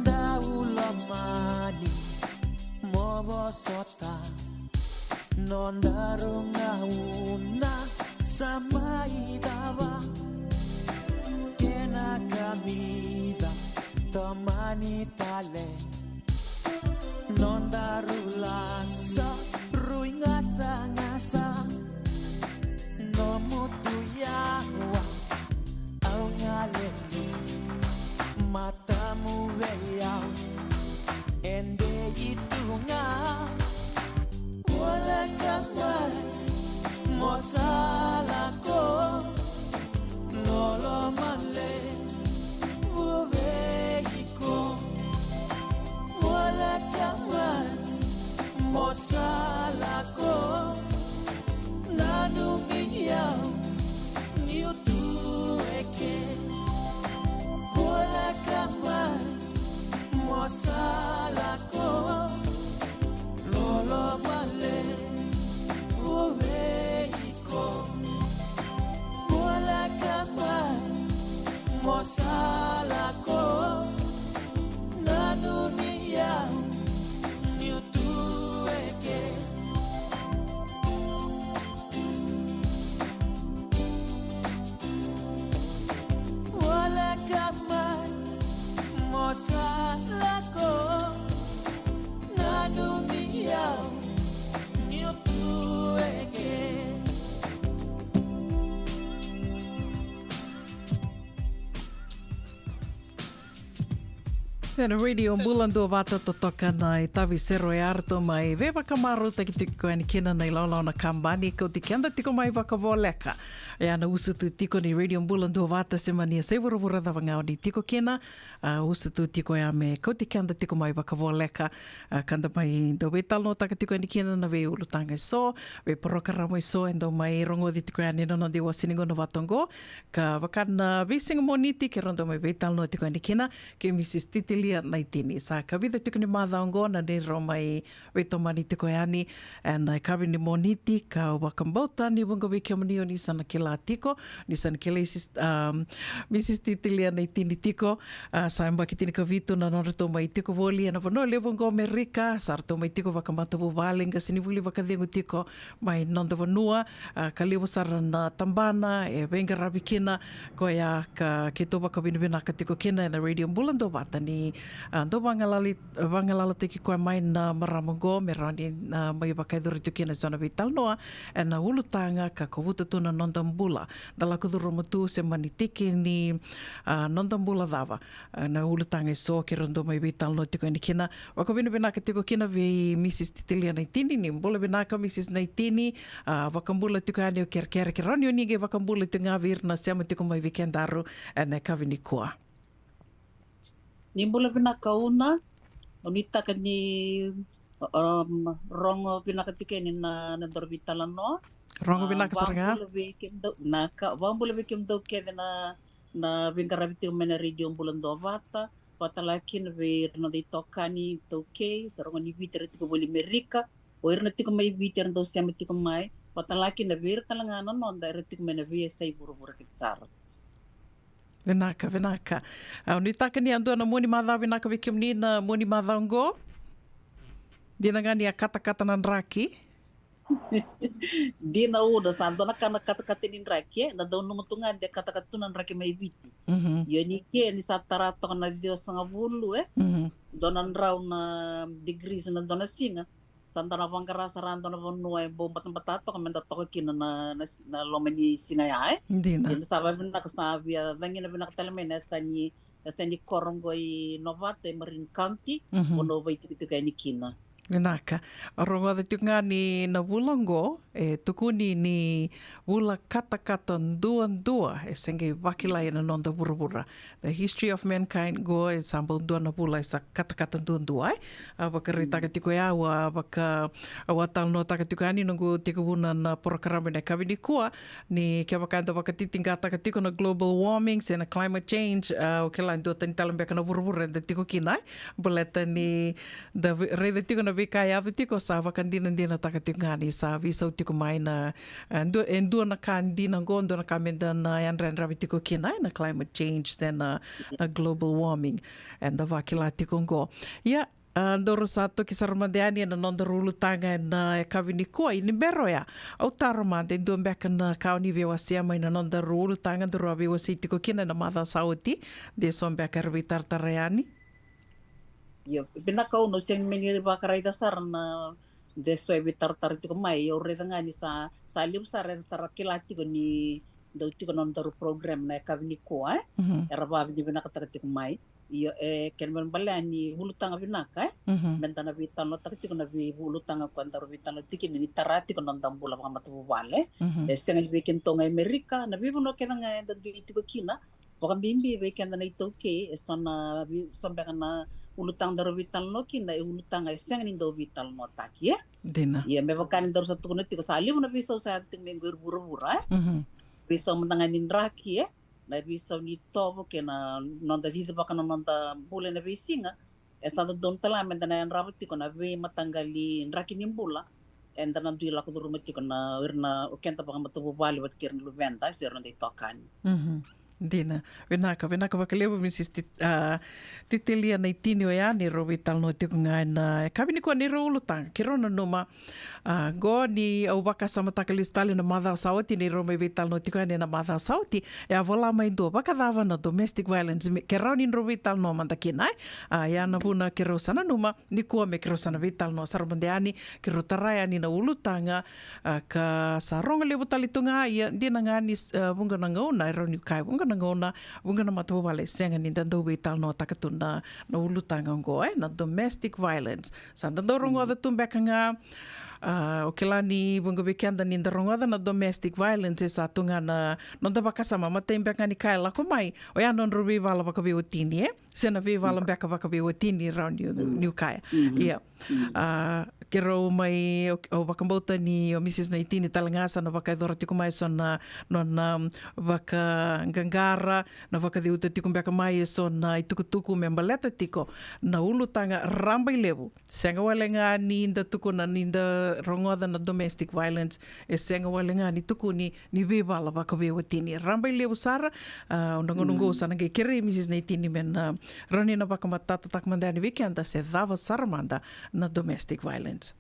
Dau lomani mo vosota nodaru gauna sa mai cava. Kena kamica tomani tale nodaru lasa, rui gasagasa. Nomu tu yawa au galeni, matamu vei au e dei tu ga. Voleka mai, mo sa lako, loloma levu vei iko. Voleka mai, mo sa lako, nanumi au niu tu eke. Voleka mai, mo sa lako, loloma levu vei iko. Voleka mai, mo sa lako, nanumi au niu tu eke. Voleka mai, mo sa lako, nanumi au niu tu eke. Ena Radio Bula Duavata totoka na itavi sero e a ratou mai veivakamarautaki tiko yani kina na ilawalawa na kabani, kauti keda tiko mai vakavoleka. Ia na usutu tiko ni Radio Bula Duavata, se mani a sai vuravura cava ga o ni tiko kina, a usutu tiko ya me kauti keda tiko mai vakavoleka. A, ka da mai dau veitalanoataka tiko yani kina na veiulutaga eso, veiporokaramu eso e dau mai rogoci tiko yani na noda iwasewase ni gauna vata oqo. Ka vaka na veisiga Moniti keirau dau mai veitalanoa tiko yani kina kei Misis Titilia Naitini. Sa kavica tiko ni macawa oqo na neirau mai veitomani tiko yani ena yakavi ni Moniti, kau vakabauta ni vuqa vei kemuni o ni sa na kila tiko, ni sa na kilai Sis, um, Misis Titilia Naitini tiko. A, sa yabaki tinikavitu na nodratou mai tiko voli ena vanua levu oqo Amerika, sa ratou mai tiko vakamatavuvale, qasenivuli vakacegu tiko mai noda vanua. A, ka levu sara na tabana e veiqaravi kina, koya ka keitou vakavinavinaka tiko kina ena Radio Bula Duavata ni A, dau vagalali-, vagalalataki koya mai na marama oqo me rawa ni, a, mai vakayacora tiko kina e so na veitalanoa ena ulutaga ka kovuta tu na noda bula. Da lako curuma tu se mani tiki ni, a, noda bula cava. A, na ulutaga e so keirau dau mai veitalanoa tiko yani kina. Vakavinavinaka tiko kina vei Mrs Titilia Naitini, ni bula vinaka Mrs Naitini. A, vakabula tiko yani o kerekere, kerekere ni o ni qai vakabula tiko ga vei ira na sema tiko mai vei kedaru ena yakavi nikua. Ni bula vinaka Una, au nuitaka ni, um, rogo vinaka tiko yani na, na daru veitalanoa. Rogo vinaka sara ga. Vakabula vei kemudou, na ka, vakabula vei kemudou kece na, na veiqaravi tiko mai na Radio Bula Duavata, vakatalega kina vei ira na noda itokani iTaukei, sa rogo ni Viti era tiko voli Merika, o ira na tiko mai Viti era dau sema tiko mai, vakatalega kina vei ira talega na noda era tiko mai na veiyasai vuravura kece sara. Vinaka, vinaka. Au nuitaka ni a dua na mua ni macawa vinaka vei kemuni na mua ni macawa oqo. Dina ga ni a katakata na draki. Dina Una, sa dua na ka na katakata ni draki, e, na dau nanuma tu ga de katakata tu na draki mai Viti. Mhm. Io ni ke ni sa tara toka na ciwasagavulu, e. Mhm. Dua na drau na degrees na dua na siga. Sa da na vaqara sara dua na vanua e bau batabata toka me da toka kina na, na, na loma ni siga ya, e. Dina. Ia ni sa vavinaka sa via cagina vinaka tale mai na yasa ni, yasa ni koro oqo i Novato e Marin County, mhm, vanua au vaitikotiko yani kina. Vinaka. Rogoca tiko ga ni na vula oqo e tukuni ni vula katakata duadua e se qai vakilai ena noda vuravura. The history of mankind, qo e sa bau dua na vula e sa katakata duadua, e. A vakaraitaka tiko ya, au a vaka, au a talanoataka tiko yani noqu tekivuna na porokaramu ena yakavi nikua, ni kevaka eda vakatitiqataka tiko na global warming se na climate change, a, au kila e duatani tale beka na vuravura eda tiko kina, e. Baleta ni da ve-, raica tiko na veika e yaco tiko, sa vakadinadinataka tiko ga ni sa veisau tiko mai na, e, dua, e dua na ka dina qo, dua na ka meda na yadrayadravi tiko kina, e, na climate change se na, na global warming. Eda vakila tiko qo. Ia, a, daru sa toki sara mada yani ena nodaru ulutaga ena yakavi nikua. Ia ni bera oya, au taro mada e dua beka na ka o ni veiwasea mai na nodaru ulutaga daru a veiwasei tiko kina ena macawa sa oti, de so beka era veitaratara yani. Io, vinaka Una, au sega ni mani vakaraica sara na de so e veitaratara tiko mai, au raica ga ni sa, sa levu sara era sa ra kila tiko ni dau tiko na nodaru program na yakavi nikua, e. Mhm. Era vavinavinakataka tiko mai. Io, e, kena ibalebale ni ulutaga vinaka, e. Mhm. Meda na veitalanoataka tiko na veiulutaga ko daru veitalanoa tiko kina ni tara tiko na noda bula vakamatavuvale. Mhm. E sega ni vei kedatou ga e Amerika, na veivanua kece ga eda dui tiko kina, vakabibi vei keda na iTaukei, e so na vei-, so beka na ulutaga daru veitalanoa kina, e ulutaga e sega ni dau veitalanoataki, e. Dina. Ia me vaka ni daru sa tukuna tiko, sa levu na veisau sa yaco tiko mai qo i vuravura, e. Mhm. Veisau mada ga ni draki, e. Na veisau ni tovo kei na noda cicivaka na noda bula ena veisiga. E sa dodonu tale ga meda na yadrava tiko na veimataqali draki ni bula eda na dui lako curuma tiko na, o ira na, o keda vakamatavuvale vata kei ira na luveda, e, se o ira na noda itokani. Mhm. Dina. Vinaka, vinaka vakalevu Mrs Tit-, a, Titilia Naitini oya, ni rau veitalanoa tiko ga ena yakavi nikua, ni rau ulutaga, keirau nanuma. A, qo ni au vakasamataka lesu tale na macawa sa oti, ni rau mai veitalanoa tiko yani ena macawa sa oti, e a vola mai dua vakacava na domestic violence, me, ke rawa ni drau veitalanoa mada kina, e. A, ia na vuna keirau sa nanuma nikua me keirau sa na veitalanoa sara mada yani, keirau tara yani na ulutaga, a, ka sa rogo levu tale tu ga, ia dina ga ni, a, vuqa na gauna, e rawa niu kaya vuqa na gauna, vuqa na matavuvale e sega ni da dau veitalanoataka tu na, na ulutaga oqo, e, na domestic violence. Sa da dau rogoca tu beka ga, a, o kila ni vuqa vei keda ni da rogoca na domestic violence, e sa tu ga na noda vakasama, matai beka ga ni ka e lako mai, oya na nodrau veivala vakaveiwatini, e? Se na veivala beka vakaveiwatini, rawa niu, niu kaya. Mhm. Ia. Mhm. A, keirau mai, au, au vakabauta ni o Mrs Naitini tale ga sa na vakayacora tiko mai e so na, nona vakaqaqara, na vakaceuta tiko beka mai e so na itukutuku me baleta tiko na ulutaga rabailevu. Sega wale ga ni da tukuna ni da rogoca na domestic violence, e sega wale ga ni tukuni ni veivala vakaveiwatini. Rabailevu sara, a, au na gauna qo sa na qai kerei Mrs Naitini me na rawa ni na vakamatatataka mada yani vei keda se cava sara mada na domestic violence.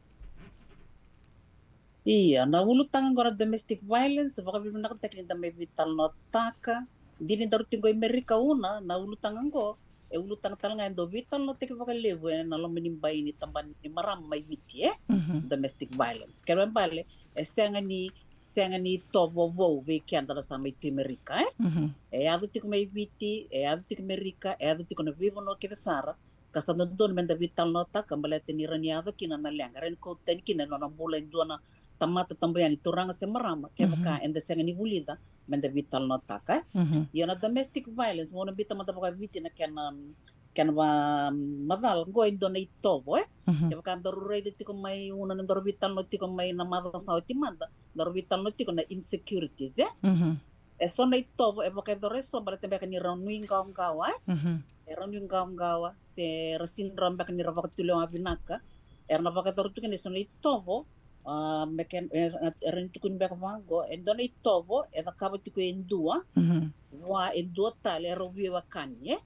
Ia, na ulutaga oqo na domestic violence, vakavinavinakataki ni da mai veitalanoataka. Dina ni daru tiko i Merika Una, na ulutaga oqo e ulutaga tale ga e dau veitalanoataki vakalevu ena loma ni bai ni tabana ni marama mai Viti, e? Mhm. Domestic violence. Kena ibalebale, e sega ni, sega ni tovo vou vei keda na sa mai tu Amerika, e? Mhm. E yaco tiko mai Viti, e yaco tiko Amerika, e yaco tiko na veivanua kece sara, ka sa dodonu meda veitalanoataka baleta ni rawa ni yaco kina na leqa, rawa ni kau tani kina na nona bula e dua na tamata tabu yani, turaga se marama, kevaka, mhm, eda sega ni vulica meda veitalanoataka, e? Mhm. Ia na domestic violence, mo na biuta mada vakaviti na kena, kena va, macala, qo e dua na itovo, e? Mhm. Kevaka daru raica tiko mai, una na daru veitalanoa tiko mai na macawa sa oti mada, daru veitalanoa tiko na insecurities, e? Mhm. E so na itovo e vakayacora e so baleta beka ni ra nuiqawaqawa, e? Mhm. E ra nuiqawaqawa, se ra sega ni rawa beka ni ra vakatulewa vinaka. Era na vakayacora tu kina e so na itovo, a, me ke, e, e, era ni tukuni beka vaqo, e dua na itovo e cakava tiko e dua, mhm, vua e dua tale, e rau veiwekani, e?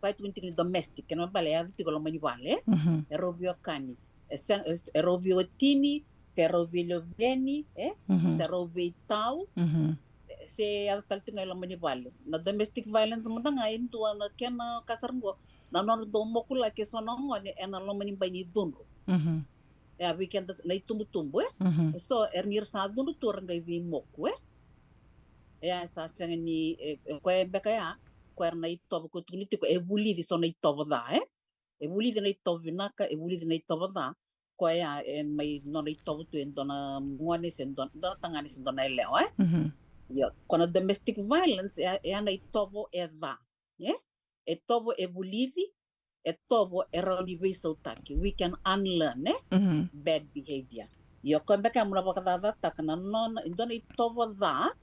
Koya e tukuni tiko ni domestic, kena ibalebale e yaco tiko loma ni vale, e? Mhm. E rau veiwekani. E se, e, e rau veiwatini, se rau veiluveni, e? Mhm. Se rau veitau, mhm, e, se yaco tale tiko ga e loma ni vale. Na domestic violence mada ga e dua na kena ka sara qo, na nodra dau mokulaki e so na gone ena loma ni bai ni cudru. Mhm. E a vei keda na itubutubu, e? Mhm. So era ni ra sa cudru tu ra qai veimoku, e? E a sa sega ni, e, e, koya beka ya, koya era na itovo ko tukuni tiko, e vulici so na itovo ca, e? E vulici na itovo vinaka, e vulici na itovo ca. Koya e mai nona itovo tu e dua na gone se dua, dua na tagane se dua na yalewa, e? Mhm. Ia, ko na domestic violence, e, e a na itovo e ca, e? E tovo e vulici, e tovo e rawa ni veisautaki. We can unlearn, e? Mhm. Bad behavior. Ia, koya beka mo na vakacacataka na nona, e dua na itovo ca,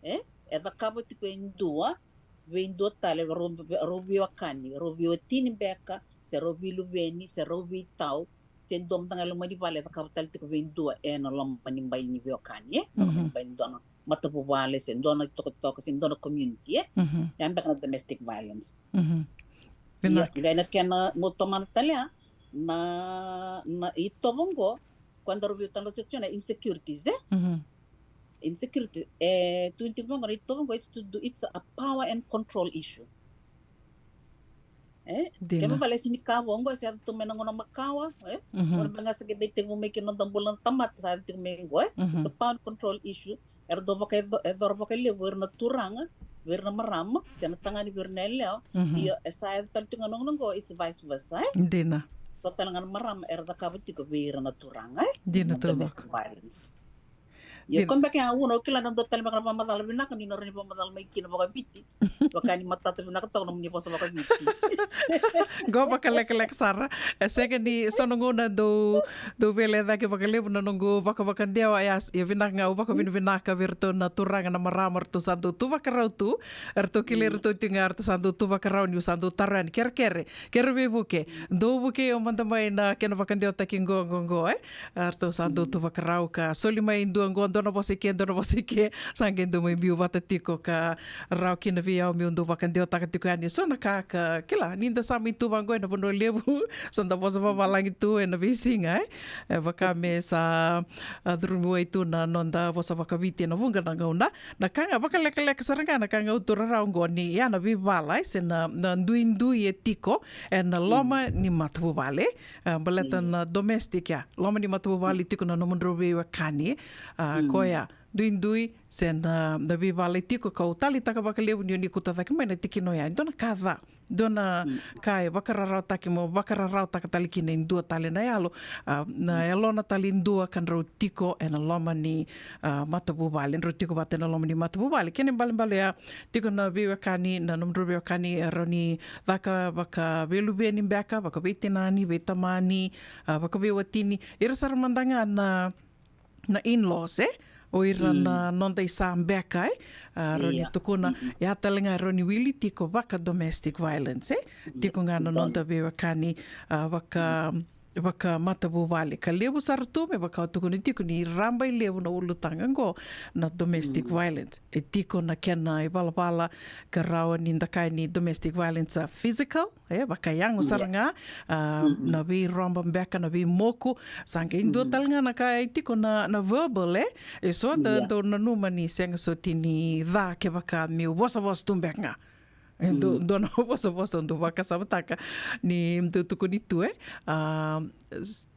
e? E cakava tiko e dua, vei dua tale, rau, rau veiwekani, rau veiwatini beka, se rau veiluveni, se rau veitau, se dua mada ga e loma ni vale e cakava tale tiko vei dua ena loma ni bai ni veiwekani, e? Na loma ni, mhm, bai ni dua na matavuvale, se dua na tokatoka, se dua na community, e? Mhm. Ya beka na domestic violence. Mhm. Ia, vinaka. Qai na kena mo tomana tale ya, na, na itovo qo, ko daru veitalanoa tiko na insecurities, e? Mhm. Insecurity, e, tukuni tiko vaqo na itovo qo, it's to do, it's a power and control issue. E? Dina. Kena ibalebale e sega ni ka vou qo, se yaco tu mai na gauna makawa, e? Mhm. Gauna beka ga sa qai tekivu mai kina noda bula na tamata, sa yaco tiko mai qo, e? Mhm. It's a power and control issue. Era dau vakayacora vakalevu vei ira na turaga vei ira na marama, se na tagane vei ira na yalewa. Mhm. Ia, e sa yaco tale tiko ga na gauna qo, it's vice versa, e? Dina. So tale ga na marama era cakava tiko vei ira na turaga, e? Dina. Na taucoko. Domestic violence. Ia, dina. Ko beka ya, au na, au kila na dua tale beka na vakamacala vinaka ni na rawa ni vakamacala mai kina vakaviti. Vaka ni matata vinaka toka nomuni vosa vakaviti. Qo vakalekaleka sara. E sega ni, so na gauna dou, dou veilecayaki vakalevu na noqu vakavakadewa, ia, ia vinaka ga au vakavinavinaka vei iratou na turaga, na marama, ratou sa dau tu vakarau tu. Eratou kilai, mm, iratou tiko ga, eratou sa dau tu vakarau niu sa dau taro yani. Kerekere, kere veivuke. Dou vukei au mada mai na kena vakadewataki qo, qo, qo, e? Eratou sa dau tu vakarau ka soli mai e dua qo, dua na vosa i ke, dua na vosa i ke. Sa qai dau mai biu vata tiko ka rawa kina vei au meu dau vakadewataka tiko yani e so na ka ka, kila, ni da sa mai tu vaqo ena vanua levu, sa da vosa vavalagi tu ena veisiga, e? E vaka me sa, a, curumi wai tu na noda vosa vakaviti ena vuqa na gauna. Na ka ga vakalekaleka sara ga na ka ga au taura rawa qo ni ya na veivala, e, se na, na duidui e tiko ena loma ni matavuvale. A, baleta na domestic ya, loma ni matavuvale tiko na nomudrau veiwekani. A, koya, duidui se na, na veivala e tiko, kau taleitaka vakalevu ni o ni kauta cake mai na tikina oya, e dua na ka ca. Dua na ka e vakararawataki mo vakararawataka tale kina e dua tale na yalo, a, na yalona tale e dua ka drau tiko ena loma ni, a, matavuvale, drau tiko vata ena loma ni matavuvale. Kena ibalebale ya, tiko na veiwekani, na nomudrau veiwekani, e rawa ni caka vakaveiluveni beka, vakaveitinani, veitamani, a, vakaveiwatini, ira sara mada ga na na in-laws, e? O ira na noda isa beka, e? A, rawa ni tukuna, ya tale ga rawa ni wili tiko vaka domestic violence, e? Tiko ga na noda veiwekani, a, vaka, vaka matavuvale. Ka levu sara tu, me vaka au tukuna tiko ni rabailevu na ulutaga qo na domestic violence. E tiko na kena ivalavala ka rawa ni da kaya ni domestic violence, a, physical, e, vakayago sara ga, a, na veiroba beka, na veimoku, sa qai dua tale ga na ka e tiko na, na verbal, e, e so da dau nanuma ni sega soti ni ca kevaka meu vosavosa tu beka ga. E dua, dua na vosavosa au dau vakasamataka ni dau tukuni tu, e? A, s-,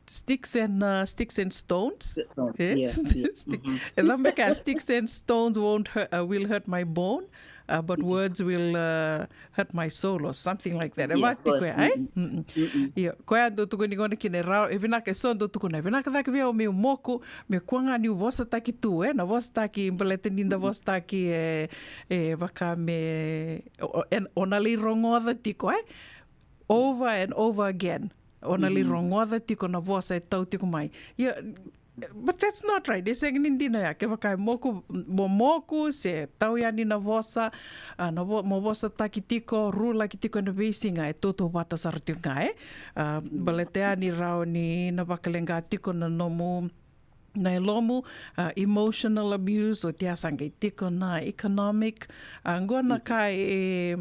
sticks and, uh, sticks and stones. E? Stick. E cava beka, sticks and stones won't hurt, uh, will hurt my bone, uh, but words will, uh, hurt my soul or something like that. E vaka tiko ya, e? Io, koya dau tukuni gona kina e rawa, e vinaka, e so dau tukuna, e vinaka cake vei au meu moku, me kua ga niu vosataki tu, e, na vosataki, baleta ni da vosataki, e, e vaka me, o, o, e, o na lai rogoca tiko, e, over and over again. O na lai rogoca tiko na vosa e tau tiko mai. Ia, but that's not right. E sega ni dina ya. Kevaka e moku, mo moku, se tau yani na vosa, a, na vo-, mo vosataki tiko, rulaki tiko ena veisiga, e tautauvata sara tiko ga, e. A, baleta yani rawa ni na vakaleqa tiko na nomu, na yalomu, a, emotional abuse, oti ya sa qai tiko na economic, a, qo na ka e,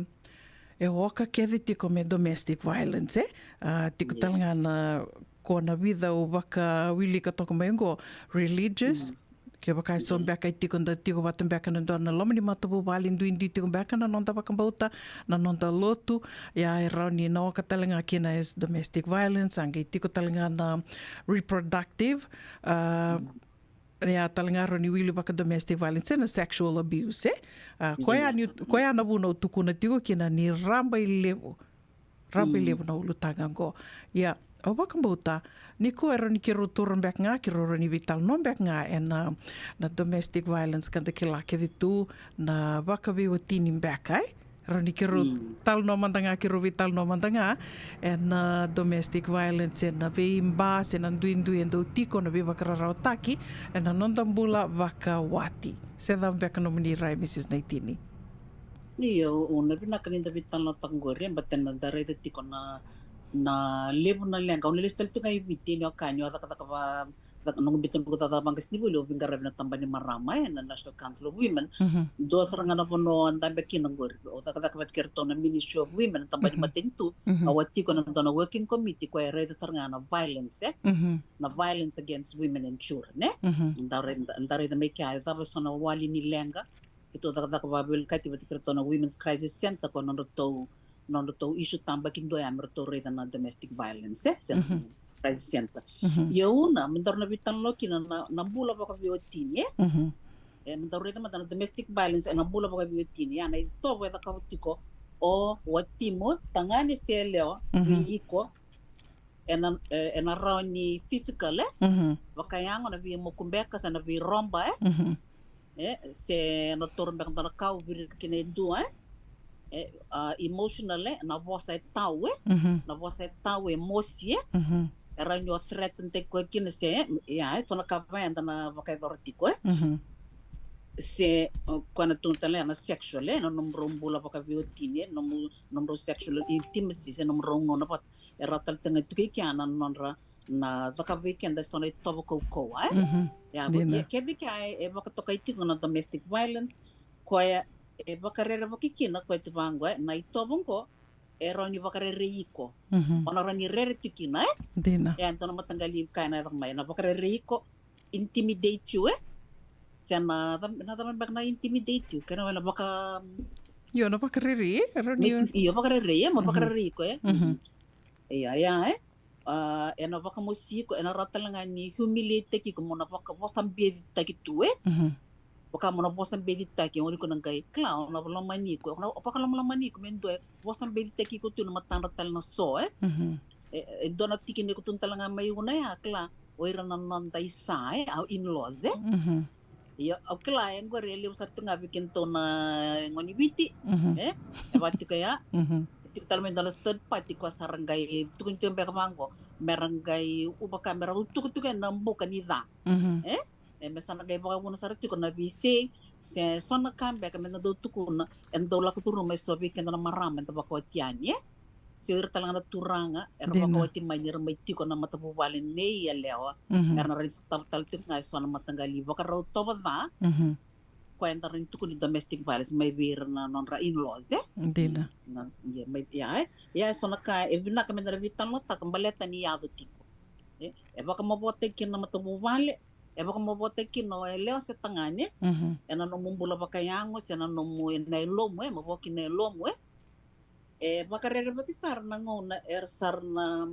e oka kece tiko me domestic violence, e? A, tiko tale ga na, ko na vica au vakawilika toka mai qo, religious, kevaka e so beka e tiko, da tiko vata beka na dua na loma ni matavuvale, duidui tiko beka na noda vakabauta, na noda lotu, ia e rawa ni na oka tale ga kina as domestic violence, a qai tiko tale ga na reproductive, a, ia tale ga rawa ni wili vaka domestic violence, e na sexual abuse, e? A, koya ni, koya na vuna au tukuna tiko kina ni rabailevu. Rabailevu na ulutaga qo. Ia, au vakabauta, nikua e rawa ni keirau taura beka ga, keirau rawa ni veitalanoa beka ga, ena, na domestic violence ka da kila kece tu na vakaveiwatini beka, e? Rawa ni keirau talanoa mada ga, keirau veitalanoa mada ga, ena domestic violence, ena veiba, se na duidui e dau tiko, na veivakararawataki, ena noda bula vakawati. Se cava beka nomuni rai, Mrs Naitini? Io, au na vinaka ni da veitalanoataka qori, e, baleta na da raica tiko na, na levu na leqa, au na lesu tale tu ga i Viti, ni o kaya ni o cakacaka va, caka, noqu biuta noqu cakacaka vaqasenivuli, au veiqaravi na tabana ni marama, e, na National Council of Women. Dua sara ga na vanua au dabe kina qori, au cakacaka vata kei iratou na Ministry of Women, na tabana ni matanitu, au a tiko ena dua na working committee, koya e raica sara ga na violence, e? Na violence against women and children, e? Da rai-, da, da raica mai kea, e cava so na wali ni leqa, keitou cakacaka vakaveiliutaki vata kei iratou na Women's Crisis Center, ko nodratou, nodratou issue tabakidua ya me ratou raica na domestic violence, e, se na crisis center. Ia una, me daru na veitalanoa kina na, na bula vakaveiwatini, e? E, me daru raica mada na domestic violence ena bula vakaveiwatini, ya na itovo e cakava tiko o watimu, tagane se yalewa, vei iko, ena, e, ena rawa ni physical, e? Vakayago, na veimoku beka, se na veiroba, e? E, se na toro beka dua na ka o virika kina e dua, e? E, a, emotional, e? Na vosa e tau, e? Na vosa e tau, e mosi, e? E rawa ni o threaten taki koya kina se, e? Ia, e, so na ka vaya eda na vakayacora tiko, e? Se, o, koya na tukuna tale na sexual, e? Na nomudrau bula vakaveiwatini, e? Nomu, nomudrau sexual intimacy, se nomudrau gauna vata. E rawa tale tiko ga tu kei kea na nodra na cakava vei keda e so na itovo kaukauwa, e? Ia, dina. Ia kece kea e, e vakatokai tiko na domestic violence, koya e vakarerevaki kina, koya tu vaqo, e, na itovo qo, e rawa ni vakarerei iko. O na rawa ni rere tiko kina, e? Dina. E, dua na mataqali ka ena yaco mai, na vakarerei iko, intimidate you, e? Se na ca-, na cava beka na intimidate you, kena wena vaka- Io, na vakarerei, e? Rawa ni- Io, vakarerei, e? Ma vakarerei iko, e? Ia, ia, e? A, ena vakamosi iko, ena rawa tale ga ni humiliate-taki iko, mo na vakavosabecitaki tu, e? Vaka mo na vosabecitaki, o iko na qai, kila, o na lomani iko, o na vakalomalomani iko, me dua e vosabecitaki iko tu na matadra tale na so, e? E, e dua na tikina iko tu tale ga mai una ya, kila, o ira na noda isa, e, au in-laws, e? Ia, au kila, e qori e levu sara tu ga vei kedatou na gone ni Viti, e? E vaka tiko ya, e tiko tale mai dua na third party, koya sara qai tukuni tiko beka vaqo, mera qai uva ka mera utukutuku ena buka ni ca, e? E, me sa na qai vakavuna sara tiko na veisei, se so na ka beka me na dau tukuna, ena dau lako curuma e so vei keda na marama eda vakawati yani, e? Se o ira tale ga na turaga era vakawati mai ni ra mai tiko na matavuvale nei yalewa, era na rawa ni sotava tale tiko ga e so na mataqali vakarau tovo ca, koya eda rawa ni tukuni domestic violence mai vei ira na nodra in-laws, e? Dina. Na, ia, mai, ia, e? Ia, e so na ka e vinaka me da na veitalanoataka baleta ni yaco tiko, e? E vakamavoataki kina na matavuvale, E vakamavoataki kina o yalewa se tagane, mhm, ena nomu bula vakayago, se na nomu, ena yalomu, e mavoa kina yalomu, e. E vakarerevaki sara na gauna, era sara na,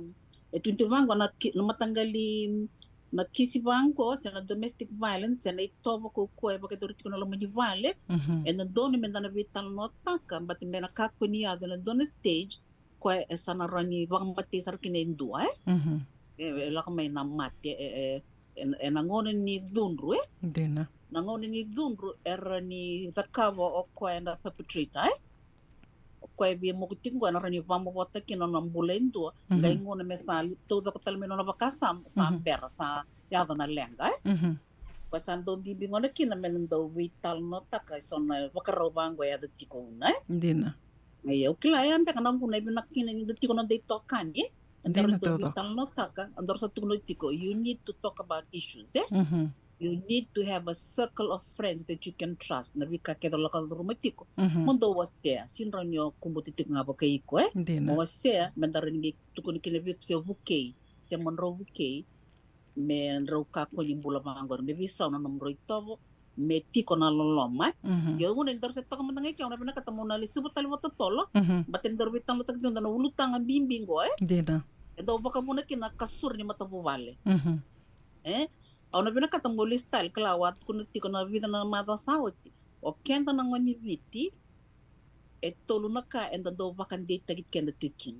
e tukuni vaqo na ki-, na mataqali, na kisi vaqo, se na domestic violence, se na itovo kaukaua e vakayacori tiko na loma ni vale, mhm, e dodonu meda na veitalanoataka, baleta me na kakua ni yaco ena dua na stage, koya e sa na rawa ni vakamatei sara kina e dua, e? Mhm. E, e lako mai na mate, e, e, e, ena gauna ni cudru, e? Dina. Na gauna ni cudru, e rawa ni cakava o koya na perpetrator, e? O koya e via moku tiko qo, ena rawa ni vakamavoataki kina na bula e dua, mhm, qai gauna me sa li-, taucoko tale mai nona vakasama, sa, mhm, bera, sa yaco na leqa, e? Mhm. Koya sa dau bibi gona kina me na dau veitalanoataka eso na vakarau vaqo e yaco tiko una, e? Dina. Ia, au kila ya beka na vuna e vinaka kina ni da tiko na noda itokani, e? Dina, daru dau taucoko veitalanoataka, daru sa tukuna tiko, you need to talk about issues, e? Mhm. You need to have a circle of friends that you can trust. Na veika kece o lako curuma tiko, mhm, mo dou wasea, sega ni rawa ni o kubuta tiko ga vakai iko, e? Dina. Mo wasea, me daru ni qai tukuna kina vei iko se o vukei, se mo drau vukei, me drau kakua ni bula vaqori, me veisau na nomudrau itovo, me tiko na loloma, e? Mhm. Ia, au vuna ni daru se toka mada ga i kea, au na vinakata meu na lesuva tale vakatotolo, mhm, baleta ni daru veitalanoataka tiko na ulutaga bibi qo, e? Dina. E dau vakavuna kina na kasura ni matavuvale. Mhm. E? Au na vinakata meu lesu tale, kila au a tukuna tiko na vica na macawa sa oti. O keda na gone ni Viti, e tolu na ka eda dau vakadeitaki keda tiko kina.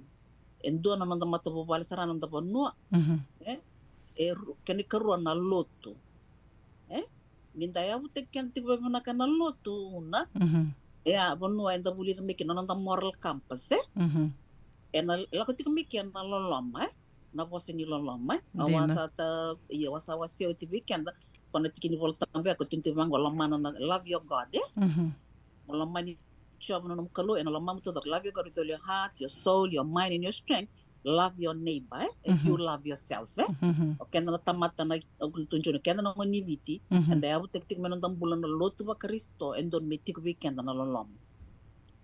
E dua na noda matavuvale, sa ra na noda vanua. Mhm. E? E ru-, kena ikarua na lotu. E? Ni da yavutaki keda tiko vakavinaka na lotu, una. Mhm. E a vanua eda vulica mai kina na noda moral compass, e? Mhm. Ena lako tiko mai kina na loloma, e? Na vosa ni loloma, e? Dina. Au a sa ta, ia, au a sa wasea oti vei keda, ko na tiki ni Vola Tabu ya, ko tukuni vaqo, lomana na, love your God, e? Mhm. Mo lomani Jiova na nomu Kalou ena lomamu taucoko. Love your God with all your heart, your soul, your mind, and your strength. Love your neighbor, e? As you, mhm, love yourself, e? Mhm. O keda na tamata na, au kila tu Joni, keda na gone ni Viti, mhm, eda yavutaki tiko mai na noda bula na lotu vaKarisito, e dodonu me tiko vei keda na loloma.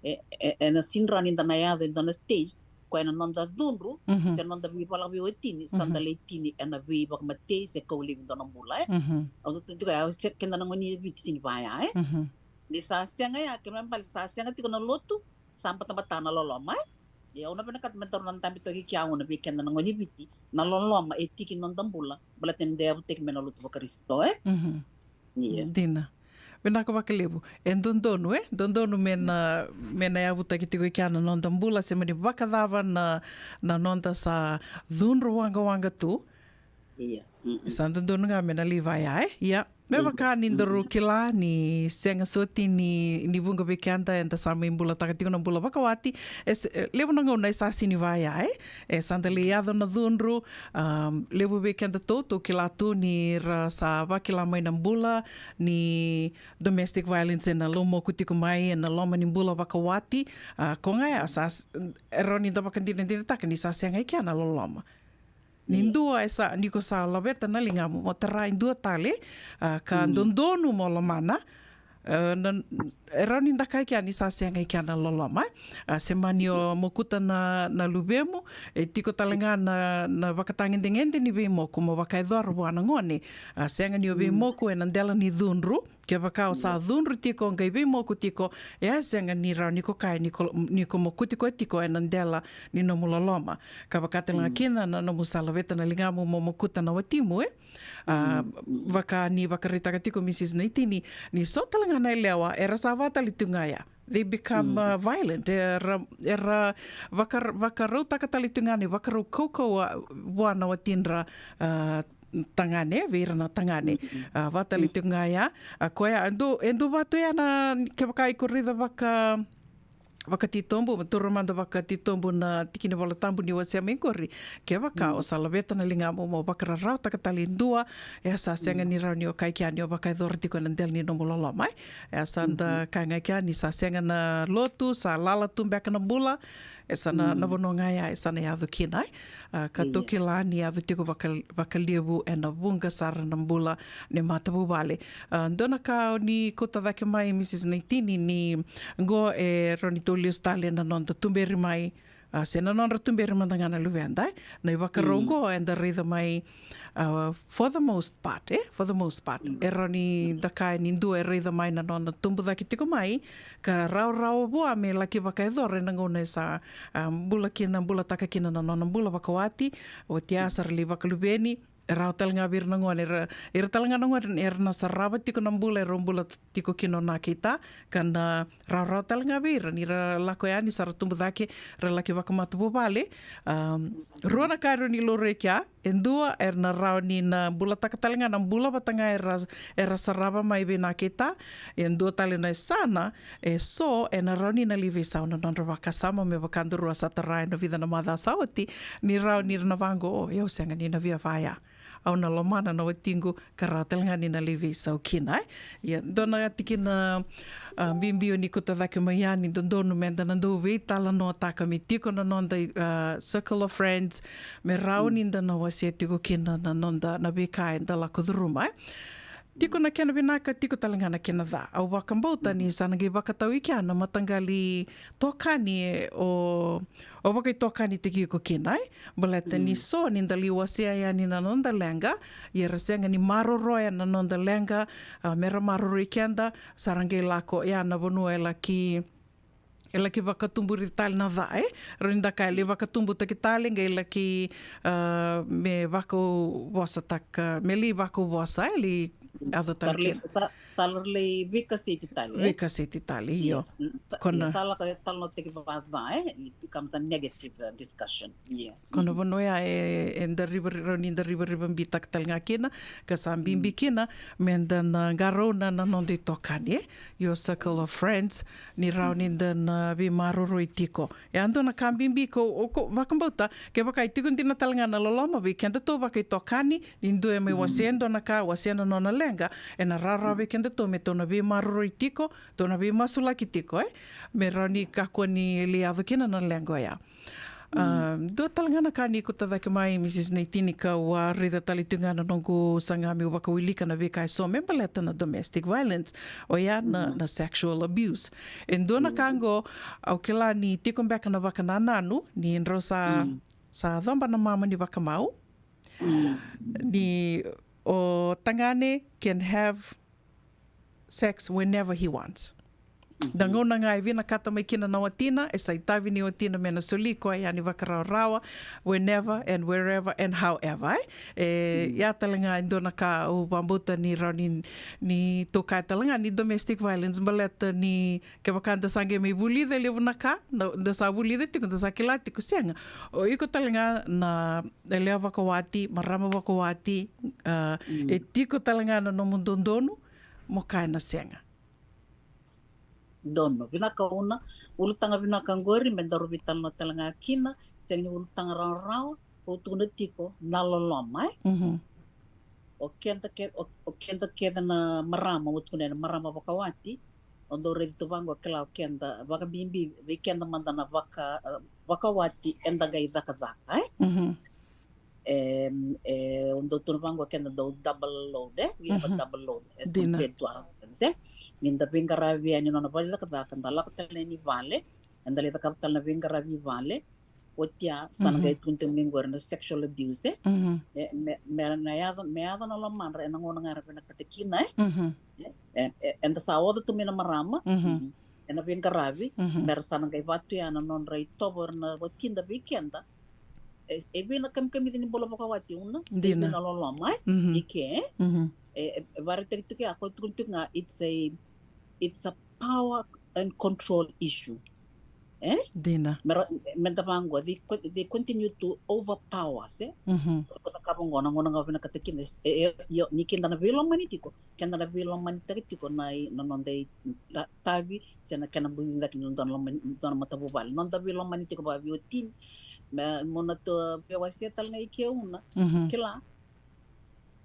E, e, ena sega ni rawa ni da na yaco e dua na stage, koya na noda cudru, mhm, se noda veivala veiwatini, sa, mhm, da lai tini ena veivakamatei se kau laivi dua na bula, e? Mhm. Au tukuna tiko ya, se keda na gone ni Viti sega ni vaya, e? Mhm. Ni sa sega ya, kena ibalebale sa sega tiko na lotu, sa batabata na loloma, e? Ia au na vinakata me daru na dabe toka i kea, au na, vei keda na gone ni Viti, na loloma e tiki ni noda bula, baleta ni da yavutaki mai na lotu vaKarisito, e? Mhm. Ia. Dina. Vinaka vakalevu. E dodonu, e? Dodonu me na, me na yavutaki tiko i kea na noda bula, se mani vakacava na, na noda sa cudru waqawaqa tu. Ia. Mm-mm. Sa dodonu ga me na lai vaya, e? Ia. Me, ia, vaka ni daru, mm-mm, kila ni sega soti ni, ni vuqa vei keda eda sa mai bulataka tiko na bula vakawati. E se, e, levu na gauna e sa sega ni vaya, e? E sa da lai yaco na cudru, um, levu vei keda tou, tou kila tu ni ra sa vakila mai na bula ni domestic violence ena lomoku tiko mai ena loma ni bula vakawati. A, ko ga ya sa s-, e rawa ni da vakadinadinataka ni sa sega i kea na loloma. Ni, ia, dua e sa, ni ko sa laveta na ligamu mo tara e dua tale, a, ka, mm, dodonu mo lomana, e, na, e rawa ni da kaya i kea ni sa sega i kea na loloma, e? A, se mani o, ia, mokuta na, na luvemu, e tiko tale ga na, na vakatagedegede ni veimoku mo vakayacora vua na gone. A, sega ni o, mm, veimoku ena dela ni cudru. Kevaka o sa, ia, cudru tiko, qai veimoku tiko, e a sega ni rawa ni ko kaya ni ko, ni ko mokuti koya tiko ena dela ni nomu loloma. Ka vaka tale ga, mm, kina na nomu sa laveta na ligamu mo mokuta na watimu, e? A, mm, mm, vaka ni vakaraitaka tiko Mrs Naitini, ni so tale ga na yalewa era sa vakatali tu ga ya. They become, mm, uh, violent. Era, era vaka, vakarautaka tale tu ga na ivakarau kaukauwa vua na watidra, uh, tagane, vei ira na tagane. Mm-mm. A, vakatali, mm, tiko ga ya. A, koya, e dua, e dua vatu ya na, kevaka iko raica vaka, vakatitobu, mo taura mada vakatitobu na tiki ni Vola Tabu ni wasea mai qori. Kevaka, mm, o sa laveta na ligamu mo vakararawataka tale e dua, e sa sega, mm, ni rawa ni o kaya i kea ni o vakayacora tiko ena dela ni nomu loloma, e? E sa da, mm-hmm, kaya ga i kea ni sa sega na lotu, sa lala tu beka na bula, e sa na, mm, na vanua ga ya e sa na yaco kina, e? A, ka, io, tou kila ni yaco tiko vaka, vakalevu ena vuqa sara na bula ni matavuvale. A, dua na ka o ni kauta cake mai, Mrs Naitini, ni qo e rawa ni tou lesu tale ena noda tuberi mai A, se na nodra tuberi mada ga na luveda, e? Na ivakarau oqo eda raica mai, a, for the most part, e? For the most part. E rawa ni da kaya ni dua e raica mai na nona tubu cake tiko mai, ka rawarawa vua me laki vakayacora ena gauna e sa, a, bula kina, bulataka kina na nona bula vakawati, oti ya sa ra lai vakaluveni, e rawa tale ga vei ira na gone, era, ira tale ga na gone era na sarava tiko na bula e rau bula tiko kina o na keita, ka na rawarawa tale ga vei ira ni ra lako yani sa ra tubu cake, ra laki vakamatavuvale. Am, rua na ka e rawa ni laurai kea, e dua era na rawa ni na bulataka tale ga na bula vata ga era, era sarava mai vei na keita, e dua tale na yasana, e so, e na rawa ni na lai veisau na nodra vakasama me vaka daru a sa tara ena vica na macawa sa oti, ni rawa ni ra na vaqo, o, au sega ni na via vaya. Au na lomana na watiqu ka rawa tale ga ni na lai veisau kina, e? Ia, dua na tikina, a, bibi o ni kauta cake mai yani, dodonu me da na dau veitalanoataka me tiko na noda, a, circle of friends, me rawa ni da na wasea tiko kina na noda na veika eda lako curuma, e? Tiko na kena vinaka, tiko tale ga na kena ca. Au vakabauta ni sa na qai vakatau i kea na mataqali tokani o, o vakaitokanitaki iko kina, e? Baleta ni so ni da lai wasea yani na noda leqa, ia ra sega ni maroroya na noda leqa, a, me ra maroroi keda, sa ra qai lako ya na vanua e laki e laki vakatuburi tale na ca, e? Rawa ni da kaya lai vakatubutaki tale, qai laki, a, me vakauvosataka, me lai vakauvosa, e, lai yaco tale kina. Sa, sa ra lai veikaseti tale, e? Veikaseti tale, io. Yes. Mm, sa, kona, sa lako e talanoataki vakaca, e? It becomes a negative, uh, discussion. Yeah. Kona vanua ya e, e da riva, rawa ni da rivarivabitaka, bitaka tale ga kina, ka sa bibi kina me da na qarauna na noda itokani, e? Your circle of friends, ni rawa ni da na veimaroroi tiko. E a dua na ka bibi ko, o ko, vakabauta, kevaka e tiko dina tale ga na loloma vei kedatou vakaitokani, ni dua e mai wasea e dua na ka, wasea na nona leqa, e na rawarawa vei kedatou me tou na veimaroroi tiko, tou na veimasulaki tiko, e? Me rawa ni kakua ni lai yaco kina na leqa oya. A, dua tale ga na ka ni kauta cake mai, Mrs Naitini, kau a raica tale tu ga na noqu saga meu vakawilika na veika e so me baleta na domestic violence, oya na, na sexual abuse. E dua na ka oqo, au kila ni tiko beka na vakanananu ni drau sa, sa coba na mama ni vakamau, ni o tagane can have sex whenever he wants. Da gauna ga e vinakata mai kina na watina, e sa itavi ni watina me na soli koya yani vakarawarawa, whenever and wherever and however, e? E, ia tale ga e dua na ka au vakabauta ni rawa ni, ni tou kaya tale ga ni domestic violence, baleta ni kevaka da sa qai mai vulica e levu na ka, na, da sa vulica tiko, da sa kila tiko, sega. O iko tale ga na yalewa vakawati, marama vakawati, a, e tiko tale ga na nomu dodonu mo kaya na sega. Donu, vinaka Una, ulutaga vinaka oqori, me daru veitalanoa tale ga kina, sega ni ulutaga rawarawa, au tukuna tiko na loloma, e? O keda ke, o, o keda kece na marama, au tukuna na marama vakawati, o dau raici tu vaqo, kila o keda, vakabibi vei keda mada na vaka, vakawati, eda qai cakacaka, e? E, e, o dau tukuna vaqo, keda dau double load, e? We have a double load as compared to our husbands, e? Ni da veiqaravi yani nona vale ni cakacaka, da lako tale yani vale, eda lai cakava tale na veiqaravi vale, oti ya sa na qai tukuni tiko mai qori na sexual abuse, e? E, me, me na yaco, me yaco na lomadra ena gauna ga era vinakata kina, e? E, e, eda sa oca tu mai na marama, e na veiqaravi, me ra sa na qai vatu ya na nodra itovo era na watida vei keda. E, e vei na kamikamica ni bula vakawati, Una, se vei na loloma, e? I ke, e, e, e vakaraitaki tiko ya, ko tukuna tiko ga, it's a, it's a power and control issue. E? Dina. Me ra, me da vaqo, they, co- they continue to overpower, se? Ko cakava qo na gauna ga vinakata kina, e, e, io, ni keda na veilomani tiko, keda na veilomanitaki tiko na i, na noda i, ta, tavi, se na kena buci cake ni dua na lomani, dua na matavuvale. Noda veilomani tiko vakaviotini, me, mo na tu, veiwasea tale ga i ke Una, kila,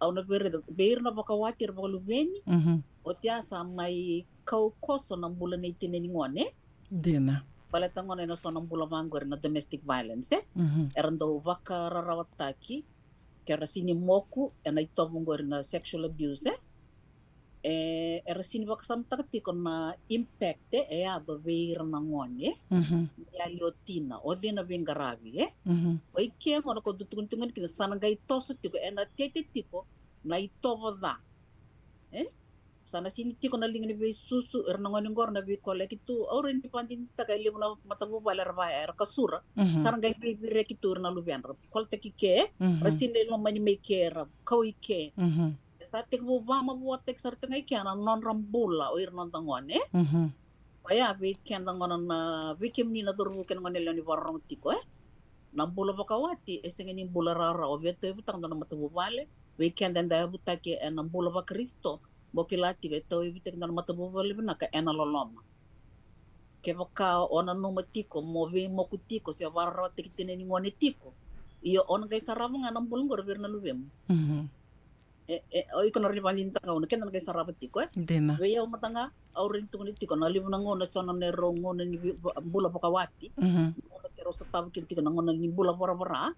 au na vei ira, vei ira na vakawati, ira vakaluveni, oti ya sa mai kau koso na bula nei tina ni gone. Dina. Baleta gona ena so na bula vaqori na domestic violence, e? Era dau vakararawataki, ke ra sini moku, ena itovo qori na sexual abuse, e? E, era sini vakasamataka tiko na impact e, e yaco vei ira na gone. Mhm. Ni yali o tina, o cei na veiqaravi, e? Mhm. O i ke gona ko dutukuni tiko gona kina sa na qai toso tiko, e na tete tiko na itovo ca. E? Sa na sini tiko na liga ni veisusu, era na gone qora na veikoleki tu, au rai ni vadinitaka e levu na matavuvale era vaya, era kasura. Mhm. Sa na qai veivireki tu ira na luvedra. Koletaki ke, mhm, ra sini lomani mai ke, ra kau i ke. Mhm. E sa tekivu vamavoataki sara tiko ga i kea na nodra bula o ira noda gone. Mhm. Oya vei keda gona na, vei kemuni na cauravou kei na gone yalewa ni vakarorogo tiko, e? Na bula vakawati e sega ni bula rawarawa, vei tauyavutaka dua na matavuvale. Vei keda eda yavutaki ena bula vaKarisito, mo kila tiko e tauyavutaki dua na matavuvale vinaka ena loloma. Kevaka o nanuma tiko mo veimoku tiko se vakararawataki tina ni gone tiko, io o na qai sarava ga na bula qori vei ira na luvemu. Mhm. E, e, o iko na rawa ni vakadinadinataka, au na keda na qai sarava tiko, e? Dina. Vei au mada ga, au rawa ni tukuna tiko na levu na gauna so na neirau gauna ni vi-, va-, bula vakawati. Mhm. Gauna keirau sotava kina tiko na gauna ni bula voravora.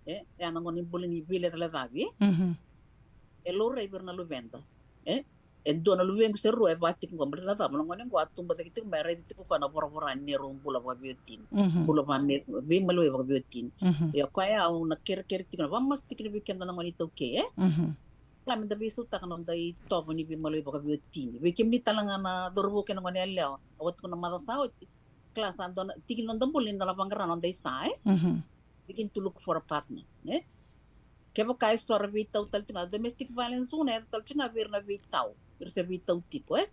E, e a na gauna ni bula ni veilecalecavi. Mhm. E laurai vei ira na luveda. E, e dua na luvequ se rua e vaka tiko qo, baleta na cava, na gone qo a tubu cake tiko mai, e raica tiko koya na voravora ni neirau bula vakaveiwatini. Mhm. Bula vaka me, veimaliwai vakaveiwatini. Mhm. Ia koya au na kerekere tiko na vakamasu tiko ni vei keda na gone iTaukei, e? Mhm. Kila meda veisautaka na noda itovo ni veimaliwai vakaveiwatini. Vei kemuni tale ga na cauravou kei na gone yalewa, au a tukuna na macawa sa oti. Kila sa dua na, tiki ni noda bula ni da na vaqara na noda isa, e? Mhm. Begin to look for a partner, e? Kevaka e so era veitau tale tiko ga, domestic violence, una e yaco tale tiko ga vei ira na veitau, ira se veitau tiko, e?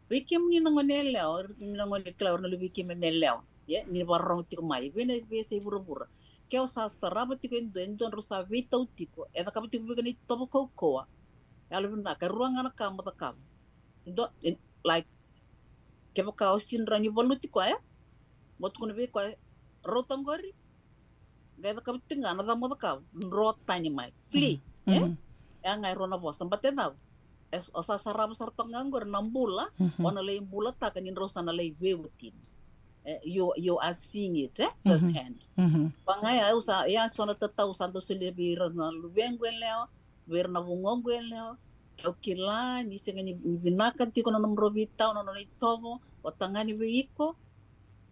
Vei kemuni na gone yalewa, ira na gone, kila, ira na luvei keimami yalewa, e? Ni vakarorogo tiko mai vei na veiyasai vuravura. Ke o sa sarava tiko e dua, e dua drau sa veitau tiko, e cakava tiko vei iko na itovo kaukauwa. Yalovinaka, e rua ga na ka mo cakava. E dua, e, like, kevaka o sini rawa ni valuti koya, mo tukuna vei koya, rauta qori, qai cakava tiko ga na cava mo cakava, dro tani mai, flee, e? Mhm. E a ga e rua na vosa, but e cava? E s-, o sa sarava sara toka ga qori na bula, mhm, o na lai bulataka ni drau sa na lai veiwatini. E, you, you are seeing it, e? First hand. Mhm. Vaka ga ya, au sa, ya so na tatau sa dau solia vei ira na luvequ yalewa, vei ira na vugoqu yalewa. Au kila ni sega ni vinaka tiko na nomudrau veitau, na nona itovo, o tagane vei iko,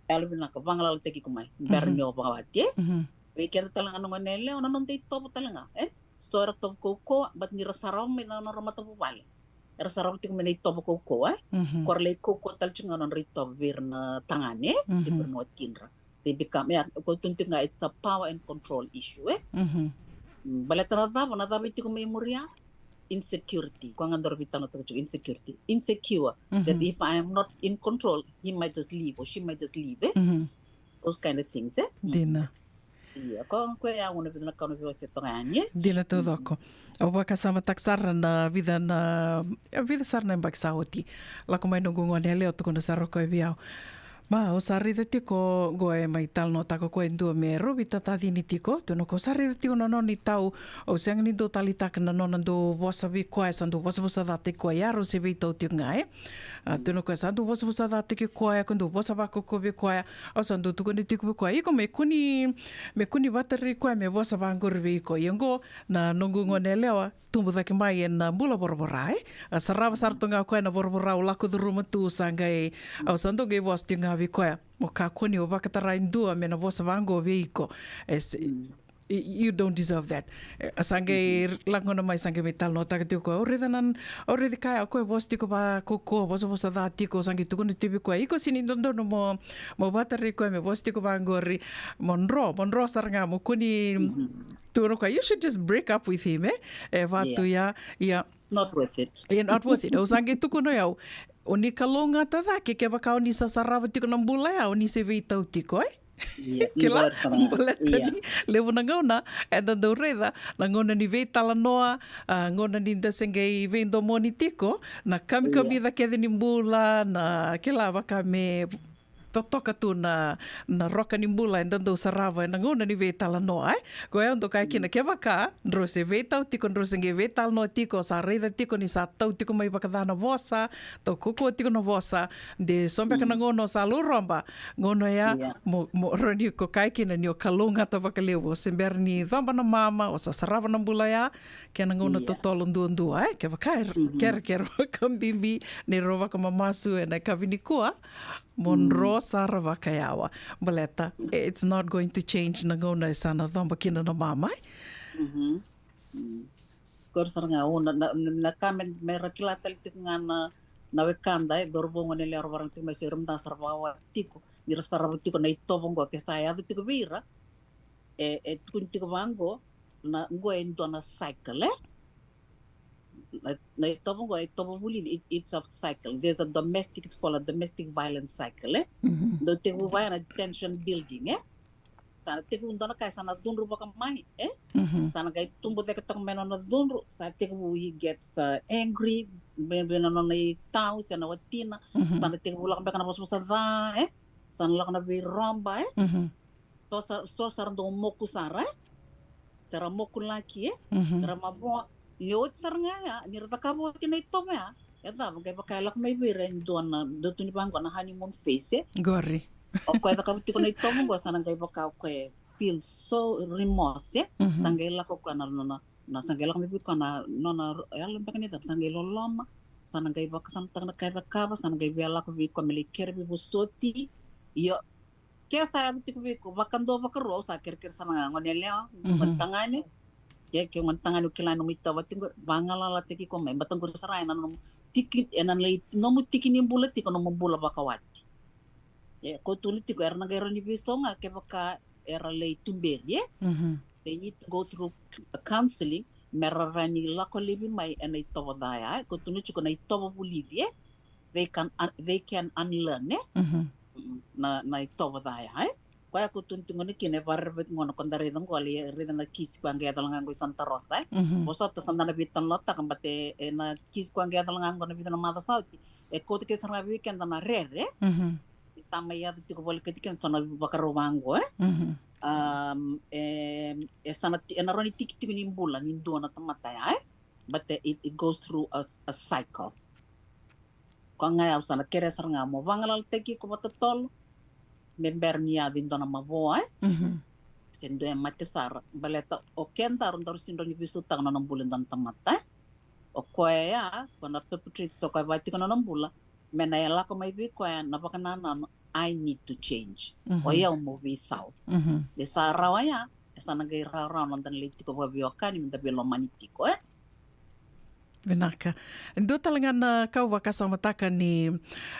yalovinaka, vagalalataki iko mai, bera, mhm, ni o vakawati, e? Mhm. Vei keda tale ga na gone yalewa, na noda itovo tale ga, e? So era tovo kaukauwa, but ni ra sarava mai na nodra matavuvale, era sarava tiko mai na itovo kaukauwa, e? Mhm. Ko ra lai kaukauwa tale tiko ga na nodra itovo vei ira na tagane, e? Mhm. Tiko vei ira na watidra. They become, yeah, ko tukuna tiko ga, it's a power and control issue, e? Mhm. Mm, baleta na cava, na cava e tiko mai muria? Insecurity. Koya ga daru veitalanoataka tiko, insecurity. Insecure that, mhm, if I am not in control, he might just leave or she might just leave, e? Mhm. Those kind of things, e? Mm. Dina. Ia, ko, ko ya, au na vica na ka au na veiwasea toka yani, e? Dina taucoko. Au vakasamataka sara na vica na, e, vica sara na yabaki sa oti. Lako mai noqu gone yalewa, tukuna sara o koya vei au, "Ma, au sa raica tiko qo e mai talanoataka o koya e dua me rau veitatacini tiko." Tukuna o koya, "Au sa raica tiko na nona itau, au sega ni dau taleitaka na nona dau vosa vei koya, sa dau vosavosa ca tiko koya, ia rau se veitau tiko ga, e?" A, tukuna o koya, "Sa dau vosavosa ca tiko koya, ko dau vosa vakaukauwa vei koya." Au sa dau tukuna tiko vei koya, "Iko me kua ni, me kua ni vakatara koya me vosa vaqori vei iko." Ia qo na noqu gone yalewa, tubu cake mai ena bula voravora, e? A sarava sara tu ga o koya na voravora au lako curuma tu, sa qai, au sa dau qai vosa tiko ga vei koya, "Mo kakua ni o vakatara e dua me na vosa vaqo vei iko. E se, mm, y-, you don't deserve that." E, a sa qai, mhm, lako gona mai, sa qai mai talanoataka tiko o koya, "Au raica na, au raica kaya o koya vosa tiko vakaukauwa, vosavosa ca tiko." Sa qai tukuna tiko vei koya, "Iko sega ni dodonu mo, mo vakatara koya me vosa tiko vaqori, mo dro, mo dro sara ga, mo kua ni," mhm. Tukuna o koya, "You should just break up with him, e?" E vaka tu, yeah, ya, ya. Not worth it. Yeah, not worth it. Au sa qai tukuna o yau, o ni kalougata cake, kevaka o ni sa sarava tiko na bula ya, o ni se veitau tiko, e? Yeah, kila, baleta ni levu na gauna eda dau raica na gauna ni veitalanoa, a, gauna ni da se qai veidomoni tiko, na kamikamica kece ni bula, na kila vaka me totoka tu na, na roka ni bula eda dau sarava ena gauna ni veitalanoa, e? Koya au dau kaya kina, kevaka drau se veitau tiko, drau se qai veitalanoa tiko, sa raica tiko ni sa tau tiko mai vakaca na vosa, tau kaukaua tiko na vosa, de so beka na gauna o sa lauroba, gauna oya, mo, mo rawa ni ko kaya kina ni o kalougata vakalevu, o se bera ni coba na mama, o sa sarava na bula oya, kei na gauna totolo duadua, e? Kevaka e kerekere vakabibi, ni rau vakamamasu ena yakavi nikua, mo dro sara vakayawa. Baleta, it's not going to change na gauna e sa na coba kina na mama, e? Qori sara ga, o na, na, na ka me, me ra kila tale tiko ga na, na wekada, e, cauravou, goneyalewa, ra varaga tiko mai se ra mada sara vakawati tiko, ni ra sarava tiko na itovo qo, ke sa yaco tiko vei ira, e, e tukuni tiko vaqo, na, qo e dua na cycle, e? Na, na itovo qo, e itovo vulici, it, it's a cycle. There's a domestic, it's called a domestic violence cycle, e? Dau tekivu vaya na tension building, e? Sa na tekivu dua na ka, sa na cudru vakamai, e? Sa na qai tubu cake toka mai na nona cudru, sa tekivu he gets, uh, angry, me, me na nona itau, se na watina, sa na tekivu lako beka na vosavosa ca, e? Sa na lako na veiroba, e? So sa, so sa ra dau moku sara, e? Sa ra moku laki, e? Ra mavoa. Ni oti sara ga ya, ni ra cakava oti na itovo ya, e cava, qai vaka e lako mai vei ira e dua na, dau tukuni vaqo na honeymoon phase, e? Qori. O koya e cakava tiko na itovo qo, sa na qai vaka o koya e feel so remorse, e? Sa qai lako o koya na nona, na, sa qai lako mai vei koya na nona, yalo beka ni cava, sa qai loloma, sa na qai vakasamataka na ka e cakava, sa na qai via lako vei koya me lai kere veivosoti. Io, ke sa yaco tiko vei iko, vakadua, vakarua, au sa kerekere sara ga, goneyalewa, gonetagane. Ke, ke gonetagane, au kila na nomu itovo tiko, vagalalataki iko mai, baleta qori sara ga ena nomu tiki, ena lai, nomu tiki ni bula tiko, nomu bula vakawati. E, ko tukuna tiko, era na qai rawa ni veisau ga kevaka era lai tuberi, e? They need to go through the counseling, me ra rawa ni lako laivi mai ena itovo ca ya, e? Ko tukuna tiko na itovo vulici, e? They can un-, they can unlearn, e? Na, na itovo ca ya, e? Koya ko tukuna tiko na kena, e vakarerevaki gona ko da raica qo, lai raica na kisi koya qai yaco la ga qo i Santa Rosa, e? Vosota sa da na veitalanoataka, baleta e, e na kisi koya qai yaco la ga qo na vica na macawa sa oti, e kauta kece sara ga vei keda na rere, e? Ni ta mai yaco tiko volekati keda so na vakarau vaqo, e? Um, e, e sa na ti-, e na rawa ni tiki tiko ni bula ni dua na tamata ya, e? But, e, it, it goes through a, a cycle. Koya ga ya au sa na kerea sara ga mo vagalalataki iko vakatotolo, me bera ni yaco e dua na mavoa, e? Se dua e mate sara, baleta o kedaru daru sega ni veisautaka na nona bula e dua na tamata, e? O koya ya, ko na perpetrate, so koya vaka tiko na nona bula, me na e lako mai vei koya na vakanananu, I need to change. O yau mo veisau. Ni sa rawa ya, e sa na qai rawarawa na noda na lai tiko vakaveiwekani, me da veilomani tiko, e? Vinaka. E dua tale ga na ka au vakasamataka ni,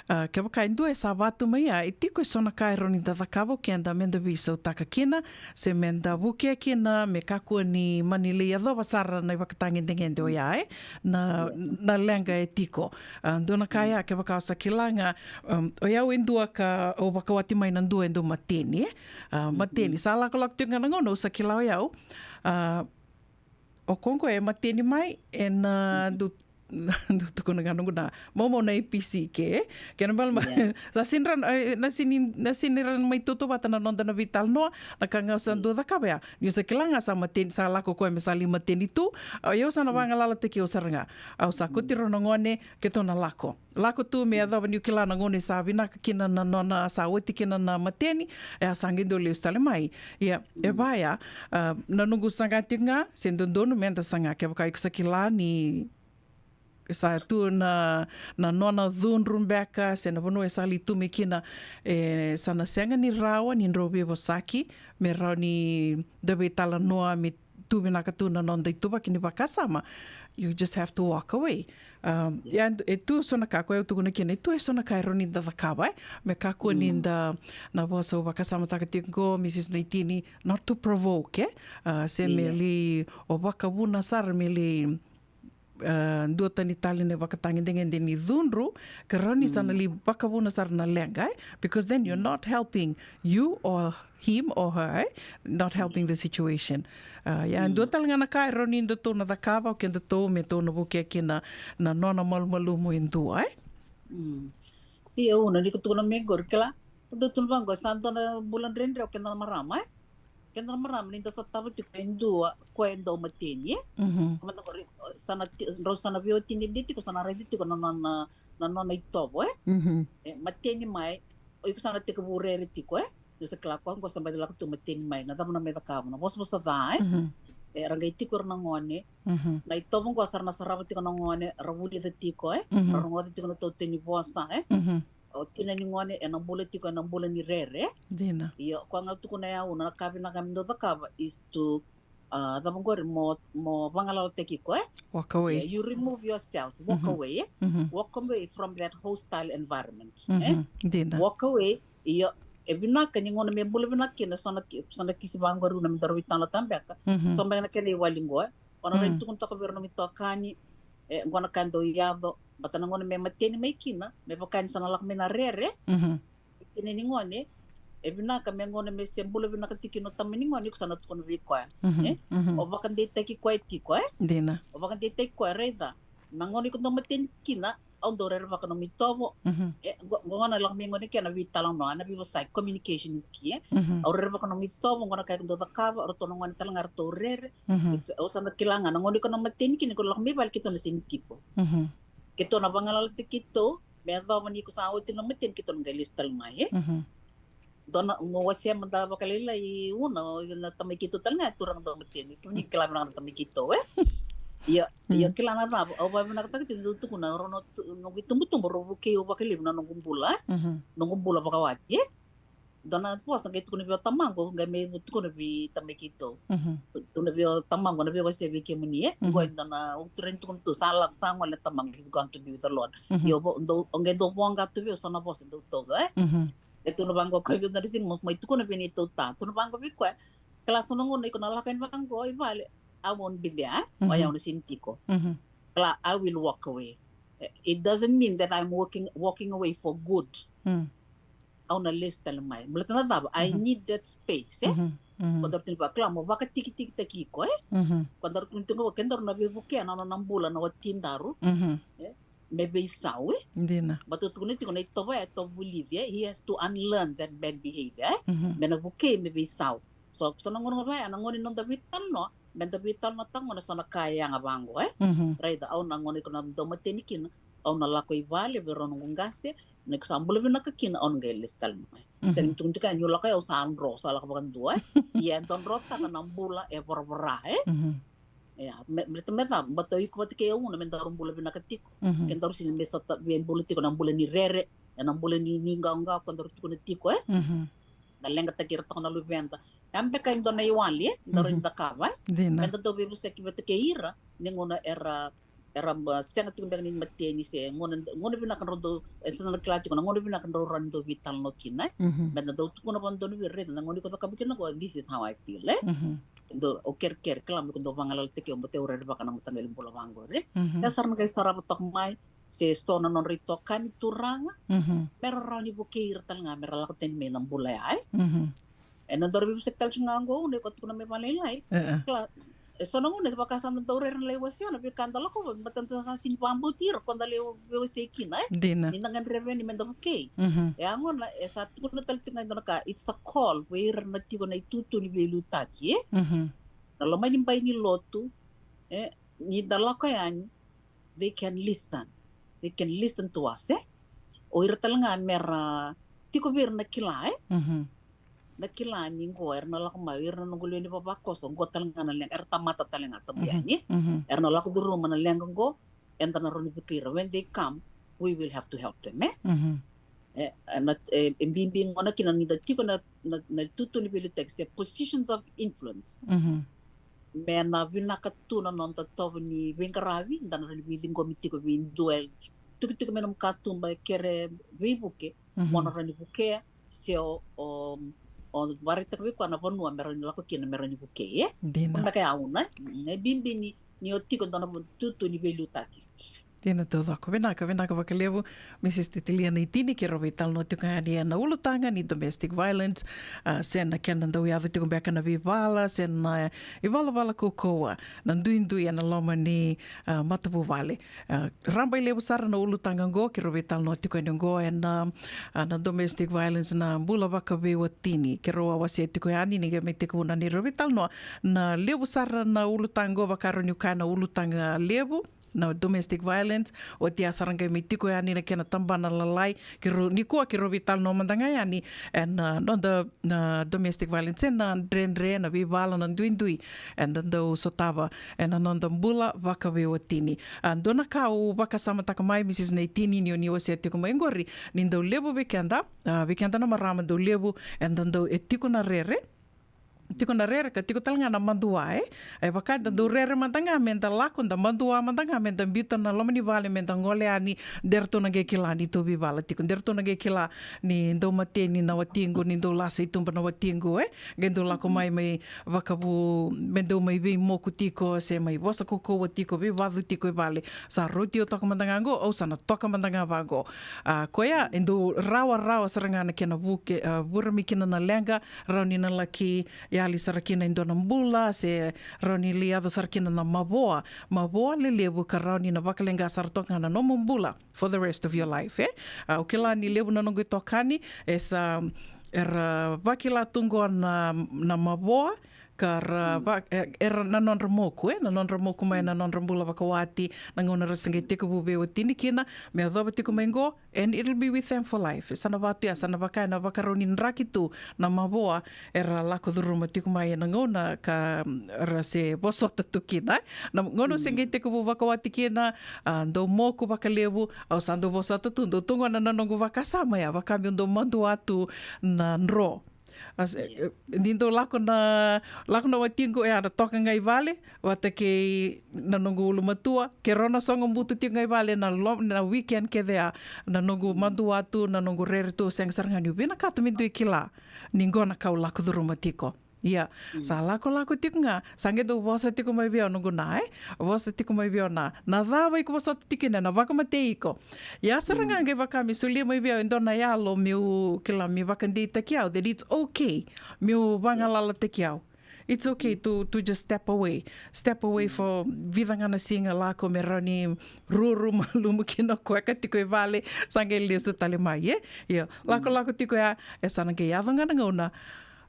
a, kevaka e dua e sa vatu mai ya, e tiko e so na ka e rawa ni da cakava o keda me da veisautaka kina, se me da vukea kina, me kakua ni mani lai yacova sara na ivakatagedegede oya, e? Na, na leqa e tiko. A, dua na ka ya, kevaka o sa kila ga, um, o yau e dua ka au vakawati mai na dua e dau mateni, e? A, mateni. Sa lakolako tiko ga na gauna au sa kila o yau, a, o koya qo e mateni mai, e na dau, dau tukuna ga noqu na maumau na A B C ke, e? Kena ibalebale, sa sega ni ra, e, na sega ni, na sega ni ra mai tautauvata na noda na veitalanoa, na ka ga au sa dau cakava ya. Niu sa kila ga sa mateni, sa lako o koya me sa lai mateni tu, o yau sa na vagalalataki au sara ga. Au sa kauti rau na gone, keitou na lako. Lako tu me yacova niu kila na gauna e sa vinaka kina na nona, sa oti kina na mateni, e a sa qai dau lesu tale mai. Ia, e vaya, a, na noqu saga tiko ga, se dodonu me da saga, kevaka iko sa kila ni sa tu na, na nona cudru beka, se na vanua e sa lai tu mai kina, e sa na sega ni rawa ni drau veivosaki, me rawa ni da veitalanoa, me tu vinaka tu na noda ituvaki ni vakasama, you just have to walk away. Um, ia, e tu so na ka, koya au tukuna kina, e tu e so na ka e rawa ni da cakava, e? Me kakua ni da, na vosa au vakasamataka tiko qo, Mrs Naitini, not to provoke, e? A, se me lai, o vakavuna sara me lai, a, dua tani tale na ivakatagedegede ni cudru, ka rawa ni sa na lai vakavuna sara na leqa, e? Because then you're not helping you or him or her, e? Not helping the situation. A, ia, dua tale ga na ka e rawa ni datou na cakava, o kedatou me tou na vukea kina na, na nona malumalumu e dua, e? Ia, au na ni ko tukuna mai qori, kila, Dou tukuna vaqo, sa dua na bula dredre o keda na marama, e? Keda na marama ni da sotava tiko e dua ko e dau mateni, e? Mhm. Ko mada qori, sa na ti-, drau sa na veiwatini dede tiko, sa na raici tiko na nona, na nona itovo, e? Mhm. E, mateni mai, o iko sa na tekivu rere tiko, e? Ni sa kila ko qo sa baci lako tu mateni mai, na cava na mai cakava, na vosavosa ca, e? Mhm. E, ra qai tiko ira na gone. Mhm. Na itovo qo sa ra na sarava tiko na gone, ra vulica tiko, e? Mhm. Ra rogoca tiko na tautau ni vosa, e? Mhm. O tina ni gone, ena bula tiko, ena bula ni rere. Dina. Io, koya ga tukuna ya, au na ka vinaka me dau cakava is to, ah, cava qori, mo, mo vagalalataki iko, e? Walk away. Yeah, you remove yourself, walk Mhm. away, e? Mhm. Walk away from that hostile environment, e? Mhm. Dina. Walk away, io, e vinaka ni gauna me bula vinaka kina, so na ki-, so na kisi vaqori na me dau veitalanoa beka. Mhm. So beka na kena iwali qo, e? O na rai Mm. tukuna toka vei ira na nomu itokani, e, qo na ka e dau yaco, baleta na gauna me mateni mai kina, me vaka ni sa na lako mai na rere, Mhm. tina ni gone, e vinaka me gauna me se bula vinaka tiko kina o tama ni gone, iko sa na tukuna vei koya, Mhm. e? Mhm. O vakadeitaki koya tiko, e? Dina. O vakadeitaki koya, raica, na gauna iko dau mateni kina, au dau rerevaka nomu itovo. Mhm. E, qo, qo na lako mai gone kei na veitalanoa, na veivosaki, communication is key, e? Mhm. Au rerevaka nomu itovo, qo na ka iko dau cakava, o ratou na gone tale ga ratou rere. Mhm. Au sa na kila ga, na gauna iko na mateni kina, iko lako mai vale keitou na sega ni tiko. Mhm. Keitou na vagalalataki keitou, me yacova ni iko sa oti na mateni keitou na qai lesu tale mai, e? Mhm. Dua na, mo wasea mada vakalailai, Una, o na tamai keitou tale ga, e turaga dau mateni. Kemuni kila vinaka na tamai keitou, e? Ia, Mm. ia kila na cava, au vakavinakataka tiko ni dau tukuna, rau na tu-, noqu itubutubu, rau vukei au vakalevu na noqu bula, e? Mhm. Noqu bula vakawati, e? Dua na vosa qai tukuna vei au tamaqu, qai mai tukuna vei tamai keitou. Mhm. Tukuna vei au tamaqu, na veiwasei vei kemuni, e? Mhm. Qo e dua na, au tura ni tukuna tu, sa lako, sa gole na tamaqu, he's gone to be with the Lord. Mhm. Ia au vo-, dau, au qai dau voqa tu vei au so na vosa dau toka, e? Mhm. E tukuna vaqo koya vei au na risi, mo mai tukuna vei neitou ta. Tukuna vaqo vei koya, kila so na gauna iko na lako yani vaqo i vale, I won't be there, e? O Mhm. yau na sega ni tiko. Mhm. Kila, I will walk away. It doesn't mean that I'm walking, walking away for good. Mm. Au na lesu tale mai. Baleta na cava, I Mhm. need that space, e? Mhm. Mhm. Ko daru tini vaka, kila, mo vakatikitikitaki iko, e? Mhm. Ko daru tini tiko, ke daru na veivukea na nona bula na watidaru, Mhm. e? Me veisau, e? Dina. Baleta tukuna tiko na itovo ya, itovo vulici, e? He has to unlearn that bad behavior, e? Mhm. Me na vukei me veisau. So, so na gauna vaya, na gauna ni noda veitalanoa, me da veitalanoataka gona so na ka e yaga vaqo, e? Mhm. Raica, au na gauna iko na dau mateni kina, au na lako i vale vei rau noqu qase, ni ko sa bula vinaka kina, au na qai lesu tale mai. Mhm. Sega ni tukuni tiko ya niu lako, au sa dro, sa lako vakadua, e? Ia e drodrotaka na bula e voravora, e? Mhm. Ia, me, me, me cava, baleta o iko vata kei au Una, me daru bula vinaka tiko. Mhm. Ke daru sega ni me sota, via bula tiko na bula ni rere, ena bula ni, ni qawaqawa, ko daru tukuna tiko, e? Mhm. Da leqataki ira toka na luveda. Ya beka e dua na iwali, e? Daru Mhm. ni cakava, e? Dina. Me da dau veivosaki vata kei ira, ni gauna era, era, ah, sega tiko beka ni mateni se gauna, gauna vinaka drau dau, e, sa na kila tiko na gauna vinaka drau rawa ni dau veitalanoa kina, e? Mhm. Me da dau tukuna vakadodonu vei ira, raica, na gauna iko cakava kina qo, this is how I feel, e? Mhm. Dau, au kerekere, kila mo iko dau vagalalataki au, baleta au rerevaka na mataqali bula vaqori. Mhm. Ya sa ra na qai sarava toka mai, se so na nodra itokani, turaga, Mhm. me ra rawa ni vukei ira tale ga, me ra lako tani mai na bula ya, e? Mhm. E na daru veivosaki tale tiko ga qo, ni ko tukuna me vakalailai. E, e. Kila, e so na gauna, e vaka sa da dau rere na lai wasea na veika da lako vata, baleta da sa sega ni vakabauti ira ko da lai veiwasei kina, e? Dina. Ni da gadreva yani me da vukei. Mhm. E a gauna, e sa tukuna tale tiko ga e dua na ka, it's a call, vei ira na tiko na itutu ni veiliutaki, e? Mhm. Na loma ni bai ni lotu, e? Ni da lako yani, they can listen. They can listen to us, e? O ira tale ga me ra tiko vei ira na kila, e? Mhm. Na kila ni qo, era na lako mai, o ira na noqu lewe ni vavakoso, qo tale ga na leqa, era tamata tale ga tabu Mhm. yani. Mhm. Era na lako curuma na leqa qo, eda na rawa ni vukei ira. When they come, we will have to help them, e? Mhm. E, e, na, e, e bibi gona kina ni da tiko na, na, na itutu ni veiliutaki, the positions of influence. Mhm. Me na vinaka tu na noda tovo ni veiqaravi, da na rawa ni veiciqomi tiko vei dua e tukituki mai nomu katuba e kere veivuke, Mhm. mo na rawa ni vukea, se o, o, o vakaraitaka vei koya na vanua me rawa ni lako kina, me rawa ni vukei, e? Dina. Mo na ka ya Una, e? Mm, e bibi ni, ni o tiko dua na itutu ni veiliutaki. Dina taucoko. Vinaka, vinaka vakalevu, Mrs Titilia Naitini, keirau veitalanoa tiko yani ena ulutaga ni domestic violence, a, se na kena dau yaco tiko beka na veivala, se na ivalavala kaukauwa, na duidui ena loma ni, a, matavuvale. A, rabailevu sara na ulutaga oqo, keirau veitalanoa tiko yani oqo ena, a, na domestic violence, na bula vakaveiwatini. Keirau a wasea tiko yani ni qai mai tekivu na neirau veitalanoa. Na levu sara na ulutaga oqo, vakarau niu kaya na ulutaga levu, na domestic violence, oti a sara qai mai tiko yani na kena tabana lalai, keirau, nikua keirau veitalanoa mada ga yani, ena, a, noda, na domestic violence, ena dredre, na veivala, na duidui, eda dau sotava, ena noda bula vakaveiwatini. A, dua na ka au vakasamataka mai, Mrs Naitini, ni o ni wasea tiko mai oqori, ni dau levu vei keda, a, vei keda na marama dau levu, eda dau, e tiko na rere, tiko na rere ka tiko tale ga na madua, e. E vaka eda dau rere mada ga meda lako, da madua mada ga meda biuta na loma ni vale meda gole yani, de ratou na qai kila ni tou veivala tiko, de ratou na qai kila ni dau mateni na watiqu, ni dau lasa i tuba na watiqu, e. Qai dau lako mai, mai vakavu, me dau mai veimoku tiko, se mai vosa kaukauwa tiko, veivacu tiko i vale. Sa rauti au toka mada ga qo, au sa na toka mada ga vaqo. A, koya, e dau rawarawa sara ga na kena vu-, ke, a, vura mai kina na leqa, rawa ni na laki yali sara kina e dua na bula, se rawa ni lai yaco sara kina na mavoa. Mavoa lelevu ka rawa ni na vakaleqa sara toka ga na nomu bula for the rest of your life, e? A, au kila ni levu na noqu itokani, e sa, era vakila tu qo na, na mavoa, ka ra va-, e, era na nodra moku, e, na nodra moku mai na nodra bula vakawati, na gauna ra se qai tekivu veiwatini kina, me yacova tiko mai qo, and it'll be with them for life. Sa na vatu ya, sa na vaka, na vakarau ni draki tu na mavoa, era lako curuma tiko mai ena gauna ka, mm, ra se vosota tu kina. Na gauna se qai tekivu vakawati kina, a, dau moku vakalevu, au sa dau vosota tu, dau tu qo na, na noqu vakasama ya, vaka meu dau madua tu na dro. A se, e, ni dau lako na, lako na watiqu, e, a na toka ga i vale, vata kei na noqu ulumatua, keirau na sogo butu tiko ga i vale na lo-, na weekend kece ya, na noqu madua tu, na noqu rere tu, sega sara ga niu vinakata me dui kila ni qo na ka au lako curuma tiko. Ia, sa lakolako tiko ga, sa qai dau vosa tiko mai vei au noqu na, e? Vosa tiko mai vei au na, na cava iko vosota tiko kina, na vakamatei iko. Ia sara ga qai vaka me solia mai vei au e dua na yalo meu kila, me vakadeitaki au, that it's okay meu vagalalataki au. It's okay to, to just step away. Step away for vica ga na siga, lako me rawa ni ruru malumu kina o koya ka tiko i vale, sa qai lesu tale mai, e? Ia, lakolako tiko ya, e sa na qai yaco ga na gauna,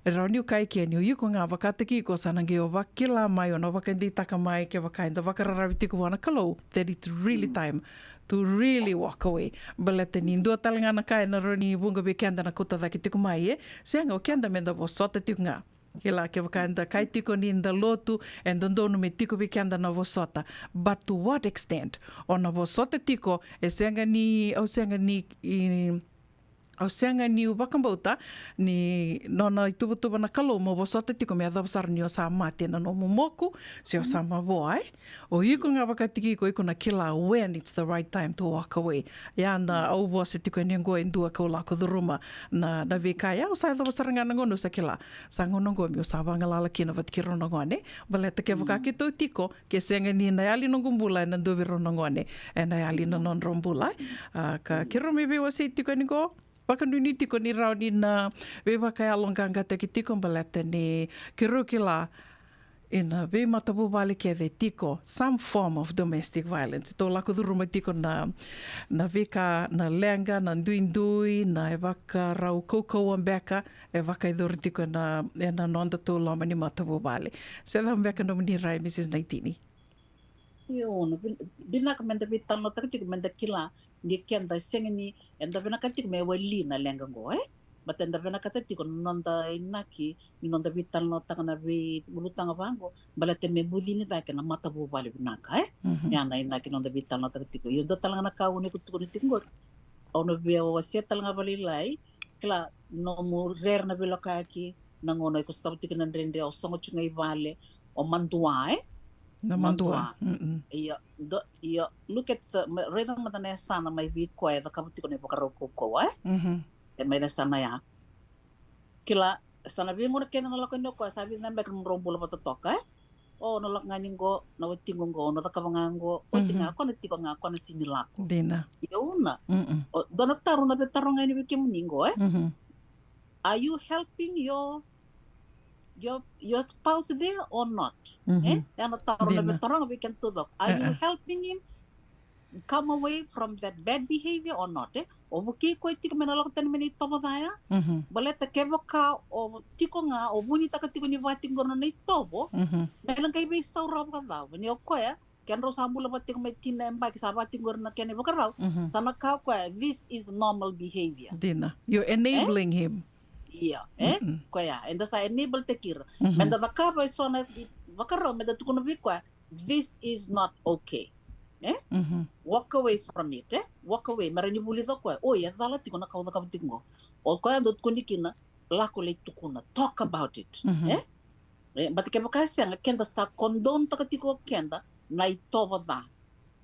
e rawa niu kaya ke ni o iko ga vakataki iko, sa na qai o vakila mai, o na vakadeitaka mai, kevaka eda vakararavi tiko vua na Kalou, that it's really time to really walk away. Baleta ni dua tale ga na ka ena rawa ni vuqa vei keda na kauta cake tiko mai, e? Sega, o keda meda vosota tiko ga. Kila, kevaka eda kaya tiko ni da lotu, e dodonu me tiko vei keda na vosota. But to what extent? O na vosota tiko, e sega ni, au sega ni, i, au sega niu vakabauta ni nona ituvatuva na Kalou mo vosota tiko me yacova sara ni o sa mate na nomu moku, se o sa mavoa, e? O iko ga vakataki iko, iko na kila when it's the right time to walk away. Ia na au vosa tiko yani oqo e dua kau lako curuma na, na veika ya, au sa yacova sara ga na gauna au sa kila. Sa gauna oqo meu sa vagalala kina vata kei rau na gone. Baleta kevaka keitou tiko, ke sega ni na yali noqu bula, ena dua vei rau na gone ena yali na nodrau bula. A, ka keirau mai veiwasei tiko yani oqo, vakanuinui tiko ni rawa ni na veivakayaloqaqataki tiko, baleta ni keirau kila ena veimatavuvale kece tiko some form of domestic violence. Tou lako curuma tiko na, na veika, na leqa, na duidui, na ivakarau kaukauwa beka e vakayacori tiko ena, ena nodatou loma ni matavuvale. Se cava beka nomuni rai, Mrs Naitini? Io, na vin-, vinaka meda veitalanoataka tiko, meda kila ni keda sega ni, eda vinakata tiko me wali na leqa oqo, e? But eda vinakata tiko na noda inaki ni noda veitalanoataka na veiulutaga vaqo, baleta me bucini cake na matavuvale vinaka, e? Ia na inaki ni noda veitalanoataka tiko. Io, dua tale ga na ka au na iko tukuna tiko qori, au na via wasea tale ga vakalailai, kila, nomu rere na veilakoyaki, na gauna iko sotava tiko na dredre, o sogo tiko ga i vale, o madua, e? Na madua. Ia, do, ia, look at the, ma-, raica mada na yasana mai vei koya e cakava tiko na ivakarau kaukauwa, e? E mai na yasana ya. Kila, sa na veigauna kece na lako yani o koya, sa vica na yabaki na nodrau bula vata toka, e? o na lako ga ni qo, na watiqu qo, o na cakava ga qo, oti ga, ko na tiko ga, ko na sini lako. Dina. Ia una. Mm-mm. O, dua na taro na via taro ga yani vei kemuni qo, e? Mhm. Are you helping your, your, your spouse there or not? Mhm. E? E na taro na via taro ga vei keda taucoko. Are you helping him come away from that bad behavior or not, e? O vukei koya tiko me na lako tani mai na itovo ca ya? Mhm. Baleta kevaka o tiko ga, o vunitaka tiko ni vati qo na itovo, mhm, me na qai veisau rawa vakacava? Ni o koya, kedrau sa bula vata tiko mai tini na yabaki, sa vati qori na kena ivakarau, mhm, sa na kaya o koya, this is normal behavior. Dina. You're enabling him. Ia, e? Mm-mm. Koya, eda sa enable taki ira. Mhm. Meda cakava eso na ivakarau, meda tukuna vei koya, this is not okay. E? Mhm. Walk away from it, e? Walk away. Me rawa ni vulica o koya, oi, e cala tiko na ka au cakava tiko qo. O koya dau tukuni kina, lako lai tukuna. Talk about it. Mhm. E? E, but kevaka e sega, keda sa condone taka tiko o keda na itovo ca.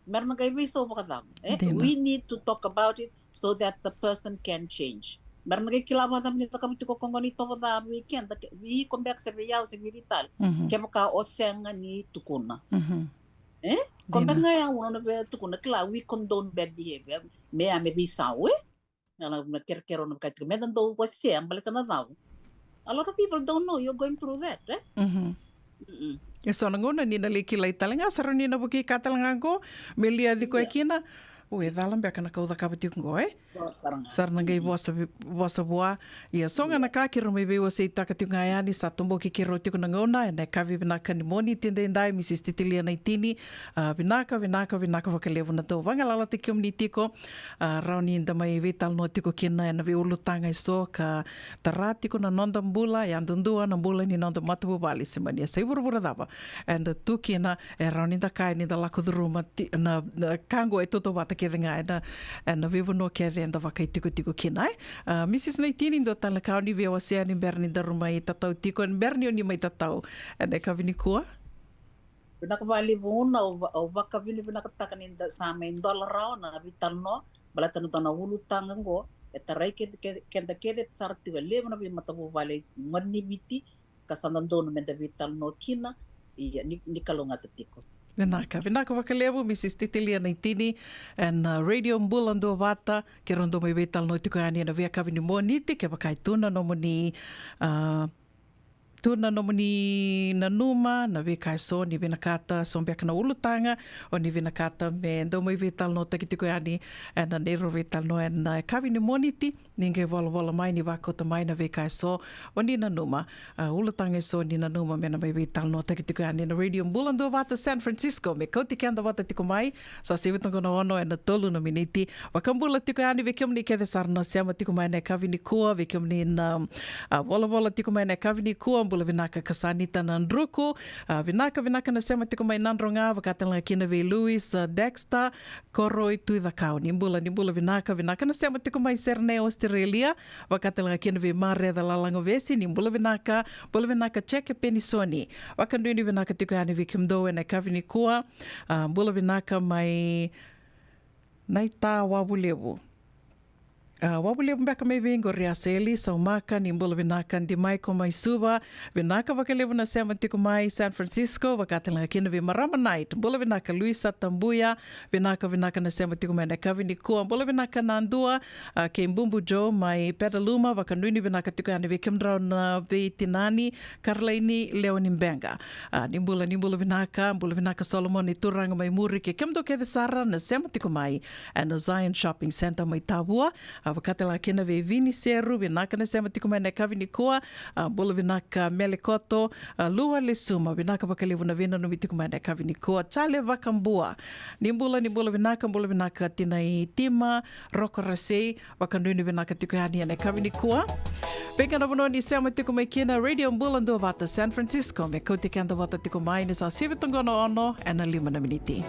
Me ra na qai veisau vakacava, e? Dina. We need to talk about it so that the person can change. Me ra na qai kila vakacava ni cakava tiko ko qo na itovo ca vei keda, ke-, vei iko beka se vei au se vei ira tale. Mhm. Kevaka o sega ni tukuna. Mhm. E? Ko beka ga ya au na via tukuna, kila, we condone bad behavior. Me ya me veisau, e? Na, na, na kerekere na vaka tiko. Meda dau wasea, baleta na cava? A lot of people don't know you're going through that, e? Mhm. Mm-mm. E so na gauna ni na lai kilai tale ga, sa rawa ni na vukei ka tale ga qo, me liaci koya kina. Ui, e cala beka na ka au cakava tiko qo, e? Sa ra na qai vosa vi-, vosa vua. Ia, so ga na ka keirau mai veiwaseitaka tiko ga yani, sa toboki keirau tiko na gauna, ena yakavi vinaka ni Moniti edaidai, Mrs Titilia Naitini. A, vinaka, vinaka, vinaka vakalevu na dau vagalalataki kemuni tiko. A, rawa ni da mai veitalanoa tiko kina ena veiulutaga eso ka tara tiko na noda bula, yadudua na bula ni noda matavuvale, se mani a sa i vuravura cava eda tu kina, e rawa ni da kaya ni da lako curuma ti-, na, na ka qo e tautauvata kece ga ena, ena veivanua kece eda vakaitikotiko kina, e. A, Mrs Naitini, dua tale na ka o ni via wasea ni bera ni daru mai tatau tiko, ni bera ni o ni mai tatau ena yakavi nikua? Vinaka vakalevu Una, au va-, au vakavinavinakataka ni da sa mai dola rawa na veitalanoa, baleta na dua na ulutaga qo e tarai kece, kece, keda kece sara tiko, e levu na veimatavuvale gone ni Viti, ka sa dodonu meda veitalanoa kina. Ia, ni, ni kalougata tiko. Vinaka, vinaka vakalevu, Mrs Titilia Naitini, ena, a, Radio Bula Duavata, keirau dau mai veitalanoa tiko yani ena veiyakavi ni Moniti, kevaka e tu na nomuni, a, tu na nomuni nanuma na veika eso ni vinakata, so beka na ulutaga o ni vinakata me dau mai veitalanoataki tiko yani ena neirau veitalanoa ena yakavi ni Moniti, ni qai volavola mai, ni vakauta mai na veika eso o ni nanuma, a, ulutaga eso ni nanuma me na mai veitalanoataki tiko yani na Radio Bula Duavata San Francisco, me kauti keda vata tiko mai. Sa sivi toka na ono ena tolu na miniti. Vakabula tiko yani vei kemuni kece sara na sema tiko mai ena yakavi nikua, vei kemuni na, a, volavola tiko mai ena yakavi nikua, bula vinaka Kasanita Nadruku. A, vinaka, vinaka na sema tiko mai Nadroga, vaka tale ga kina vei Louis, a, Dexter, Koroi Tuicakau, ni bula, ni bula vinaka, vinaka na sema tiko mai Sydney, Australia, vaka tale ga kina vei Mareca Lalagovesi, ni bula vinaka, bula vinaka Jeke Penisoni, vakanuinui vinaka tiko yani vei kemudou ena yakavi nikua. A, bula vinaka mai Naita Wavulevu. A, Wavulevu beka mai vei qori, Aseli Saumaka, ni bula vinaka. Dimaiko mai Suva, vinaka vakalevu na sema tiko mai San Francisco, vaka tale ga kina vei Marama Knight, bula vinaka. Luisa Tabuya, vinaka, vinaka na sema tiko mai ena yakavi nikua, bula vinaka Nadua, a, kei Bubu Joe mai Petaluma, vakanuinui vinaka tiko yani vei kemudrau na veitinani, Karlaini Leonibeqa. A, ni bula, ni bula vinaka, bula vinaka Solomoni Turaga mai Muri, kei kemudou kece sara na sema tiko mai ena Zion Shopping Centre mai Tavua. A, vaka tale ga kina vei Vini Seru, vinaka na sema tiko mai ena yakavi nikua. A, bula vinaka Melekoto, a, Lua Lesuma, vinaka vakalevu na veinanumi tiko mai ena yakavi nikua. Jale Vakabua, ni bula, ni bula vinaka, bula vinaka Tinai Tima, Roko Rasei, vakanuinui vinaka tiko yani ena yakavi nikua. Vei keda na vanua ni sema tiko mai kina, Radio Bula Duavata San Francisco, me kauti keda vata tiko mai, ni sa sivi toka na ono ena lima na miniti.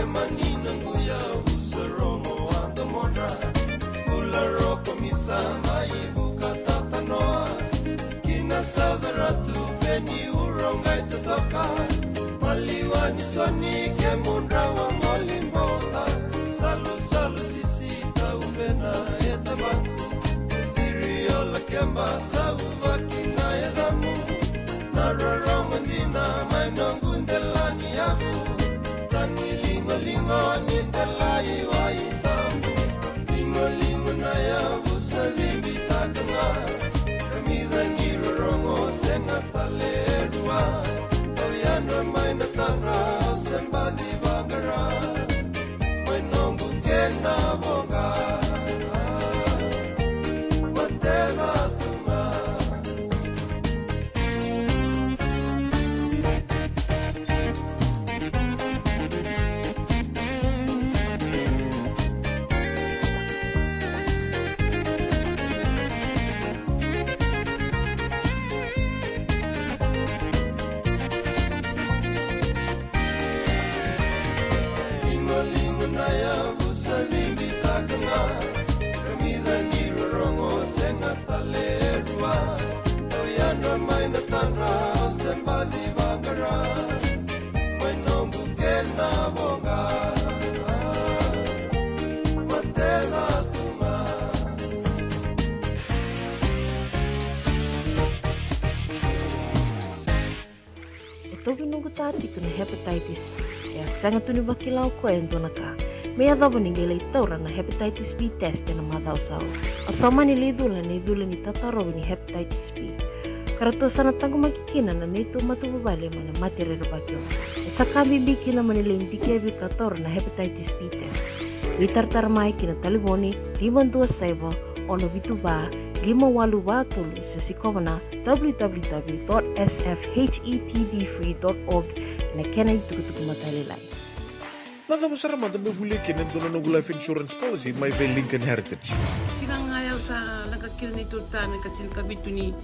Mani na guya usa rogo a domodra. Bula roko misa mai buka tatanoa. Kina sa caratu veni urogai totoka. Maliwa ni soni kemudra wa moli bota. Salu salu sisi taubena e tabaku. Iri ola keba sa uvaki na e camu. Na rorogo dina mai noqu delani yavu. Tagi ligoligo ni delai wai tabu. Ligoligo na yavu sa cibitaka ga. Kamica ni rorogo sega tale e rua. Au yadra mai na tadra au se baci vaqara. Mai noqu kena voqa. Matena tu ga. Ligoligo na yavu sa cibitaka ga. Kamica ni rorogo sega tale e rua. Au yadra mai na tadra au se baci vaqara. Mai noqu kena voqa. Matena tu ga. E tauvi noqu ta tiko na hepatitis B. E a sega tu ni vakila o koya e dua na ka me yacova ni qai lai taura na hepatitis B test ena macawa sa oti. Au sa mani lai cula na icula ni tatarovi ni hepatitis B. Ka ratou sa na taqomaki kina na neitou matavuvale mai na mate rerevaki oqo. E sa ka bibi kina mo ni lai dikevi ka taura na hepatitis B test. Veitaratara mai ki na talevoni lima dua saiva, ono vitu va, lima walu va tolu, se sikova na w w w dot s f h e p b free dot org ena kena itukutuku matailalai. Na cava sara mada meu volia kina e dua na noqu life insurance policy mai vei Lincoln Heritage? Siga ga ya au sa leqa kina neitou ta na ikatini ka vitu ni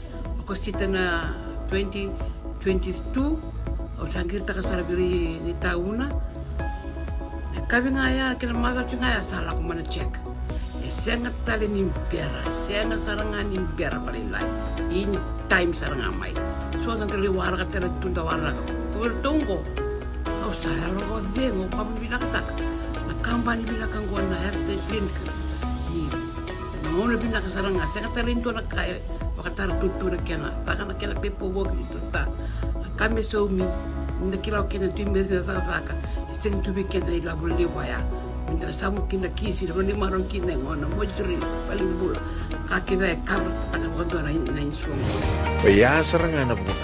Okosita na twenty twenty-two. Au sa qiritaka sara vei ira ni tauna. Na kavi ga ya kei na macawa ga ya sa lako mai na check. E sega tale ni bera, sega sara ga ni bera vakalailai. In time sara ga mai. So sa da lai waraka tale tu da waraka. Ko vei ratou oqo. Au sa yalo vakacegu, au ka vinakataka na kabani vinaka oqo na Heritage Link. Ni na gauna vinaka sara ga, sega tale ni dua na ka e vakatara tutu na kena, vaka na kena paperwork ni tuta. Na ka me saumi, ni na kila o kena tu i meri na cakacaka, e sega ni tu vei keda i lavo levu ya. Me da na samu kina kisi, na vani marau kina e gona, moituri, valenibula. Ka kece e kavara taka vakadua na, na insurance. Oya sara ga na vuna.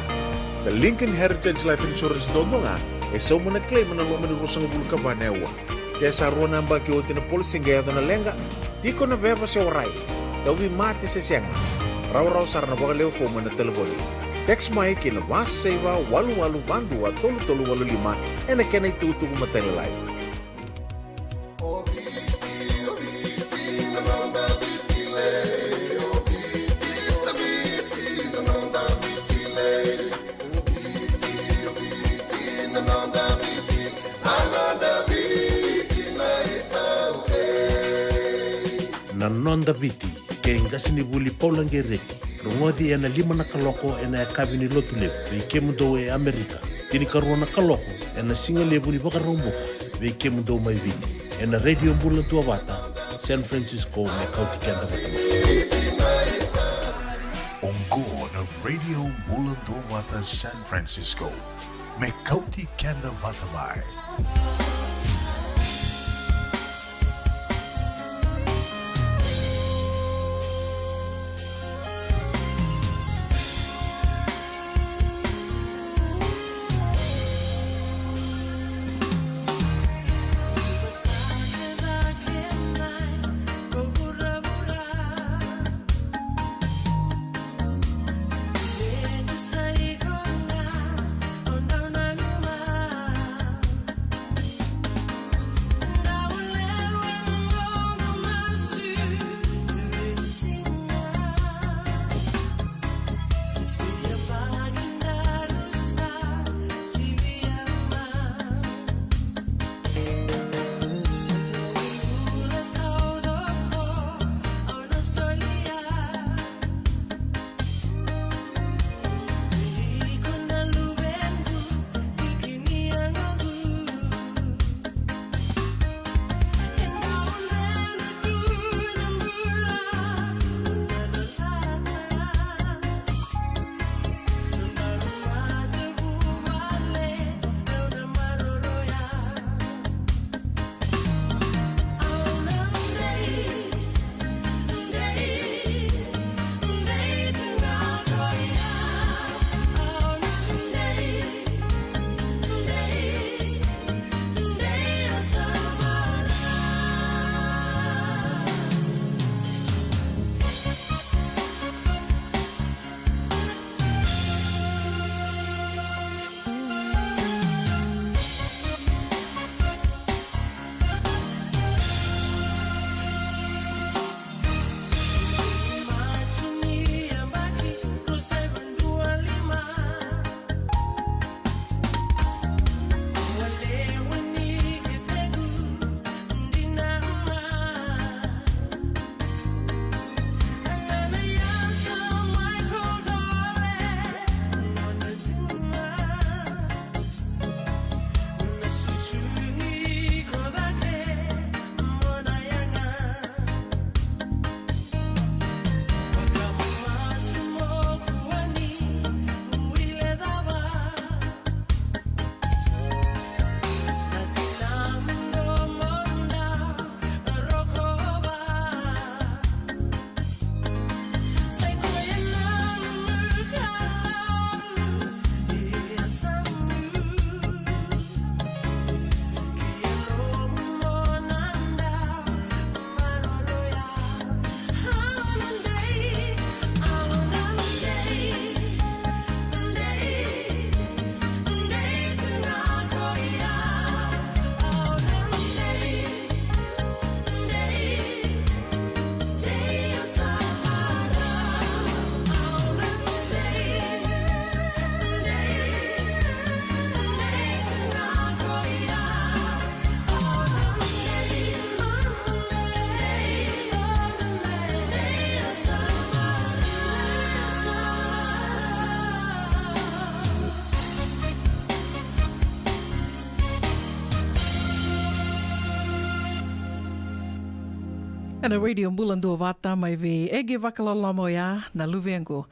Na Lincoln Heritage Life Insurance dodonu ga e sauma na claim ena loma ni ruasagavulu ka va na aua. Ke sa rua na yabaki oti na policy qai yaco na leqa, tiko na veva se warai, tauvimate se sega. Rawarawa sara na vakalewe fomu ena talevoni. Text mai ki na va saiva walu walu va dua tolu tolu walu lima ena kena itukutuku matailalai. Na Noda Viti, kei qasenivuli Paula Qereti, rogoci ena lima na kaloko ena yakavi ni Lotulevu vei kemudou e Amerika, tinikarua na kaloko ena sigalevu ni Vakaraubuka vei kemudou mai Viti, ena Radio Bula Duavata, San Francisco, me kauti keda vata mai. Oqo na Radio Bula Duavata, San Francisco, me kauti keda vata mai. Ena Radio Bula Duavata mai vei Egi Vakaloloma oya na luvequ.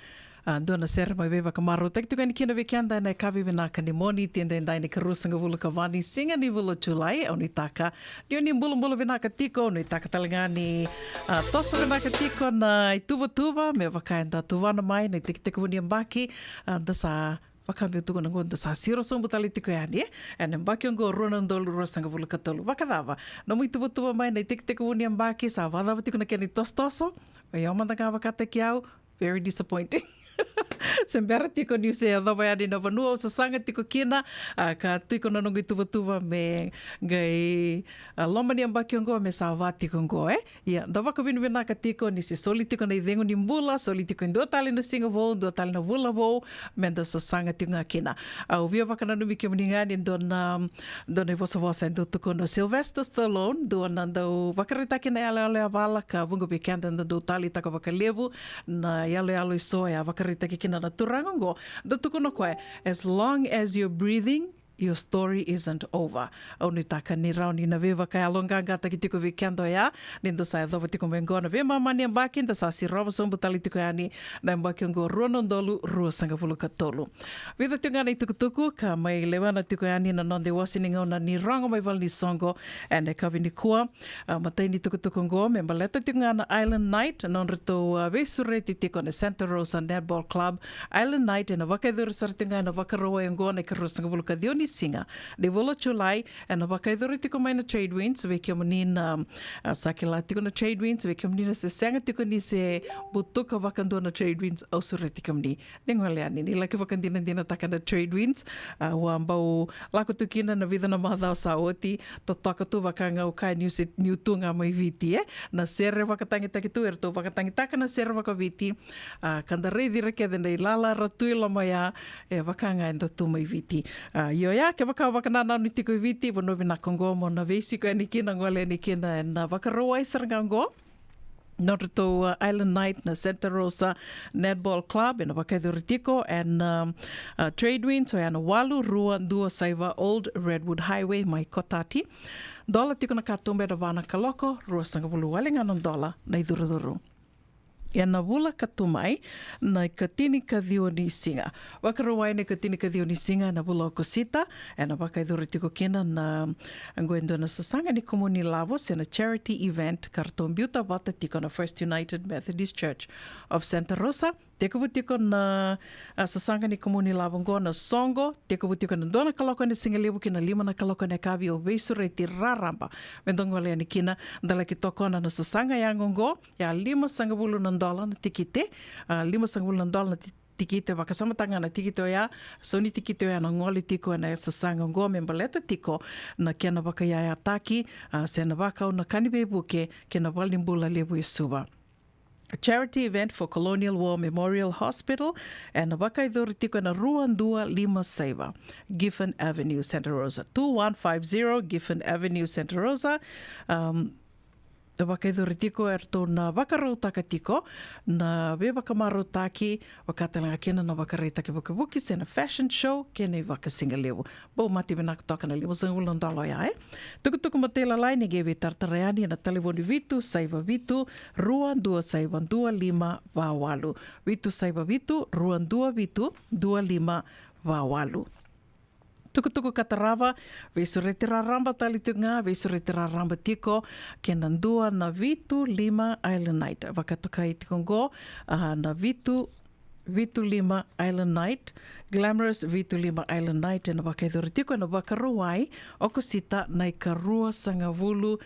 A, dua na sere mai veivakamarautaki tiko yani kina vei keda ena yakavi vinaka ni Moniti edaidai na ikaruasagavulu ka va ni siga ni vula o Julai. Au nuitaka ni o ni bulabula vinaka tiko, au nuitaka tale ga ni, a, toso vinaka tiko na ituvatuva me vaka eda tuvana mai na itekitekivu ni yabaki. A, da sa vakabiu tukuna oqo da sa siro sobu tale tiko yani, e? Ena yabaki oqo rua na udolu ruasagavulu ka tolu. Vakacava nomu ituvatuva mai na itekitekivu ni yabaki? Sa vakacava tiko na kena itosotoso? O yau mada ga vakataki au, very disappointing. Se bera tiko niu se yacova yani na vanua au sasaga tiko kina, a, ka tiko na noqu ituvatuva me qai, a, loma ni yabaki oqo me sa va tiko oqo, e? Ia, da vakavinavinaka tiko ni se soli tiko na icegu ni bula, soli tiko e dua tale na siga vou, dua tale na vula vou, me da sasaga tiko ga kina. Au via vakananumi kemuni ga ni dua na, dua na ivosavosa e dau tukuna o Sylvester Stallone, dua na dau vakaraitaki na yaloyalo yavala ka vuqa vei keda da dau taleitaka vakalevu na yaloyalo eso e a vakaraitaki kina na turaga oqo. Da tukuna o koya, as long as you're breathing, your story isn't over. Au nuitaka ni rawa ni na veivakayaloqaqataki tiko vei keda oya, ni da sa yacova tiko mai oqo na veimama ni yabaki, da sa sirova sobu tale tiko yani na yabaki oqo rua na udolu ruasagavulu ka tolu. Vica tiko ga na itukutuku ka mai lewena tiko yani na noda iwase ni gauna ni rogo mai valenisoqo ena yakavi nikua. A, matai ni tukutuku oqo me baleta tiko ga na Island Night, nodratou, a, veisureti tiko na Santa Rosa Netball Club. Island Night ena vakayacori sara tiko ga ena Vakarauwai oqo na ikaruasagavulu ka ciwa ni siga ni vula o Julai. Ena vakayacori tiko mai na Trade Winds, vei kemuni na, a, sa kila tiko na Trade Winds, vei kemuni na se sega tiko ni se butuka vakadua na Trade Winds, au sureti kemuni ni gole yani ni laki vakadinadinataka na Trade Winds. A, au a bau lako tu kina na vica na macawa sa oti, totoka tu vaka ga au kaya niu se, niu tu ga mai Viti, e? Na sere vakatagitaki tu, eratou vakatagitaka na sere vakaviti. A, ka da raici ira kece na ilala ra tu i loma ya, e vaka ga eda tu mai Viti. A, io ya, kevaka o vakanananu tiko i Viti, vanua vinaka oqo mo na veisiko yani kina, gole yani kina ena Vakarauwai sara ga oqo. Nodratou, a, Island Night na Santa Rosa Netball Club, ena vakayacori tiko ena, um, a, Trade Winds, oya na walu rua dua saiva Old Redwood Highway mai Cotati. Dola tiko na katuba ena va na kaloko, ruasagavulu wale ga na dola na icurucuru. Ena vula ka tu mai na ikatini ka ciwa ni siga. Vakarauwai na ikatini ka ciwa ni siga ena vula o Okosita, ena vakayacori tiko kina na, oqo e dua na sasaga ni kumuni lavo se na charity event ka ratou biuta vata tiko na First United Methodist Church of Santa Rosa. Tekivu tiko na, a, sasaga ni kumuni lavo oqo na soqo, tekivu tiko na dua na kaloko ena sigalevu ki na lima na kaloko ena yakavi, au veisureti raraba me da gole yani kina, da laki tokona na sasaga yaga oqo. Ia, limasagavulu na dola na tikite, a, limasagavulu na dola na ti-, tikite, vakasamataka ga na tikite oya, sau ni tikite oya na gole tiko ena sasaga oqo me baleta tiko na kena vakayayataki, a, se na vakau na ka ni veivuke ki na valenibula levu e Suva. A charity event for Colonial War Memorial Hospital, ena vakayacori tiko ena rua dua lima saiva Giffen Avenue, Santa Rosa, two one five zero Giffen Avenue, Santa Rosa. Um, e vakayacori tiko, eratou na vakarautaka tiko na veivakamarautaki, vaka tale ga kina na vakaraitaki vukivuki se na fashion show kei na ivakasigalevu. Bau mate vinaka toka na limasagavulu na dola oya, e? Tukutuku matailalai ni qai veitaratara yani ena talevoni vitu saiva vitu, rua dua saiva dua lima va walu. Vitu saiva vitu, rua dua vitu, dua lima va walu. Tukutuku ka tarava, veisureti raraba tale tiko ga, veisureti raraba tiko kei na dua na vitu lima Island Night. Vakatokai tiko oqo, a, na vitu, vitu lima Island Night, Glamorous vitu lima Island Night, ena vakayacori tiko ena Vakarauwai, Okosita, na ikaruasagavulu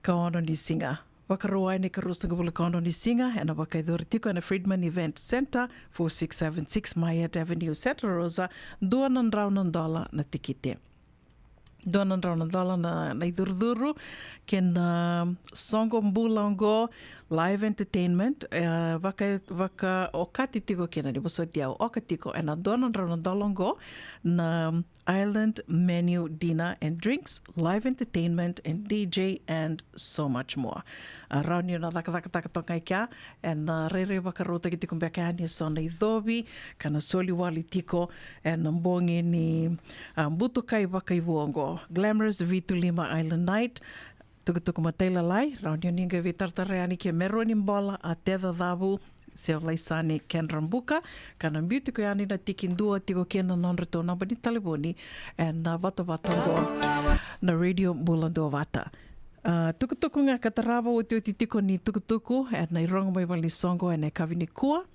ka ono ni siga. Vakarauwai na ikaruasagavulu ka ono ni siga, ena vakayacori tiko ena Friedman Event Center, four six seven six Myatt Avenue, Santa Rosa, dua na drau na dola na tikite. Dua na drau na dola na, na icurucuru, kei na soqo bula oqo, live entertainment, e, vaka, vakaokati tiko kina, ni vosoti au, oka tiko, ena dua na drau na dola oqo, na island menu, dinner and drinks, live entertainment and D J and so much more. A, rawa ni o na cakacakataka toka ga i kea, ena, a, rairai vakarautaki tiko beka yani eso na icovi ka na soli wale tiko ena bogi ni, a, butukai vakaivu oqo. Glamorous vitu lima Island Night, tukutuku matailalai, rawa ni o ni qai veitaratara yani ke Merua ni Bola, a Teca Cavu, se o Laisani Kendra Buka, ka na biu tiko yani na tiki dua tiko kina na nodratou naba ni talevoni, ena vatavata oqo na Radio Bula Duavata. A, tukutuku ga ka tarava otioti tiko ni tukutuku, ena irogo mai valenisoqo, ena yakavi nikua.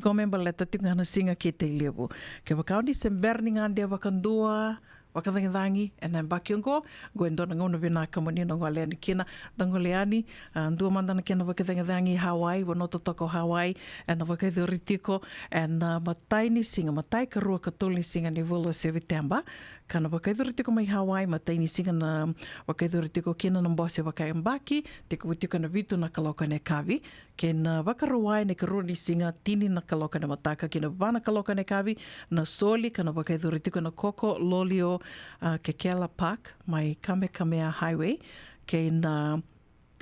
Qo me baleta tiko ga na siga kei Tailevu. Kevaka o ni se bera ni gade vakadua, vakacagicagi, ena yabaki oqo, qo e dua na gauna vinaka mo ni na gole yani kina, da gole yani, a, dua mada na kena vakacagicagi Hawaii, vanua totoka o Hawaii, ena vakayacori tiko, ena, a, matai ni siga, matai, karua, katolu ni siga ni vula o Seviteba, ka na vakayacori tiko mai Hawaii, matai ni siga na vakayacori tiko kina na bose vakayabaki, tekivu tiko ena vitu na kaloko ena yakavi, kei na Vakarauwai ena ikarua ni siga tini na kaloko ena mataka kei na va na kaloko ena yakavi, na soli ka na vakayacori tiko ena Koko Lolio, a, Kekela Park, mai Kamehameha Highway, kei na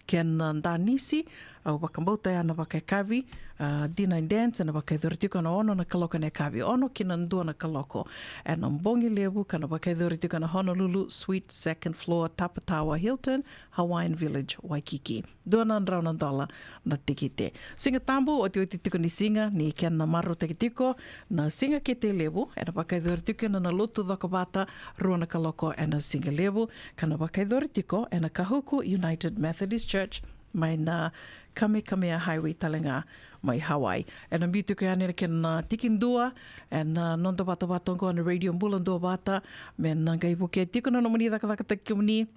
kena danisi, au vakabauta ya na vakayakavi, a, dinner and dance, ena vakayacori tiko ena ono na kaloko ena yakavi, ono ki na dua na kaloko, ena bogi levu ka na vakayacori tiko ena Honolulu Suite, second floor, Tapa Tower Hilton, Hawaiian Village, Waikiki. Dua na drau na dola na tikite. Siga Tabu, otioti tiko ni siga, ni kena marautaki tiko na siga kei Tailevu, ena vakayacori tiko kina na lotu cokovata, rua na kaloko ena siga levu, ka na vakayacori tiko ena Kahuku United Methodist Church, mai na Kamehameha Highway tale ga mai Hawaii. Ena biu tiko yani na kena tiki dua, ena noda vatavata oqo na Radio Bula Duavata, me na qai vukea tiko na nomuni cakacakataki kemuni,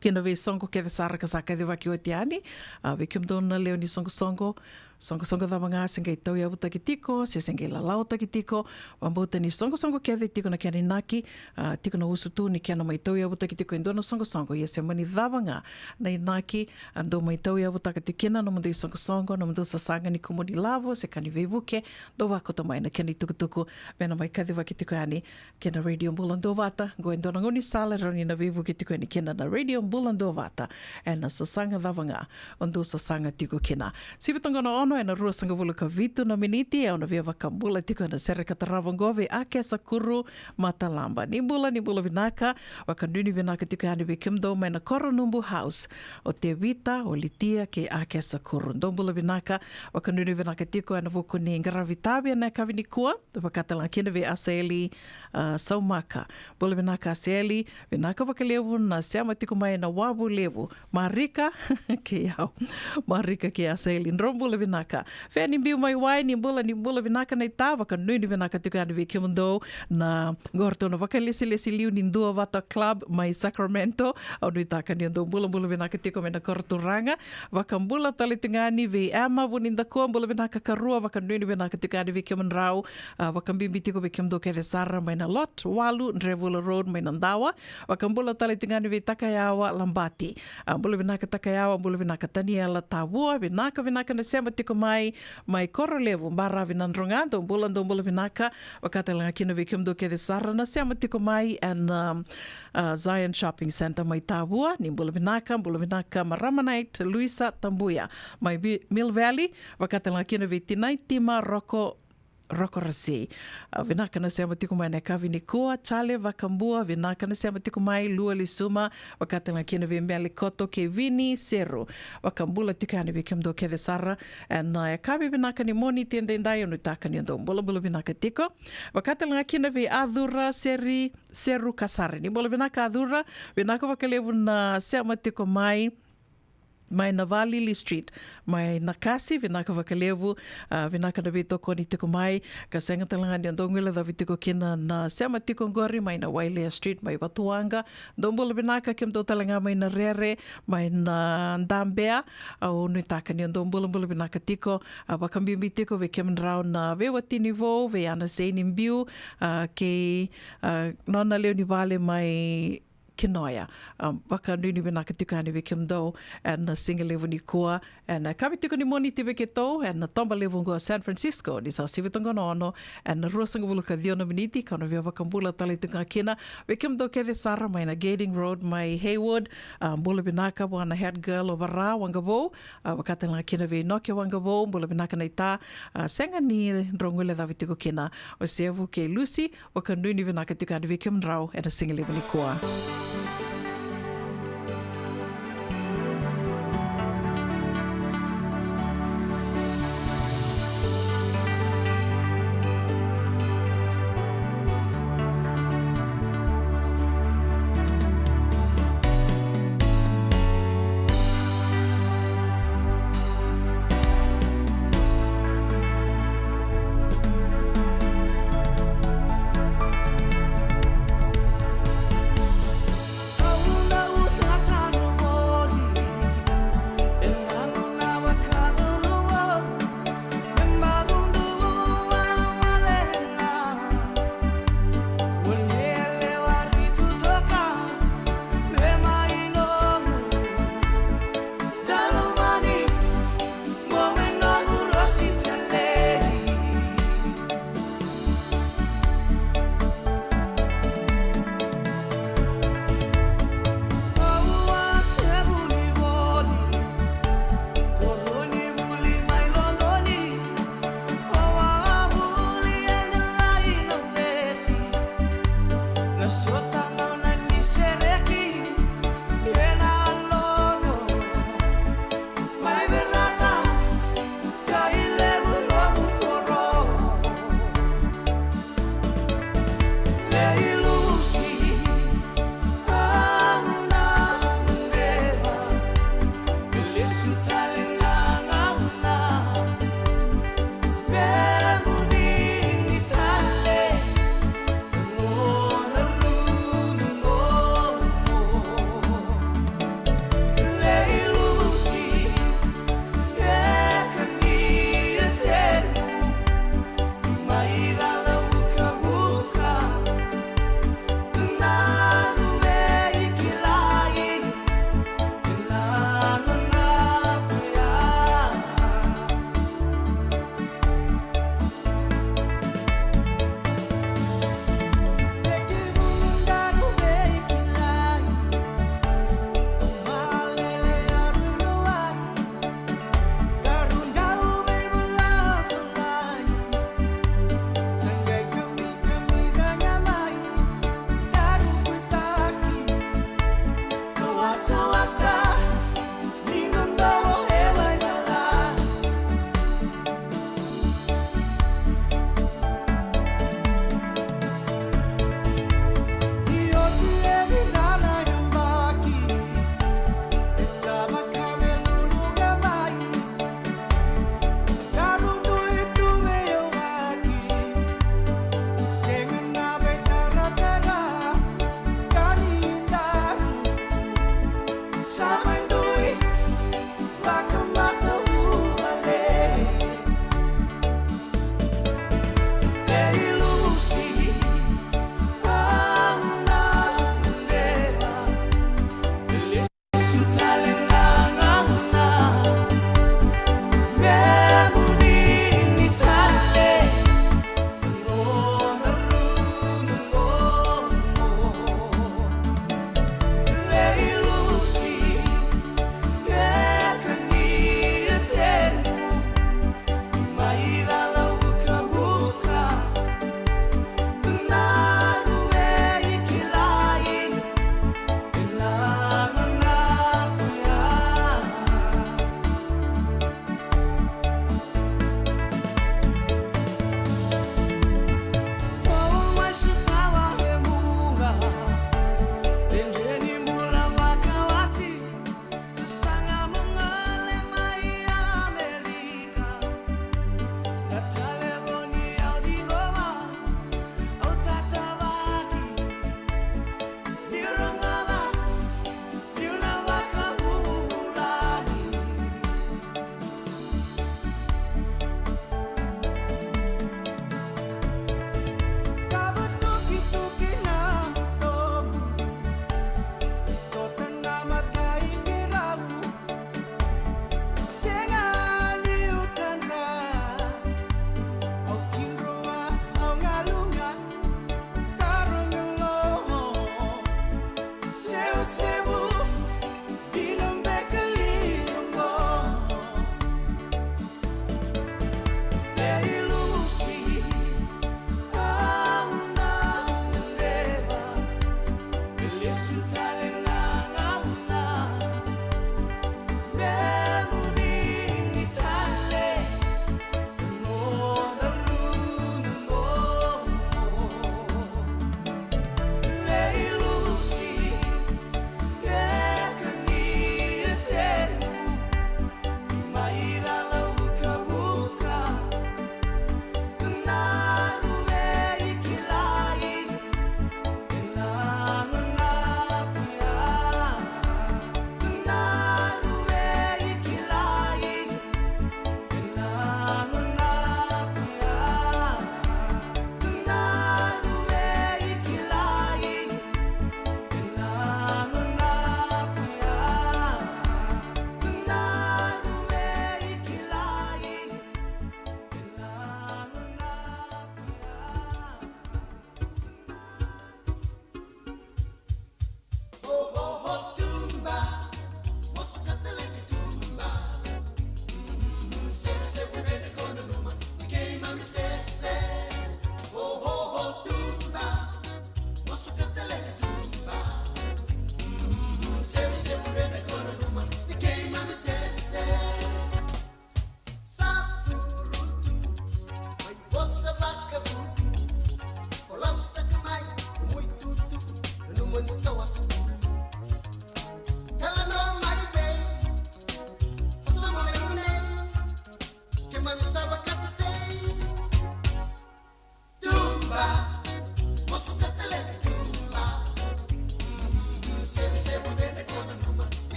kei na veisoqo kece sara ka sa kacivaki oti yani, a, vei kemudou na lewe ni soqosoqo, soqosoqo cava ga se qai tauyavutaki tiko, se se qai lalawataki tiko, vakabauta ni soqosoqo kece tiko na kena inaki, a, tiko na usutu ni kena mai tauyavutaki tiko e dua na soqosoqo, ia se mani cava ga na inaki, a, dou mai tauyavutaka tiko kina nomudou isoqosoqo, nomudou sasaga ni kumuni lavo, se ka ni veivuke, dou vakauta mai na kena itukutuku, me na mai kacivaki tiko yani, kei na Radio Bula Duavata, qo e dua na gaunisala rawa ni na veivuke tiko yani kina na Radio Bula Duavata, ena sasaga cava ga o dou sasaga tiko kina. Sivi toqo na ono ena ruasagavulu ka vitu na miniti, au na via vakabula tiko ena sere ka tarava oqo vei Akesa Kuru Matalaba. Ni bula, ni bula vinaka, vakanuinui vinaka tiko yani vei kemudou mai na Koronubu House, o Tevita, o Litia, kei Akesa Kuru. Dou bula vinaka, vakanuinui vinaka tiko ena vuku ni qaravi tavi ena yakavi nikua. Vakatalega kina vei Aseli, a, Saumaka. Bula vinaka Aseli, vinaka vakalevu na sema tiko mai na Wavu Levu. Marika, kei au. Marika kei Aseli, drau bula vinaka. Feni Biu mai Wai, ni bula, ni bula vinaka naita, vakanuinui vinaka tiko yani vei kemudou na qo ratou na vakalesilesi liu ni Duavata Club mai Sacramento. Au nuitaka ni o dou bulabula vinaka tiko mai na koro turaga. Vakabula tale tiko yani vei Emma Vunidakua, bula vinaka karua, vakanuinui vinaka tiko yani vei kemudrau, a, vakabibi tiko vei kemudou kece sara mai na Lot Walu, Drevula Road, mai Nadawa. Vakabula tale tiko yani vei Takayawa Labati. A, bula vinaka Takayawa, bula vinaka Taniela Tavua, vinaka, vinaka na sema tiko mai, mai Korolevu, baravi Nadroga, dou bula, dou bula vinaka, vaka tale ga kina vei kemudou kece sara na sema tiko mai ena, um, a, Zion Shopping Centre mai Tavua, ni bula vinaka, bula vinaka marama Night, Luisa Tabuya, mai Vi-, Mill Valley, vaka tale ga kina vei tinai Tima Roko, Roko Rasi. A, vinaka na sema tiko mai na yakavi nikua, Charlie Vakabua, vinaka na sema tiko mai, Lua Lisuma, vaka tale ga kina vei Meli Koto kei Vini Seru. Vakabula tiko yani vei kemudou kece sara, ena, e, yakavi vinaka ni Moniti edaidai, au nuitaka ni o dou bulabula vinaka tiko. Vaka tale ga kina vei Acura Seri, Seru Kasari. Ni bula vinaka Acura, vinaka vakalevu na sema tiko mai, mai na Valili Street, mai Nakasi, vinaka vakalevu, a, vinaka na veitokoni tiko mai, ka sega tale ga ni o dou guilecavi tiko kina na sema tiko qori mai na Wailea Street, mai Vatuwaqa, dou bula vinaka kemudou tale ga mai na Rere, mai na Dabea, au nuitaka ni o dou bulabula vinaka tiko, a, vakabibi tiko vei kemudrau na veiwatini vou, vei Ana Seini Biu, a, kei, a, nona lewe ni vale mai Kinoya. A, vakanuinui vinaka tiko yani vei kemudou ena siga levu nikua, ena yakavi tiko ni Moniti vei keitou ena toba levu oqo San Francisco, ni sa sivi toqo na ono ena ruasagavulu ka ciwa na miniti, kau na via vakabula tale tiko ga kina vei kemudou kece sara mai na Gairding Road mai Hayward. A, bula vinaka vua na head girl o Vara Waqavou, a, vaka tale ga kina vei Noke Waqavou, bula vinaka naita, a, sega ni drau guilecavi tiko kina o Sevu kei Lusi, vakanuinui vinaka tiko yani vei kemudrau ena siga levu nikua.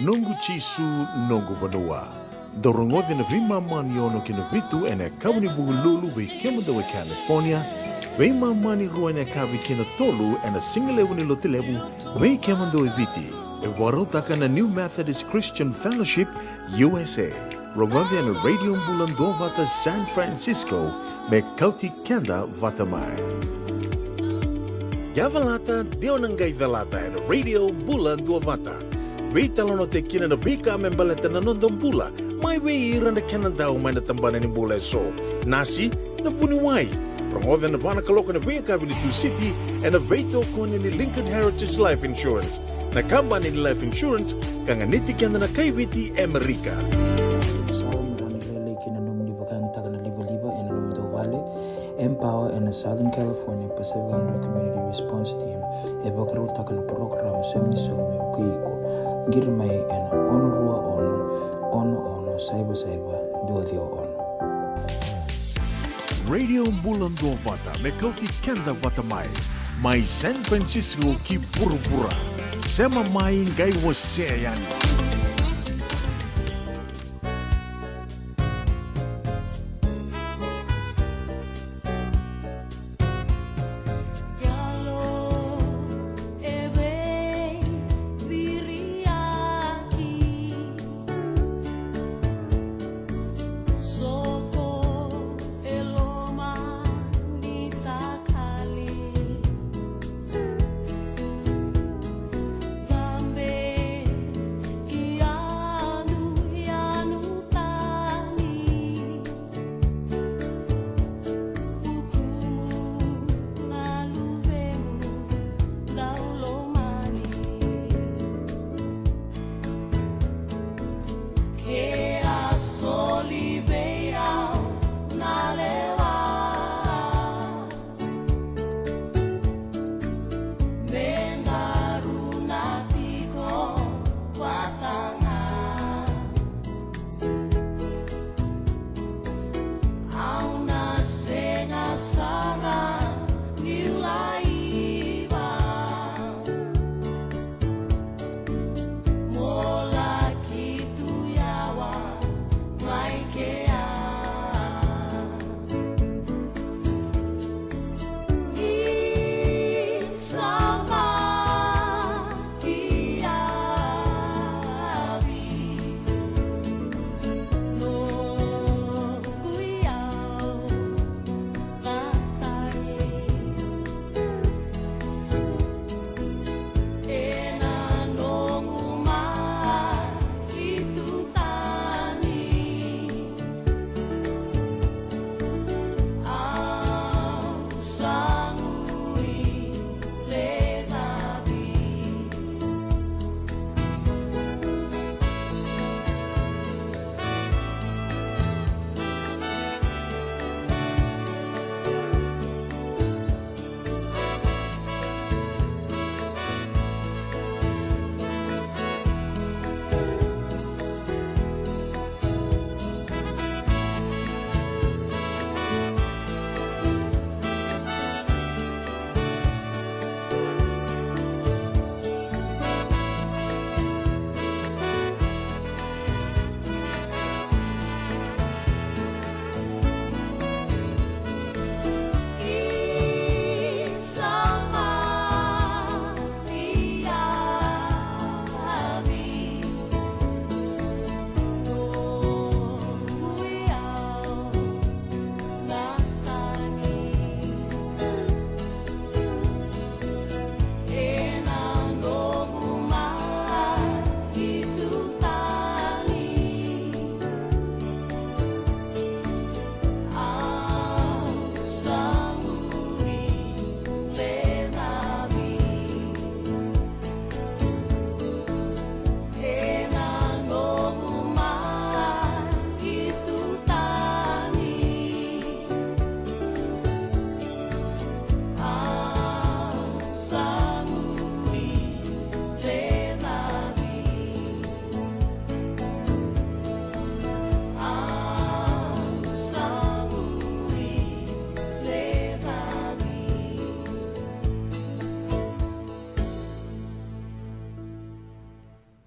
Noqu Jisu, noqu vanua. Dou rogoca ena veimama ni ono ki na vitu ena yakavi ni Vukelulu vei kemudou e California, veimama ni rua ena yakavi ki na tolu ena sigalevu ni Lotulevu vei kemudou e Viti. E vakarautaka na New Methodist Christian Fellowship U S A. Rogoca ena Radio Bula Duavata San Francisco, me kauti keda vata mai. Yavalata, de o na qai calata ena Radio Bula Duavata. Veitalanoataki kina na veika me baleta na noda bula, mai vei ira na kena dau mai na tabana ni bula eso. Nasi, na vuniwai. Rogoca ena va na kaloko ena veiyakavi ni Tusiti, ena veitokoni ni Lincoln Heritage Life Insurance, na kabani ni life insurance ka ganiti keda na kai Viti e Amerika. Sa rawa ni lele kina nomuni vakayagataka na livaliva ena nomudou vale. Empower ena Southern California Pacific Islander Community Response Team e vakarautaka na porokaramu Sega ni Sau me vukei iko. Qiri mai ena ono rua ono, ono ono saiva saiva, dua ciwa ono. Radio Bula Duavata me kauti keda vata mai, mai San Francisco ki vuravura. Sema mai, qai wasea yani.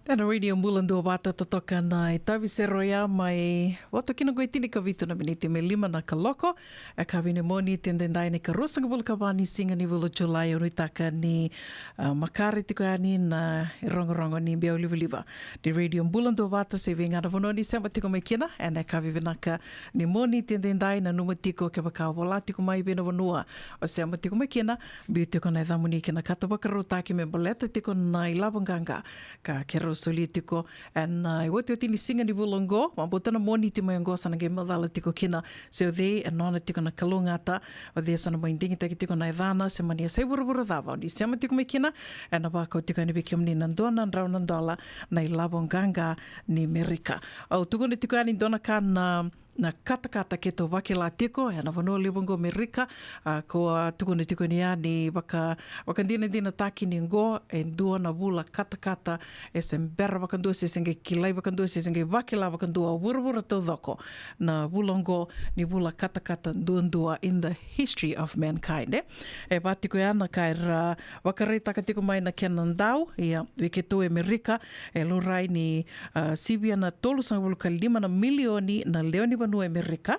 Ena Radio Bula Duavata, totoka na itavi sere oya mai vata kina qo e tini ka vitu na miniti me lima na kaloko. E ka vini Moniti edaidai, na ikaruasagavulu ka va ni siga ni vula o Julai. Au nuitaka ni, ah, makare tiko yani na irogorogo ni biau livaliva ni Radio Bula Duavata se vei ga na vanua ni sema tiko mai kina. Ena ka vivinaka ni Moniti edaidai, nanuma tiko kevaka o vola tiko mai vei na vanua o sema tiko mai kina, biu tiko na yacamuni ki na kata vakarautaki me baleta tiko na ilavo qaqa ka keirau solia tiko ena, ah, iotioti ni siga ni vula oqo. Vabauta na Moniti mai oqo sa na qai macala tiko kina se o cei e nona tiko na kalougata, o cei sa na mai digitaki tiko na yacana, se mani yasai vuravura cava o ni sema tiko mai kina. Ena vakau tiko yani vei kemuni na dua na drau na dola na ilavo qaqa ni Merika. Au tukuna tiko yani dua na ka na na katakata keitou vakila tiko ena vanua levu oqo Merika. Ah, ko a tukuna tiko ni a ni vaka, vakadinadinataki ni oqo e dua na vula katakata, e se bera vakadua se se qai kilai vakadua se se qai vakila vakadua o vuravura taucoko na vula oqo ni vula katakata duadua in the history of mankind, e. E va tiko ya na ka era vakaraitaka tiko mai na kena dau, ia, vei keitou e Merika, e laurai ni, ah, sivia na tolusagavulu ka lima na milioni na lewe ni vanua e Merika,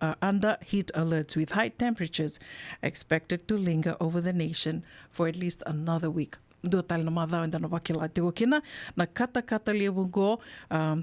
ah, under heat alerts with high temperatures expected to linger over the nation for at least another week. Dua tale na macawa eda na vakila tiko kina na katakata levu oqo, ah,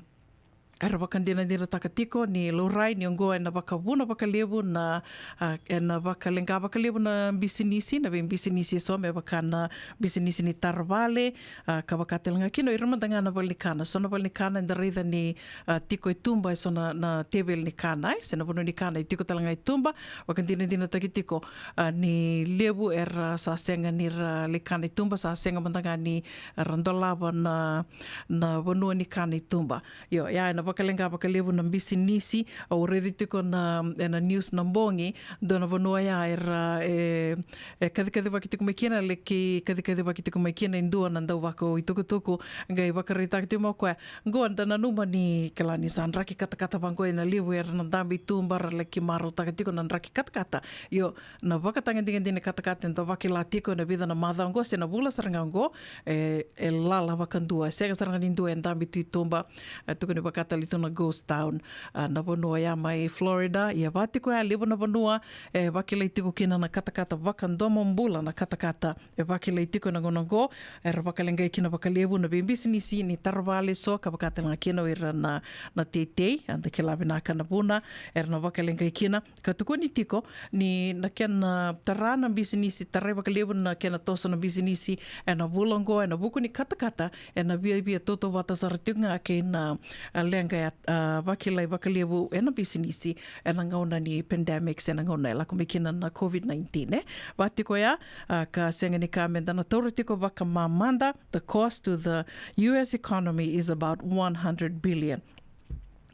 era vakadinadinataka tiko ni laurai ni oqo ena vakavuna vakalevu na, ah, ena vakaleqa vakalevu na bisinisi, na veibisinisi eso me vaka na bisinisi ni tara vale, ah, ka vaka tale ga kina o ira mada ga na valenikana. So na valenikana eda raica ni, ah, tiko e tuba eso na, na teveli ni kana, e, se na vanua ni kana e tiko tale ga e tuba. Vakadinadinataki tiko, ah, ni levu era sa sega ni ra lai kana e tuba, sa sega mada ga ni ra dolava na, na vanua ni kana e tuba. Io, ya ena vakaleqa vakalevu na bisinisi. Au raici tiko na, ena news na bogi, dua na vanua ya era, e, e kacikacivaki tiko mai kina, laki kacikacivaki tiko mai kina e dua na dauvakaitukutuku, qai vakaraitaka tiko mai o koya, qo da nanuma ni kila ni sa draki katakata vaqo, ena levu era na dabe i tuba, ra laki marautaka tiko na draki katakata. Io, na vakatagedegede ni katakata eda vakila tiko ena vica na macawa oqo se na vula sara ga oqo, e, e lala vakadua, e sega sara ga ni dua e dabe tu i tuba. E tukuni vaka tale tu na ghost town, ah, na vanua ya mai Florida. Ia va tiko ya levu na vanua e vakilai tiko kina na katakata vakadomobula, na katakata e vakilai tiko ena gauna oqo. Era vakaleqai kina vakalevu na veibisinisi ni tara vale eso ka vaka tale ga kina o ira na, na teitei, eda kila vinaka na vuna era na vakaleqai kina. Ka tukuni tiko ni na kena tara na bisinisi, tarai vakalevu na kena toso na bisinisi ena vula oqo ena vuku ni katakata, ena viavia tautauvata sara tiko ga kei na, ah, leqa e, ah, vakilai vakalevu ena bisinisi ena gauna ni pandemic, se na gauna e lako mai kina na COVID nineteen, e. Va tiko ya, ah, ka sega ni ka meda na taura tiko vakamamada, the cost to the U S economy is about one hundred billion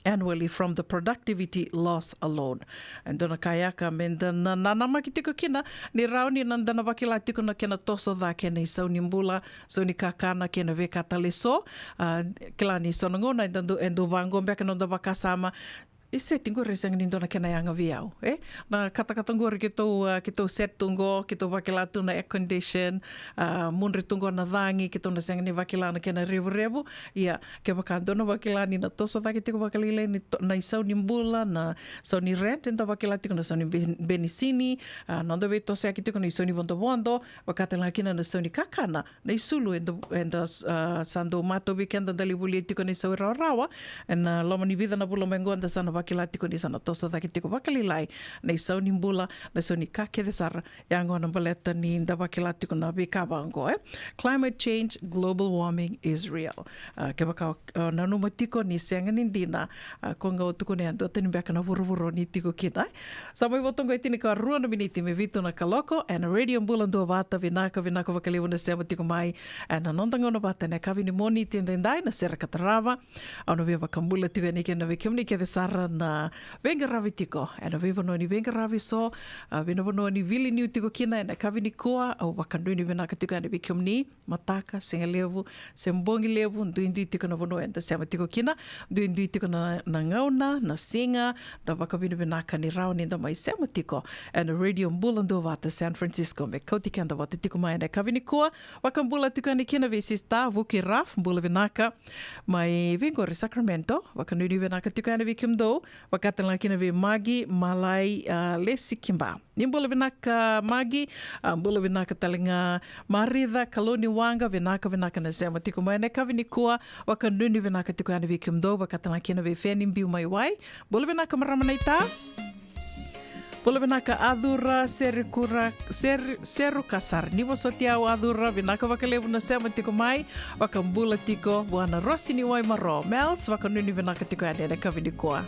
annually from the productivity loss alone. E dua na ka ya ka meda na, na, nanamaki tiko kina ni rawa ni na da na vakila tiko na kena toso cake na isau ni bula, sau ni kakana kei na veika tale eso. Ah, kila ni so na gauna eda dau, e dau vaqo beka na noda vakasama, e seti qori e sega ni dua na kena yaga vei au, e? Na katakata qori keitou, ah, keitou set tu qo, keitou vakila tu na air condition, ah, mudre tu qo na cagi, keitou na sega ni vakila na kena revurevu. Ia, kevaka dua na vakila ni na toso cake tiko vakalailai ni to-, na isau ni bula, na sau ni rent, eda vakila tiko na sau ni ben-, benisini, ah, noda veitosoyaki tiko na isau ni vodovodo, vaka tale ga kina na sau ni kakana, na isulu eda, eda, ah, sa dau matau vei keda da lai volia tiko na isau e rawarawa. Ena loma ni vica na vula mai qo da sa na vakila tiko ni sa na toso cake tiko vakalailai na isau ni bula, na isau ni ka kece sara. Ia qo na baleta ni da vakila tiko na veika vaqo, e? Climate change, global warming is real. Ah, kevaka, ah, nanuma tiko ni sega ni dina, ah, ko qo tukuna e dua tani beka na vuravura ni tiko kina, e? Sa mai vo toka e tinikarua na miniti me vitu na kaloko ena Radio Bula Duavata. Vinaka, vinaka vakalevu na sema tiko mai ena noda gauna vata ena yakavi ni Moniti edaidai, na sere ka tarava. Au na via vakabula tiko yani kina vei kemuni kece sara na veiqaravi tiko ena veivanua ni veiqaravi so, a, vei na vanua ni vili niu tiko kina ena yakavi nikua. Au vakanuinui vinaka tiko yani vei kemuni, mataka, sigalevu se bogi levu, duidui tiko na vanua eda sema tiko kina, duidui tiko na, na gauna, na siga. Da vakavinavinaka ni rawa ni da mai sema tiko ena Radio Bula Duavata San Francisco, me kauti keda vata tiko mai ena yakavi nikua. Vakabula tiko yani kina vei Sista Vuki Raf, bula vinaka mai vei qori Sacramento. Vakanuinui vinaka tiko yani vei kemudou. Vakatalega kina vei Magi Malai, a, Lesi Kiba. Ni bula vinaka Magi, a, bula vinaka talega Marica Kaloni Waqa, vinaka, vinaka na sema tiko mai ena yakavi nikua. Vakanuinui vinaka tiko yani vei kemudou, vakatalega kina vei Feni Biu mai Wai. Bula vinaka marama naita. Bula vinaka Acura Serukura, Seru, Seru Kasar. Ni vosoti au Acura, vinaka vakalevu na sema tiko mai. Vakabula tiko vua na Rosi ni Waimaro. Mels, vakanuinui vinaka tiko yani ena yakavi nikua.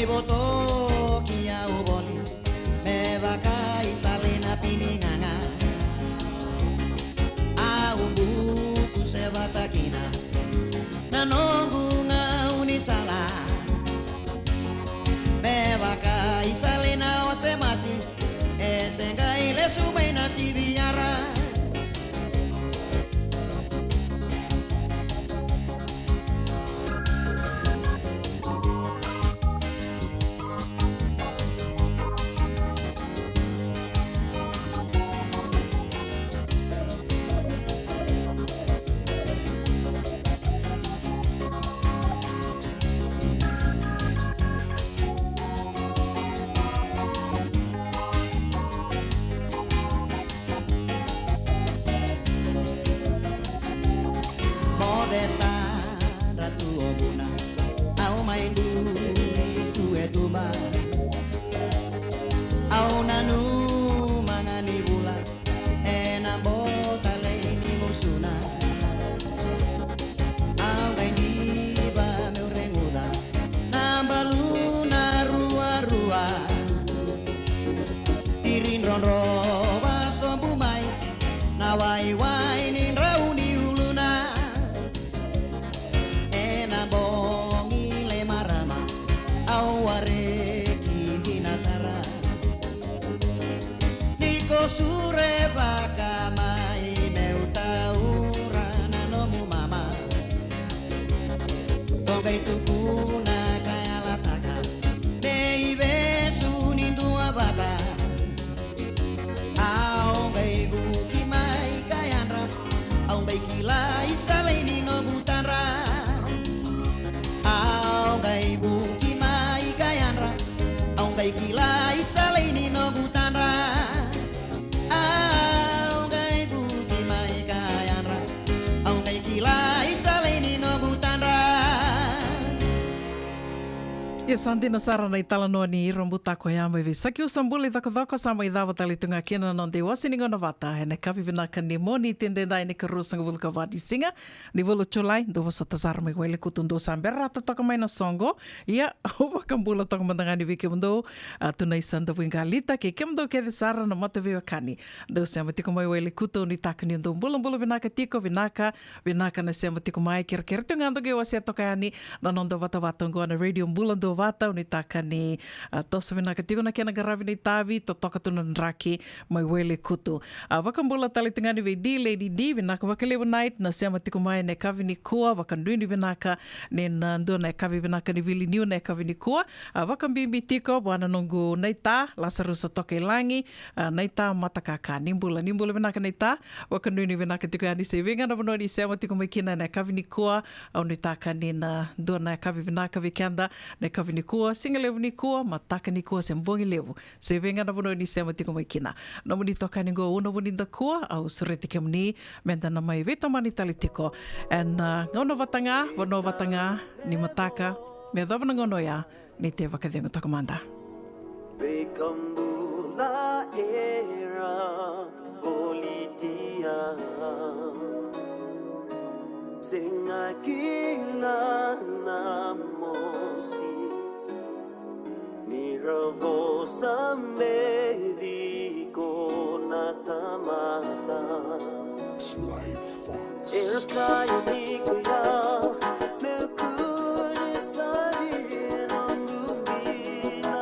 Votoki au voli me vaka isale na pinigaga. Au buku se vata kina na noqu gaunisala. Me vaka isale na ose masi, e se qai lesu mai na siviyara. Moce tadra tu o vuna, au mai duri tu e tuba. Au nanuma ga ni vula ena bota lei ni gusuna. Au qai diva meu reguca na baluna ruarua. Tiri drodro vasobu mai na waiwai ni drau ni uluna. Ena bogi le marama au wareki dina sara. Ni ko surevaka mai meu taura na nomu mama. Ko qai tukuna ka yalataka me ivesu ni dua vata. Au qai vuki mai ka yadra, au qai kila isale ni noqu tadra. Au qai vuki mai ka yadra, au qai kila isale ni noqu tadra. Au qai vuki mai ka yadra, au qai kila isale ni noqu tadra. Ia sa dina sara na italanoa ni Iro Butako ya mai vei Sakiu Sabula i Cokocoko, sa mai cava tale tu ga kina na noda iwase ni gauna vata ena yakavi vinaka ni Moniti edaidai ni karuasagavulu ka va ni siga ni vula o Julai. Dou vosota sara mai Wailekutu, dou sa bera rata toka mai na soqo. Ia, au vakabula toka mada ga ni vei kemudou, a, tu na isa Davuiqalita kei kemudou kece sara na mataveiwekani. Dou sema tiko mai Wailekutu, au nuitaka ni dou bulabula vinaka tiko, vinaka, vinaka na sema tiko mai, kerekere tu ga dou qai wasea toka yani na noda vatavata oqo na Radio Bula Duavata, au nuitaka ni, a, toso vinaka tiko na kena qaravi na itavi, totoka tu na draki mai Wailekutu. A, vakabula tale tu ga ni vei D Lady D, vinaka vakalevu night, na sema tiko mai na yakavi nikua, vakaduidui vinaka ni na dua na yakavi vinaka ni vili niu na yakavi nikua. A, vakabibi tiko vua na noqu naita, Lasarusa Tokailagi, a, naita Matakaka. Ni bula, ni bula vinaka naita, vakanuinui vinaka tiko yani se vei ga na vanua ni sema tiko mai kina na yakavi nikua. Au nuitaka ni na dua na yakavi vinaka vei keda na yakavi nikua, siga levu nikua, mataka nikua se bogi levu, se vei ga na vanua ni sema tiko mai kina. Nomuni tokani oqo Una Vunidakua, au sureti kemuni meda na mai veitomani tale tiko ena, a, gauna vata ga, vanua vata ga ni mataka, me yacova na gauna oya, ni te vakacegu toka mada. Veikabula era volitia, sega kina na mosi, ni ra vosa me viko na tamata. Sly Fox. Era kaya ni ko ya, meu kuri sa vino dubina.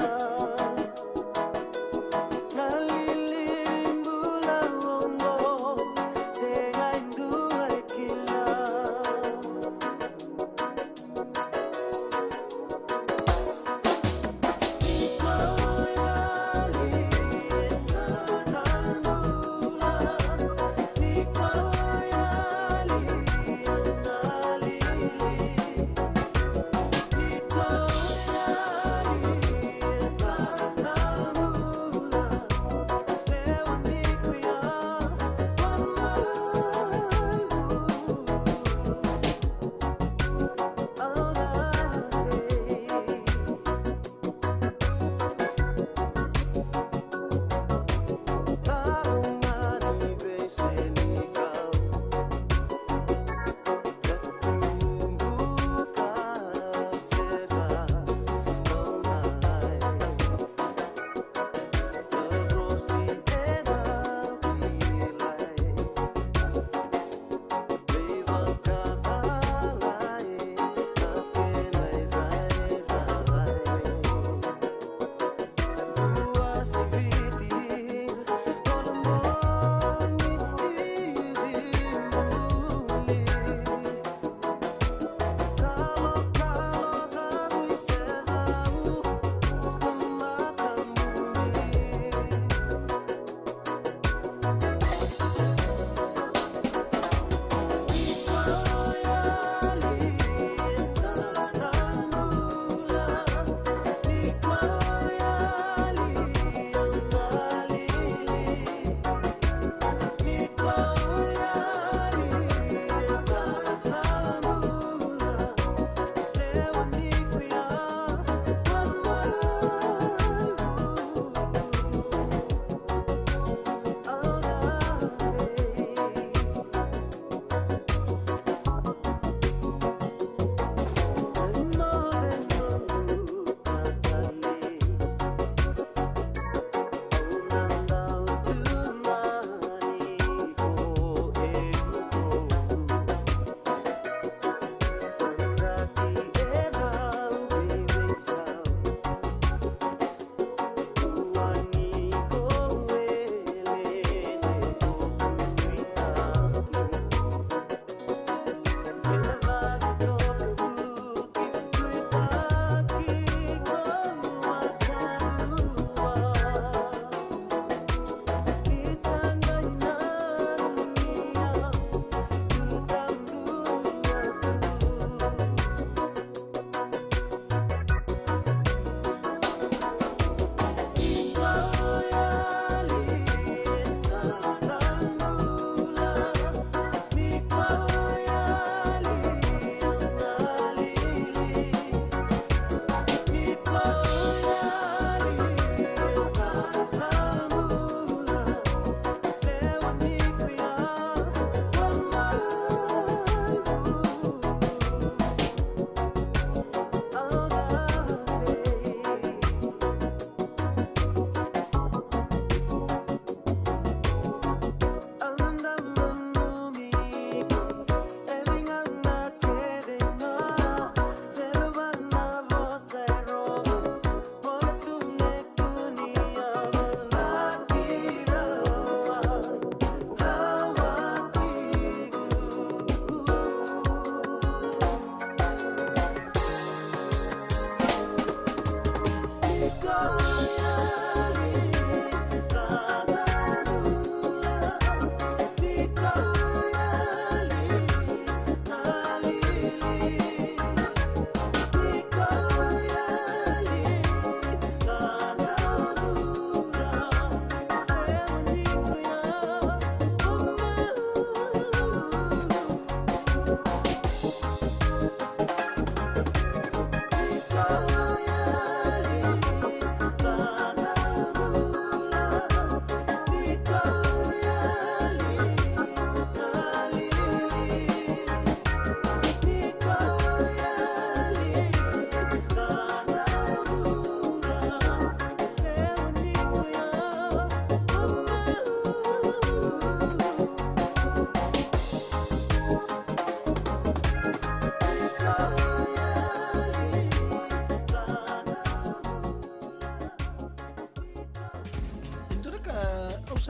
Na lili bula oqo, sega e dua e kila.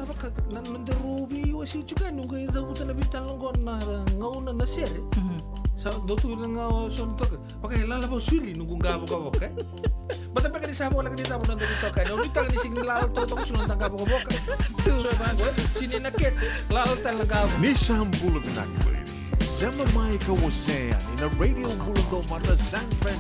Vaka na nodaru veiwasei tiko yani, noqu qai cavuta na veitalanoa qo na gauna na sere. Sa dau tu na gauna so na toka. Vaka e lala vaka o Siri, noqu qa vakavoka, e. Baleta beka ni sa voleka ni cava na noda veitokani. Au nuitaka ni sega ni lala totoka, sega ni noda qa vakavoka. So e vaqo, e, sega ni na kete, lala tale na qa vakavoka. Ni sa bula vinaka, lady. Sema mai ka wasea yani na Radio Bula Domo na San Francisco.